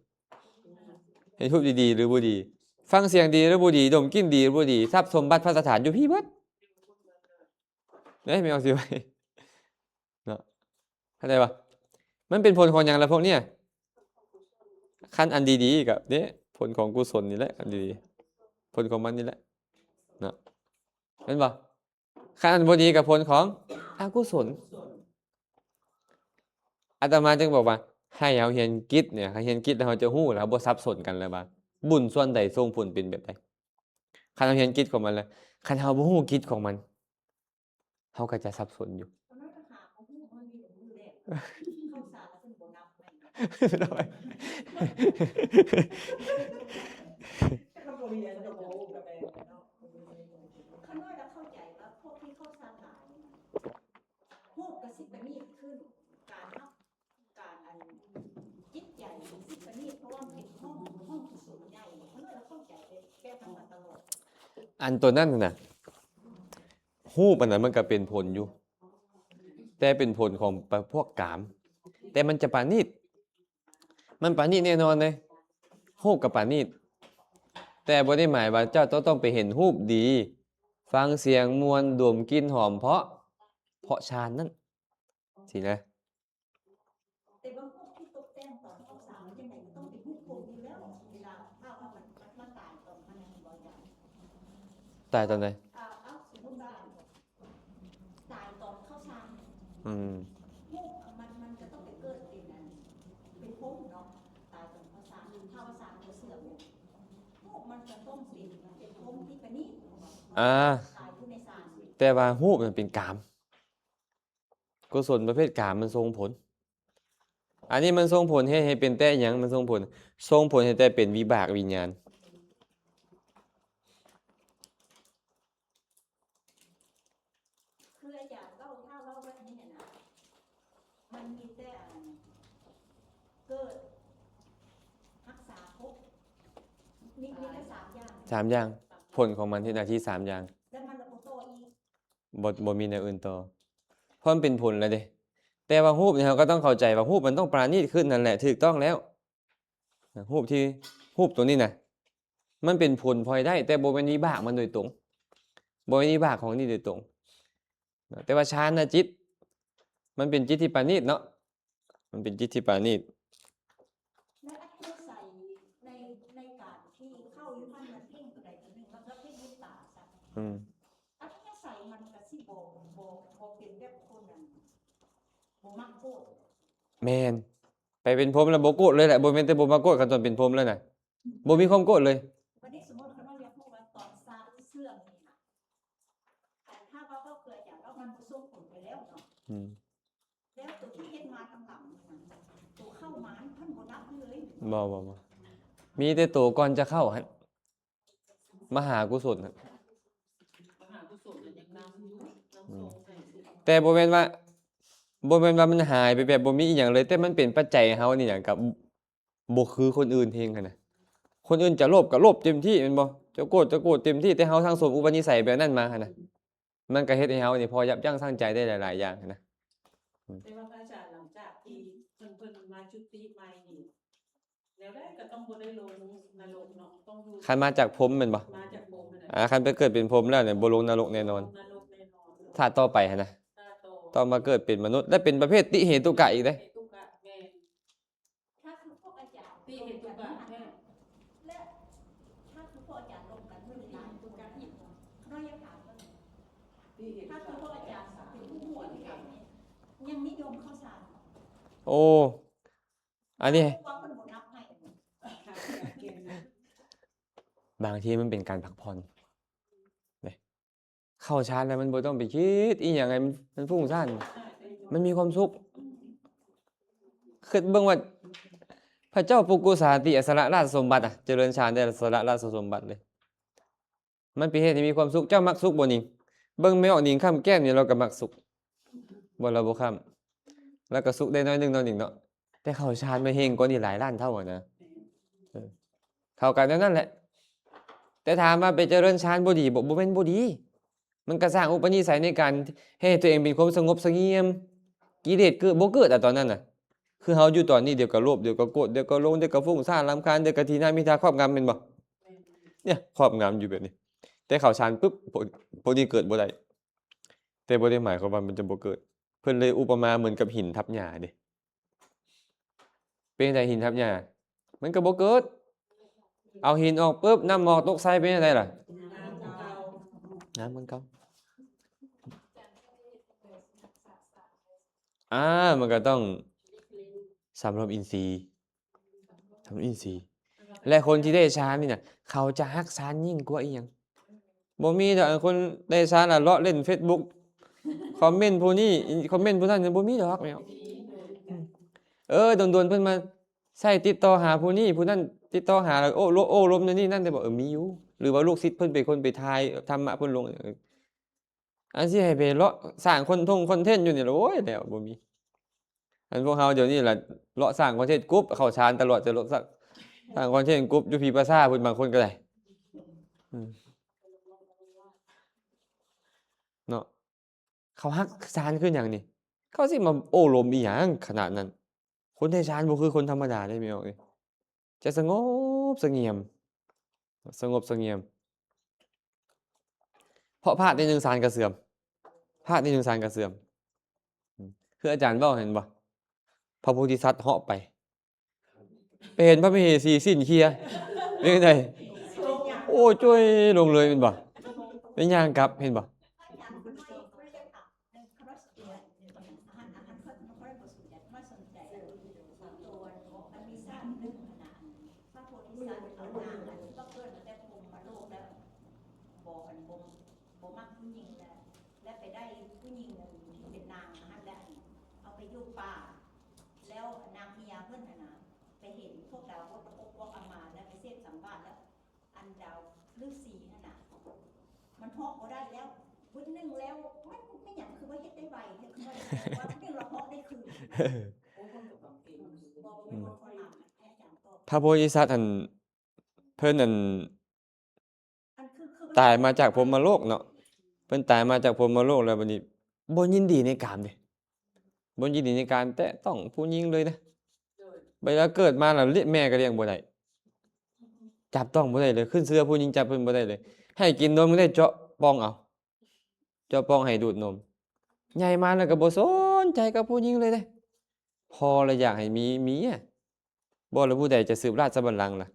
ເຫັນຮູບດີໆ ຫຼື ບໍ່ດີ, ຟັງສຽງດີ ຫຼື ບໍ່ດີ, ດົມກິ່ນດີ ຫຼື ບໍ່ດີ, ຊັບສົມບັດພັດສະຖານຢູ່ພີ້ເບິດ. ເດ້ ແມ່ອອກຊິໄວ້ເນາະ, ເຂົ້າໃຈບໍ່? ມັນເປັນຜົນຂອງຫຍັງລະພວກເນີ້ຍ? ຄັນອັນດີໆ ກໍເດ້ ຜົນຂອງກຸສົນນີ້ແຫຼະ, ອັນດີໆ ຜົນຂອງມັນນີ້ແຫຼະເນາະ, ແມ່ນບໍ່? ຄັນອັນບໍ່ດີກໍຜົນຂອງອະກຸສົນ. ອາດຕະມາຈຶ່ງບອກວ່າ ໃຫ້ເຮົາຮຽນກິດເນຍ, ເຮົາຮຽນກິດແລ້ວເຮົາຈະຮູ້ ແລ້ວເຮົາບໍ່ສັບສົນກັນແລ້ວວ່າ ບຸນສ່ວນໃດສົ່ງຜົນເປັນແບບໃດ. ຄັນເຮົາຮຽນກິດຂອງມັນແລ້ວ, ຄັນເຮົາບໍ່ຮູ້ກິດຂອງມັນ, ເຮົາກໍຈະສັບສົນຢູ່. ຮູ້ກະຊິປະນີດຂຶ້ນ ການຮັບ ກາ ອັນຕົວນັ້ນນະ ຮູບອັນນັ້ນມັນກໍເປັນຜົນຢູ່ ແຕ່ເປັນຜົນຂອງປະ ພວກກາມ ແຕ່ມັນຈະປານີດ ມັນປານີດແນ່ນອນເດ້ ຮູບກໍປານີດ ແຕ່ບໍ່ໄດ້ໝາຍວ່າເຈົ້າຕ້ອງ ຕ້ອງໄປເຫັນຮູບດີ ຟັງສຽງມ່ວນ ດົມກິ່ນຫອມເພາະ ເພາະຊານນັ້ນ ຊີ້ນະ. ແຕ່ວ່າພວກທີ່ຕົກແຕ່ງຕອນເຂົ້າສານມັນຈັ່ງໃດກໍຕ້ອງເປັນຮູບຄົນຢູ່ແລ້ວ ເວລາຖ້າວ່າມັນ ມັນຕາຍຕອນນັ້ນແມ່ນບໍ່ອາຈານ? ຕາຍຕອນໃດ? ອ່າ ເອົາ ສົມມຸດວ່າຕາຍຕອນເຂົ້າສານ ອືມ ຮູບມັນ ມັນຈະຕ້ອງໄປເກີດເປັນອັນ ເປັນພົມເນາະ ຕາຍຕອນເຂົ້າສານ ຖ້າວ່າສານບໍ່ເສື່ອມ ຮູບມັນຈະຕ້ອງເປັນ ເປັນພົມທີ່ປະນີດ ອ່າ ຕາຍຢູ່ໃນສານ ແຕ່ວ່າຮູບມັນເປັນກາມ. ກຸສົນປະເພດກາມມັນສົ່ງຜົນ ອັນນີ້ມັນສົ່ງຜົນເຮັດໃຫ້ເປັນແຕ່ຫຍັງ? ມັນສົ່ງຜົນ ສົ່ງຜົນໃຫ້ແຕ່ເປັນວິບາກວິນຍານ. ຄືອາຈານເວົ້າ ຖ້າເວົ້າແບບນີ້ນະ ມັນມີແຕ່ອັນເກີດ ຮັກສາ ພົບ ມີ ມີແຕ່ສາມຢ່າງ ສາມຢ່າງ ຜົນຂອງມັນເຮັດໜ້າທີ່ສາມຢ່າງ ແລ້ວມັນລະບໍ່ຕໍ່ອີກ. ບໍ່ ບໍ່ມີແນວອື່ນຕໍ່ ເພາະມັນເປັນຜົນແລ້ວເດ້. ແຕ່ວ່າຮູບນີ້ເຮົາກໍຕ້ອງເຂົ້າໃຈວ່າຮູບມັນຕ້ອງປານີດຂຶ້ນນັ້ນແຫຼະ ຖືກຕ້ອງແລ້ວ. ຮູບທີ່ ຮູບຕົວນີ້ນະ ມັນເປັນຜົນພອຍໄດ້ ແຕ່ບໍ່ແມ່ນວິບາກມັນໂດຍຕົງ ບໍ່ແມ່ນວິບາກຂອງນີ້ໂດຍຕົງ. ແຕ່ວ່າຊານນະຈິດ ມັນເປັນຈິດທີ່ປານີດເນາະ. ມັນເປັນຈິດທີ່ປານີດ ແລະ ອັດທະຍາໄສໃນ ໃນການທີ່ເຂົ້າຢູ່ຫັ້ນ ມັນເຄັ່ງຕົວໃດຕົວໜຶ່ງ ແລ້ວກໍເພໍ່ງເຮັດຕາຊະ ອືມ ອັດທະຍາໄສມັນກໍຊິບໍ່ ບໍ່ ບໍ່ເປັນແບບຄົນນັ້ນ ບໍ່ມັກໂກດ. ແມ່ນ ໄປເປັນພົມແລ້ວບໍ່ໂກດເລີຍແຫຼະ ບໍ່ແມ່ນແຕ່ບໍ່ມັກໂກດ ຄັນຕອນເປັນພົມແລ້ວນະ ບໍ່ມີຄວາມໂກດເລີຍ. ບັດນີ້ສົມມຸດ ຄັນວ່າຢາກຮູ້ວ່າຕອນຊານເສື່ອມນີ້ນະ ອັນ ຖ້າວ່າເວົ້າເພື່ອຫຍັງ ແລ້ວມັນບໍ່ສົ່ງຜົນໄປແລ້ວເນາະ ອືມ ແລ້ວຕົວທີ່ເຮັດມາທາງຫຼັງນີ້ນະ ຕົວເຂົ້າມານີ້ເພິ່ນບໍ່ນັບເລີຍ. ບໍ່ ບໍ່ ບໍ່ ມີແຕ່ຕົວກ່ອນຈະເຂົ້າຫັ້ນ ມະຫາກຸສົນຫັ້ນ ມະຫາກຸສົນຍັງນຳຢູ່ ນຳສົ່ງໃຫ້ ອືມ ແຕ່ບໍ່ແມ່ນວ່າ ບໍ່ແມ່ນວ່າມັນຫາຍໄປແບບບໍ່ມີອີ່ຫຍັງເລີຍ ແຕ່ມັນເປັນປັດໄຈໃຫ້ເຮົານີ້ຫຍັງກັບ ບໍ່ຄືຄົນອື່ນເຮັງຫັ້ນນະ. ຄົນອື່ນຈະໂລບກໍໂລບເຕັມທີ່ແມ່ນບໍ່? ຈະໂກດ ຈະໂກດເຕັມທີ່ ແຕ່ເຮົາສັ່ງສົມອຸປະນິໄສແບບນັ້ນມາຫັ້ນນະ ມັນກໍເຮັດໃຫ້ເຮົານີ້ພໍຢັບຢັ້ງຊົ່ງໃຈໄດ້ຫຼາຍໆຢ່າງຫັ້ນນະ. ແຕ່ວ່າພະອາຈານ ຫຼັງຈາກທີ່ເພິ່ນ ເພິ່ນມາຈຸຕິໃໝ່ນີ້ ແນວໃດກໍຕ້ອງບໍ່ໄດ້ລົງນະລົກເນາະ ຕ້ອງຢູ່ ຄັນມາຈາກພົມແມ່ນບໍ່? ມາຈາກພົມຫັ້ນນະ ອ່າ ຄັນໄປເກີດເປັນພົມແລ້ວນີ້ບໍ່ລົງນະລົກແນ່ນອນ ບໍ່ລົງນະລົກແນ່ນອນ ຊາດຕໍ່ໄປຫັ້ນນະ ຊາດຕໍ່ ຕ້ອງມາເກີດເປັນມະນຸດ ແລະ ເປັນປະເພດຕິເຫຕຸກະອີກເດ້ ຕິເຫຕຸກະ ແມ່ນ. ຖ້າຄືພວກອາຈານ ຕິເຫຕຸກະແທ້ ແລະ ຖ້າຄືພວກອາຈານລົງກັນເພິ່ນຫຼາຍຕົວກັນອີກເນາະ ນ້ອຍຢາກຖາມເພິ່ນ ຕິເຫຕຸກະ ຖ້າຄືພວກອາຈານເປັນຜູ້ບວດນີ້ ຍັງນິຍົມເຂົ້າສານ ໂອ້ ອັນນີ້ ເພາະວ່າເພິ່ນບໍ່ນັບໃຫ້ ບາງທີມັນເປັນການພັກຜ່ອນເດ້. ເຂົ້າຊານແລ້ວມັນບໍ່ຕ້ອງໄປຄິດອີ່ຫຍັງໃຫ້ມັນ ມັນຟຸ້ງສ້ານ ມັນມີຄວາມສຸກ. ຄິດເບິ່ງວ່າ ພະເຈົ້າປຸກກຸສາຕິ ອະ ສະລະລາຊະສົມບັດ ອະ ຈະເລີນຊານໄດ້ ສະລະລາຊະສົມບັດເລີຍ ມັນເປັນເຫດໃຫ້ມີຄວາມສຸກ. ເຈົ້າມັກສຸກບໍ່ ນິງ? ເບິ່ງແມ່ອອກ ນິງ ຄ້ຳແກ້ມນີ້ ລາວກໍມັກສຸກ ບໍ່ ລາວບໍ່ຄ້ຳ ລາວກໍສຸກໄດ້ໜ້ອຍໜຶ່ງເນາະ ນິງເນາະ. ແຕ່ເຂົ້າຊານມັນເຮງກວ່ານີ້ຫຼາຍລ້ານເທົ່າຫັ້ນນະ. ເອີ ເຂົ້າກັນແນວນັ້ນແຫຼະ. ແຕ່ຖາມວ່າໄປຈະເລີນຊານບໍ່ດີບໍ່? ບໍ່ແມ່ນບໍ່ດີ. ມັນກໍສ້າງອຸປະນິໄສໃນການເຮັດໃຫ້ຕົວເອງເປັນຄວາມສະຫງົບສະຫງຽມ. ກິເລດເກີດບໍ່ເກີດອະ ຕອນນັ້ນນະ. ຄືເຮົາຢູ່ຕອນນີ້ ດຽວກໍໂລບ ດຽວກໍໂກດ ດຽວກໍຫຼົງ ດຽວກໍຟຸ້ງສ້ານ ລຳຄານ ດຽວກໍຖີນາມິດຖາຄອບງຳ ແມ່ນບໍ່? ເນຍ ຄອບງຳຢູ່ແບບນີ້. ແຕ່ເຂົ້າຊານປຶບ ພວກ ພວກນີ້ເກີດບໍ່ໄດ້. ແຕ່ບໍ່ໄດ້ໝາຍຄວາມວ່າມັນຈະບໍ່ເກີດ. ເພິ່ນເລີຍອຸປະມາເໝືອນກັບຫີນທັບຫຍ້າເດ້. ເປັນຈັ່ງໃດຫີນທັບຫຍ້າ? ມັນກໍບໍ່ເກີດ. ເອົາຫີນອອກປຶບ ນ້ຳໝອກຕົກໃສ່ ເປັນຈັ່ງໃດລະ? ງາມຄືເກົ່າ. ອາ ມັນກໍຕ້ອງສຳລວມອິນຊີ. ທຳອິນຊີ ແລະ ຄົນທີ່ໄດ້ຊານນີ້ນະ ເຂົາຈະຮັກຊານຍິ່ງກວ່າອີ່ຫຍັງ. ບໍ່ມີດອກ ອັນຄົນໄດ້ຊານລະເລາະຫຼິ້ນເຟສບຸກ ຄອມເມັນຜູ້ນີ້ ຄອມເມັນຜູ້ນັ້ນ ບໍ່ມີດອກແມ່. ເອີ ດົນໆ ເພິ່ນມາໃຊ້ຕິດຕໍ່ຫາຜູ້ນີ້ ຜູ້ນັ້ນຕິດຕໍ່ຫາ ແລ້ວໂອ້ລົມ ໂອ້ລົມນັ້ນນີ້ນັ້ນ ແຕ່ບໍ່ ເອີ ມີຢູ່. ຫຼືວ່າລູກສິດເພິ່ນເປັນຄົນໄປຖ່າຍທຳມະເພິ່ນລົງ ອັນຊິໃຫ້ໄປເລາະສ້າງຄອນທົງຄອນເທັນຢູ່ນີ້ລະ ໂອ້ຍ ແລ້ວບໍ່ມີ. ອັນພວກເຮົາດຽວນີ້ລະເລາະສ້າງຄອນເທັນກຸບ ເຂົ້າຊານຕະຫຼອດ ຈະເລາະສ້າງ ສ້າງຄອນເທັນກຸບຢູ່ພີພາຊາພຸ້ນ ບາງຄົນກໍໄດ້. ອືມ ເນາະ ເຂົາຮັກຊານຄືຫຍັງນີ້? ເຂົາຊິມາໂອ້ລົມອີ່ຫຍັງຂະໜາດນັ້ນ? ຄົນໄດ້ຊານບໍ່ຄືຄົນທຳມະດາເດ້ ແມ່ອອກເອີຍ. ຈະສະຫງົບສະຫງຽມ ສະຫງົບສະຫງຽມ ເພາະພາດນິດໜຶ່ງຊານກະເສື່ອມ ພາດນິດໜຶ່ງຊານກະເສື່ອມ. ອືມ ຄືອາຈານເວົ້າເຫັນບໍ່? ພະໂພທິສັດເຫາະໄປ ໄປເຫັນພະມະເຫສີສິ້ນເຄຍ ເປັນຈັ່ງໃດ? ໂອ້ ໂຈ້ຍລົງເລີຍແມ່ນບໍ່? ໄປຍ່າງກັບ ເຫັນບໍ່? ມັນມີຊາດໜຶ່ງຫັ້ນນະ ພະໂພທິສັດເອົານາງອັນທີ່ວ່າເກີດມາແຕ່ພົມມະໂລກແລ້ວ ບໍ່ ອັນ ບໍ່ ບໍ່ມັກຜູ້ຍິງແລ້ວ ແລ້ວໄປໄດ້ຜູ້ຍິງທີ່ເປັນນາງຫັ້ນແຫຼະ ເອົາໄປຢູ່ປ່າ ແລ້ວນາງເມຍເພິ່ນຫັ້ນນະ ໄປເຫັນພວກດາວບົດ ແລ້ວກໍພວກອາມານ ແລ້ວໄປເສບສັງວາດ ແລ້ວອັນດາວລືສີຫັ້ນນະ ມັນເຫາະບໍ່ໄດ້ແລ້ວ ບຶດໜຶ່ງແລ້ວ ມັນເປັນຫຍັງຄືວ່າເຮັດໄດ້ໄວແທ້ ຄືວ່າເຮັດໄດ້ໄວ ບຶດໜຶ່ງລະເຫາະໄດ້ຄືນ. ພະໂພທິສັດຫັ້ນ ເພິ່ນ ອັນ ຕາຍມາຈາກພົມມະໂລກເນາະ ເພິ່ນຕາຍມາຈາກພົມມະໂລກແລ້ວ ບັດນີ້ບໍ່ຍິນດີໃນກາມເດ້ ບໍ່ຍິນດີໃນການແຕະຕ້ອງຜູ້ຍິງເລີຍນະ. ເວລາເກີດມາແລ້ວ ແມ່ກໍລ້ຽງບໍ່ໄດ້ ຈັບຕ້ອງບໍ່ໄດ້ເລີຍ ຂຶ້ນເຊື່ອຜູ້ຍິງຈັບເພິ່ນບໍ່ໄດ້ເລີຍ ໃຫ້ກິນນົມກໍໄດ້ເຈາະປ່ອງເອົາ ເຈາະປ່ອງໃຫ້ດູດນົມ. ໃຫຍ່ມາແລ້ວກໍບໍ່ສົນໃຈກັບຜູ້ຍິງເລີຍເດ້ ພໍລະຢາກໃຫ້ມີເມຍ ບໍ່ລະຜູ້ໃດຈະສືບລາຊະບັນລັງລະ?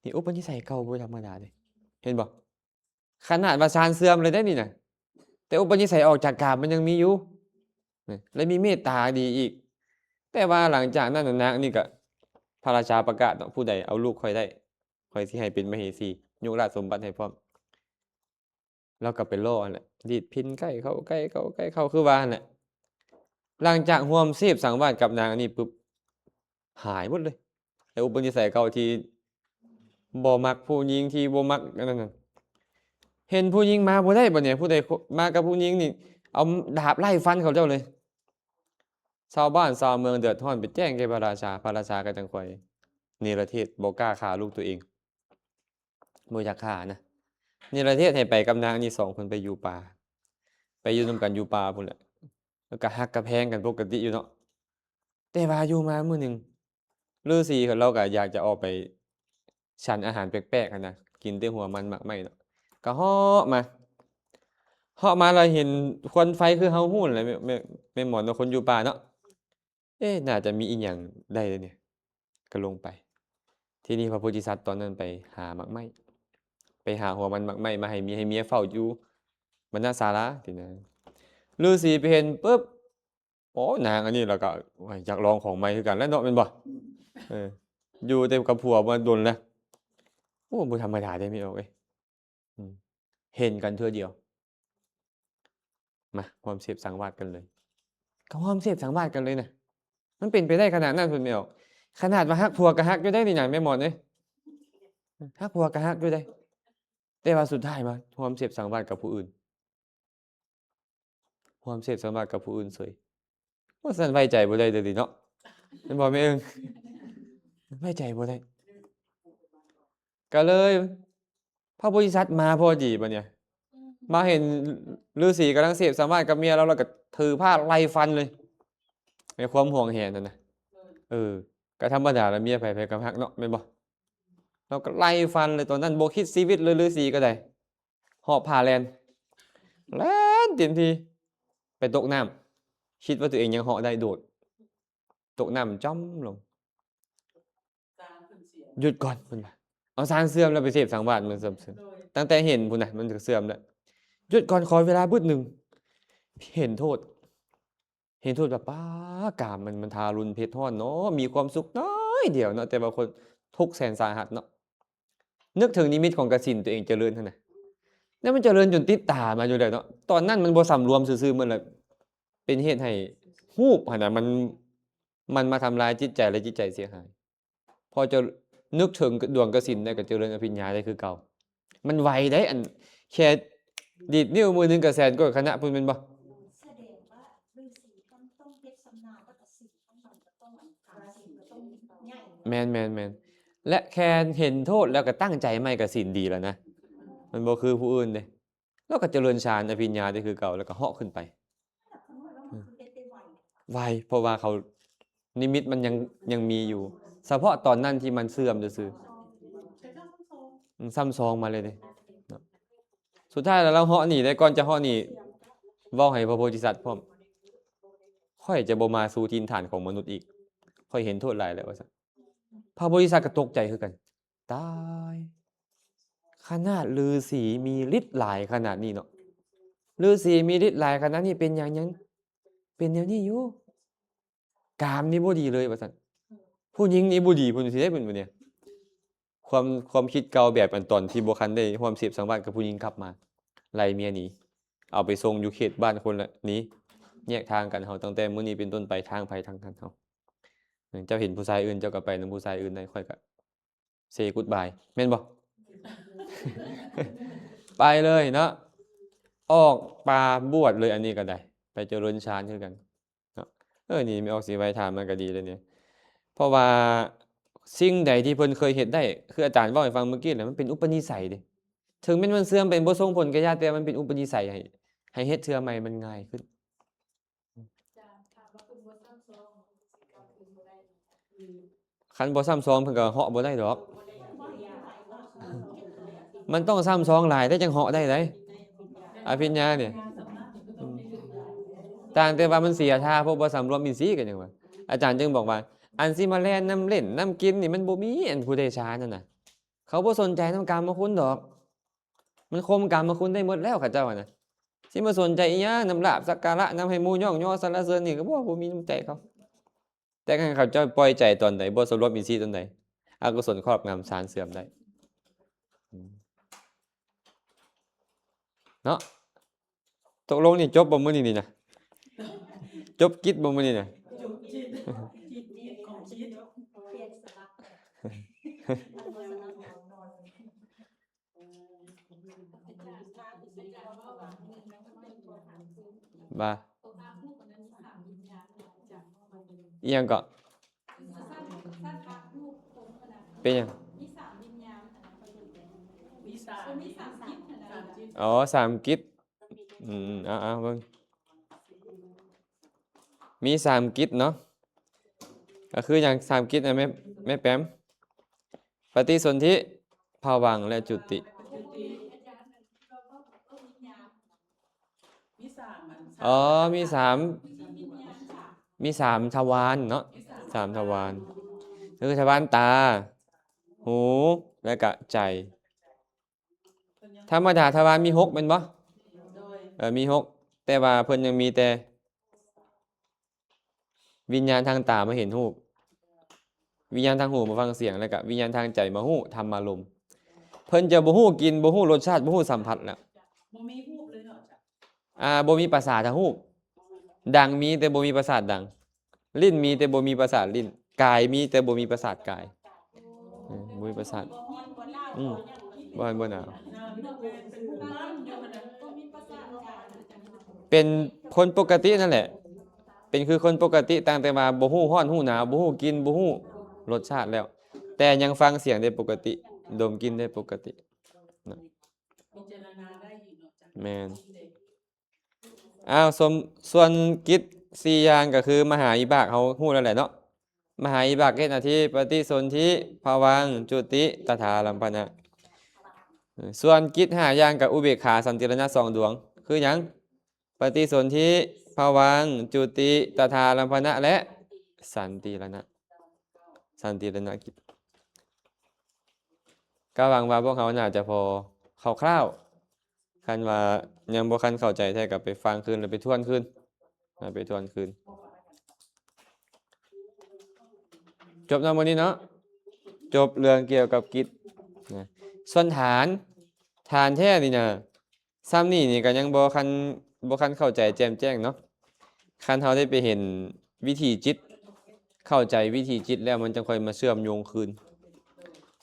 ນີ້ອຸປະນິໄສເກົ່າບໍ່ທຳມະດາເດ້ ເຫັນບໍ່? ຂະໜາດວ່າຊານເສື່ອມເລີຍເດ້ນີ້ນະ ແຕ່ອຸປະນິໄສອອກຈາກກາມມັນຍັງມີຢູ່ ແລະມີເມດຕາດີອີກ. ແຕ່ວ່າຫຼັງຈາກນັ້ນນາງນີ້ກໍ ພະລາຊາປະກາດເນາະ ຜູ້ໃດເອົາລູກຂ້ອຍໄດ້ ຂ້ອຍຊິໃຫ້ເປັນມະເຫສີ ຍົກລາດສົມບັດໃຫ້ພ້ອມ. ລາວກໍໄປລໍຫັ້ນແຫຼະ ດີດພິນໃກ້ເຂົ້າ ໃກ້ເຂົ້າ ໃກ້ເຂົ້າ ຄືວ່າຫັ້ນແຫຼະ. ຫຼັງຈາກຮ່ວມເສບສັງວາດກັບນາງອັນນີ້ປຶບ ຫາຍໝົດເລີຍ ແລະອຸປະນິໄສເກົ່າທີ່ບໍ່ມັກຜູ້ຍິງ ທີ່ບໍ່ມັກອັນນັ້ນນະ ເຫັນຜູ້ຍິງມາບໍ່ໄດ້ ບັດນີ້ຜູ້ໃດມາກັບຜູ້ຍິງນີ້ ເອົາດາບໄລ່ຟັນເຂົາເຈົ້າເລີຍ. ຊາວບ້ານຊາວເມືອງເດືອດຮ້ອນ ໄປແຈ້ງແກ່ພະລາຊາ ພະລາຊາກໍຈັ່ງຄ່ອຍເນລະເທດ ບໍ່ກ້າຂ້າລູກຕົວເອງ ບໍ່ຢາກຂ້ານະ ເນລະເທດໃຫ້ໄປກັບນາງນີ້ສອງຄົນໄປຢູ່ປ່າ ໄປຢູ່ນຳກັນຢູ່ປ່າພຸ້ນແຫຼະ ແລ້ວກໍຮັກກໍແພງກັນປົກກະຕິຢູ່ເນາະ. ແຕ່ວ່າຢູ່ມາມື້ໜຶ່ງ ລືສີເຂົາ ລາວກໍຢາກຈະອອກໄປ ສັນອາຫານແປກໆຫັ້ນນະ ກິນແຕ່ຫົວມັນໝາກໄມ້ເນາະ ກໍເຫາະມາ ເຫາະມາແລ້ວເຫັນຄວັນໄຟ ຄືເຮົາຮູ້ແຫຼະ ແມ່ ແມ່ ແມ່ໝອນເນາະ ຄົນຢູ່ປ່າເນາະ ເອ ໜ້າຈະມີອີ່ຫຍັງໄດ້ເດນີ້ ກໍລົງໄປ. ທີນີ້ພະໂພທິສັດຕອນນັ້ນໄປຫາໝາກໄມ້ ໄປຫາຫົວມັນໝາກໄມ້ມາໃຫ້ເມຍ ໃຫ້ເມຍເຝົ້າຢູ່ບັນນະສາລາ ທີນັ້ນ ລືສີໄປເຫັນປຶບ ໂອ້ ນາງອັນນີ້ລະກະ ໂອ້ຍ ຢາກລອງຂອງໃໝ່ຄືກັນແຫຼະເນາະ ແມ່ນບໍ່? ເອີ ຢູ່ແຕ່ກັບຜົວມາດົນແລ້ວ ໂອ້ ບໍ່ທຳມະດາເດ້ແມ່ອອກເອີຍ. ອືມ ເຫັນກັນເທື່ອດຽວ ມາຮ່ວມເສບສັງວາດກັນເລີຍ ກໍຮ່ວມເສບສັງວາດກັນເລີຍນະ. ມັນເປັນໄປໄດ້ຂະໜາດນັ້ນພຸ້ນແມ່ອອກ ຂະໜາດວ່າຮັກຜົວກໍຮັກຢູ່ໄດ໋ນີ້ນະ ແມ່ໝອນເອີຍ ຮັກຜົວກໍຮັກຢູ່ໄດ໋ ແຕ່ວ່າສຸດທ້າຍມາຮ່ວມເສບສັງວາດກັບຜູ້ອື່ນ. ຮ່ວມເສບສັງວາດກັບຜູ້ອື່ນເສີຍ ວ່າຊັ້ນໄວ້ໃຈບໍ່ໄດ້ເດນີ້ເນາະ ແມ່ນບໍ່ແມ່ເອີງ? ໄວ້ໃຈບໍ່ໄດ້ ກໍເລີຍພະໂພທິສັດມາພໍດີບັດນີ້ ມາເຫັນລືສີກຳລັງເສບສັງວາດກັບເມຍລາວ ລາວກໍຖືພາດໄລ່ຟັນເລີຍ ໃນຄວາມຫວງແຫນຫັ້ນນະ. ເອີ ກໍທຳມະດາລະ ເມຍໃຜໃຜກໍຮັກເນາະ ແມ່ນບໍ່? ລາວກໍໄລ່ຟັນເລີຍ ຕອນນັ້ນບໍ່ຄິດຊີວິດເລີຍ ລືສີກໍໄດ້ ຫອບຜ້າແລ່ນ ແລ່ນເຕັມທີ່ ໄປຕົກນ້ຳ ຄິດວ່າຕົວເອງຍັງເຫາະໄດ້ ໂດດ ຕົກນ້ຳຈ້ອມລົງ. ຢຸດກ່ອນ ເພິ່ນວ່າ ເອົາ ຊານເສື່ອມແລ້ວ ໄປເສບສັງວາດ ມັນເສື່ອມ ຕັ້ງແຕ່ເຫັນພຸ້ນນະ ມັນກໍເສື່ອມແລ້ວ. ຢຸດກ່ອນ ຂໍເວລາບຶດໜຶ່ງ ເຫັນໂທດ ເຫັນໂທດວ່າ ປ້າ ກາມມັນ ມັນທາລຸນເຜັດຮ້ອນເນາະ ມີຄວາມສຸກໜ້ອຍດຽວເນາະ ແຕ່ວ່າຄົນທຸກແສນສາຫັດເນາະ. ນຶກເຖິງນິມິດຂອງກະສິນຕົວເອງຈະເລີນຫັ້ນນະ ແລ້ວມັນຈະເລີນຈົນຕິດຕາມາຢູ່ແລ້ວເນາະ. ຕອນນັ້ນມັນບໍ່ສຳລວມຊື່ໆ ມັນລະເປັນເຫດໃຫ້ຮູບຫັ້ນນະ ມັນ ມັນມາທຳລາຍຈິດໃຈ ແລະ ຈິດໃຈເສຍຫາຍ. ພໍຈະນຶກເຖິງດວງກະສິນໄດ້ ກໍຈະເລີນອະພິນຍາໄດ້ຄືເກົ່າ. ມັນໄວເດ້ ອັນ ແຄ່ດີດນິ້ວມືໜຶ່ງກໍແສນກວ່າຄະນະພຸ້ນແມ່ນບໍ່? ສະແດງວ່າ ລືສີທ່ານຕ້ອງເຮັດຊຳນານ ແລ້ວກໍສິນຂອງມັນກໍຕ້ອງ ອັນ ການສິນກໍຕ້ອງໃຫຍ່. ແມ່ນໆໆ ແລະ ແຄ່ເຫັນໂທດແລ້ວກໍຕັ້ງໃຈໃໝ່ກໍສິນດີແລ້ວນະ. ມັນບໍ່ຄືຜູ້ອື່ນເດ້. ລາວກໍຈະເລີນຊານອະພິນຍາໄດ້ຄືເກົ່າ ແລ້ວກໍເຫາະຂຶ້ນໄປ. ອືມ ໄວ ເພາະວ່າເຂົາ ນິມິດມັນຍັງ ຍັງມີຢູ່ ສະເພາະຕອນນັ້ນທີ່ມັນເສື່ອມຊື່ໆ. ອືມ ຊ້ຳຊອງມາເລີຍເດ້ເນາະ. ສຸດທ້າຍແລ້ວລາວເຫາະໜີເດ້. ກ່ອນຈະເຫາະໜີ ເວົ້າໃຫ້ພະໂພທິສັດພ້ອມ, ຂ້ອຍຈະບໍ່ມາສູ່ຖິ່ນຖານຂອງມະນຸດອີກ, ຂ້ອຍເຫັນໂທດຫຼາຍແລ້ວ ວ່າຊັ້ນ. ພະໂພທິສັດກໍຕົກໃຈຄືກັນ, ຕາຍ ຂະໜາດລືສີມີລິດຫຼາຍຂະໜາດນີ້ເນາະ, ລືສີມີລິດຫຼາຍຂະໜາດນີ້ເປັນຫຍັງ ຫຍັງເປັນແນວນີ້ຢູ່? ກາມນີ້ບໍ່ດີເລີຍ ວ່າຊັ້ນ. ຜູ້ຍິງນີ້ບໍ່ດີ ເພິ່ນຊິໄດ້ເປັນແບບນີ້. ຄວາມ ຄວາມຄິດເກົ່າແບບອັນຕອນທີ່ບໍ່ທັນໄດ້ຮ່ວມເສບສັງວາດກັບຜູ້ຍິງກັບມາ ໄລ່ເມຍໜີ, ເອົາໄປສົ່ງຢູ່ເຂດບ້ານຄົນລະໜີ, ແຍກທາງກັນ. ເຮົາຕັ້ງແຕ່ມື້ນີ້ເປັນຕົ້ນໄປ ທາງໃຜທາງມັນເຮົາ. ເຈົ້າເຫັນຜູ້ຊາຍອື່ນ ເຈົ້າກໍໄປນຳຜູ້ຊາຍອື່ນໄດ້, ຂ້ອຍກໍ say goodbye ແມ່ນບໍ່? ໄປເລີຍເນາະ, ອອກປ່າບວດເລີຍ. ອັນນີ້ກໍໄດ້ ໄປຈະເລີນຊານຄືກັນເນາະ. ເອີ ນີ້ແມ່ອອກສີໄວຖາມມາກໍດີເລີຍນີ້, ເພາະວ່າສິ່ງໃດທີ່ເພິ່ນເຄີຍເຮັດໄດ້ ຄືອາຈານເວົ້າໃຫ້ຟັງເມື່ອກີ້ແຫຼະ ມັນເປັນອຸປະນິໄສເດ້. ເຖິງແມ່ນມັນເສື່ອມໄປ ບໍ່ສົ່ງຜົນກໍຢ່າ, ແຕ່ມັນເປັນອຸປະນິໄສ ໃຫ້ ໃຫ້ເຮັດເທື່ອໃໝ່ມັນງ່າຍຂຶ້ນ. ຄັນບໍ່ຊ້ຳຊອງເພິ່ນກໍເຫາະບໍ່ໄດ້ດອກ, ມັນຕ້ອງຊ້ຳຊອງຫຼາຍໄດ໋ ຈັ່ງເຫາະໄດ້ໄດ໋ ອະພິນຍານີ້. ອືມ ຕ່າງແຕ່ວ່າມັນເສຍທ່າ ເພາະບໍ່ສຳລວມອິນຊີ ກໍຍັງວ່າ. ອາຈານຈຶ່ງບອກວ່າ ອັນຊິມາແລ່ນນຳເຫຼັ້ນນຳກິນນີ້ ມັນບໍ່ມີອັນຜູ້ໃດຊານຫັ້ນນະ, ເຂົາບໍ່ສົນໃຈນຳກາມະຄຸນດອກ. ມັນຄົມກາມະຄຸນໄດ້ໝົດແລ້ວ ເຂົາເຈົ້າຫັ້ນນະ, ຊິມາສົນໃຈອີຫຍັງນຳລາບສັກກາລະ ນຳໃຫ້ໝູ່ຍ້ອງຍໍສັນລະເສີນນີ້ ກໍບໍ່ ບໍ່ມີນຳໃຈເຂົາ. ແຕ່ຄັນເຂົາເຈົ້າປ່ອຍໃຈຕອນໃດ ບໍ່ສຳລວມອິນຊີຕອນໃດ ອະກຸສົນຄອບງຳ ຊານເສື່ອມໄດ້ ອືມ ເນາະ. ຕົກລົງນີ້ຈົບບໍ່ມື້ນີ້ນີ້ນະ? ຈົບກິດບໍ່ມື້ນີ້ນະ? ຈົບກິດ ກິດຂອງກິດ ວ່າ ອີ່ຫຍັງເກາະ? ເປັນຫຍັງ? ມີສາມ ມີສາມກິດຫັ້ນນະ. ອໍ ສາມກິດ. ອືມ ເອົາ ເອົາເບິ່ງ ມີສາມກິດເນາະ. ກໍຄືຫຍັງສາມກິດນະ ແມ່ ແມ່ແປມ? ປະຕິສົນທິ ພະວັງ ແລະ ຈຸຕິ. ມີສາມອັນ ອໍ ມີສາມ ມີສາມທະວານເນາະ, ສາມທະວານ ຄືທະວານຕາ, ຫູ ແລະກະໃຈ. ທຳມະດາທະວານມີຫົກແມ່ນບໍ່? ເອີ ມີຫົກ ແຕ່ວ່າເພິ່ນຍັງມີແຕ່ ວິນຍານທາງຕາມາເຫັນຮູບ, ວິນຍານທາງຫູມາຟັງສຽງ ແລ້ວກະວິນຍານທາງໃຈມາຮູ້ທຳມາລົມ. ເພິ່ນຈະບໍ່ຮູ້ກິ່ນ ບໍ່ຮູ້ລົດຊາດ ບໍ່ຮູ້ສຳຜັດແລ້ວ. ບໍ່ມີຮູບເລີຍເນາະອາຈານ? ອາ ບໍ່ມີປະສາດທາງຮູບ. ດັງມີແຕ່ບໍ່ມີປະສາດດັງ. ລີ້ນມີແຕ່ບໍ່ມີປະສາດລີ້ນ. ກາຍມີແຕ່ບໍ່ມີປະສາດກາຍ. ເອີ ບໍ່ມີປະສາດ. ອືມ ບໍ່ຮ້ອນບໍ່ໜາວ. ເປັນຄົນປົກກະຕິນັ້ນແຫຼະ. ເປັນຄືຄົນປົກກະຕິ ຕ່າງແຕ່ວ່າບໍ່ຮູ້ຮ້ອນຮູ້ໜາວ ບໍ່ຮູ້ກິ່ນ ບໍ່ຮູ້ລົດຊາດແລ້ວ, ແຕ່ຍັງຟັງສຽງໄດ້ປົກກະຕິ ດົມກິ່ນໄດ້ປົກກະຕິນະ. ແມ່ນ. ອ້າວ ສ່ວນ ສ່ວນກິດສີ່ຢ່າງກໍຄືມະຫາວິບາກ ເຮົາຮູ້ແລ້ວແຫຼະເນາະ. ມະຫາວິບາກເຮັດໜ້າທີ່ປະຕິສົນທິ ພະວັງ ຈຸຕິ ຕະຖາລັມພະນະ. ສ່ວນກິດຫ້າຢ່າງກໍອຸເບກຂາ ສັນຕິລະນະ ສອງດວງ ຄືຫຍັງ? ປະຕິສົນທິ ພະວັງ ຈຸຕິ ຕະຖາລັມພະນະ ແລະ ສັນຕິລະນະ ສັນຕິລະນະກິດ. ກໍຫວັງວ່າພວກເຮົາໜ້າຈະພໍຄ່າວໆ. ຄັນວ່າຍັງບໍ່ທັນເຂົ້າໃຈແທ້ ກໍໄປຟັງຄືນ ແລ້ວໄປທວນຄືນ ໄປທວນຄືນ. ຈົບເນາະມື້ນີ້ເນາະ, ຈົບເລື່ອງກ່ຽວກັບກິດນະ. ສ່ວນຖານ ຖານແທ້ນີ້ນະ ຊ່ຳນີ້ນີ້ກໍຍັງບໍ່ຄັນ ບໍ່ຄັນເຂົ້າໃຈແຈ່ມແຈ້ງເນາະ. ຄັນເຮົາໄດ້ໄປເຫັນວິຖີຈິດ ເຂົ້າໃຈວິຖີຈິດແລ້ວ ມັນຈັ່ງຄ່ອຍມາເຊື່ອມໂຍງຄືນ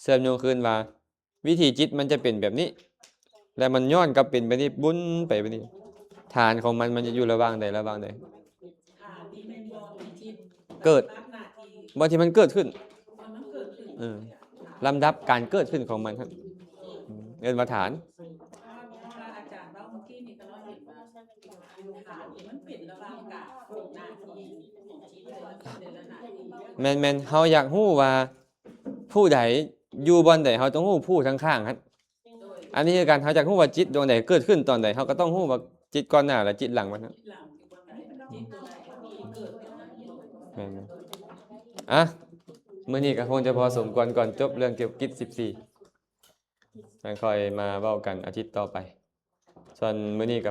ເຊື່ອມໂຍງຄືນວ່າ ວິຖີຈິດມັນຈະເປັນແບບນີ້ ແລ້ວມັນຍ້ອນກັບເປັນແບບນີ້ ບຸນໄປແບບນີ້. ຖານຂອງມັນ ມັນຈະຢູ່ລະຫວ່າງໃດ ລະຫວ່າງໃດ? ເກີດ ບ່ອນທີ່ມັນເກີດຂຶ້ນ ເອີ ລຳດັບການເກີດຂຶ້ນຂອງມັນ ເອີ້ນວ່າຖານ. ແມ່ນໆ ເຮົາຢາກຮູ້ວ່າຜູ້ໃດຢູ່ບ່ອນໃດ ເຮົາຕ້ອງຮູ້ຜູ້ຂ້າງໆຫັ້ນ. ອັນນີ້ຄືກັນ ເຮົາຢາກຮູ້ວ່າຈິດດວງໃດເກີດຂຶ້ນຕອນໃດ ເຮົາກໍຕ້ອງຮູ້ວ່າຈິດກ່ອນໜ້າ ແລະ ຈິດຫຼັງມັນຫັ້ນ. ແມ່ນໆ ອ່ະ ມື້ນີ້ກໍຄົງຈະພໍສົມຄວນກ່ອນ ຈົບເລື່ອງກ່ຽວກັບກິດສິບສີ່ ແລ້ວຄ່ອຍມາເວົ້າກັນອາທິດຕໍ່ໄປ. ສ່ວນມື້ນີ້ກໍ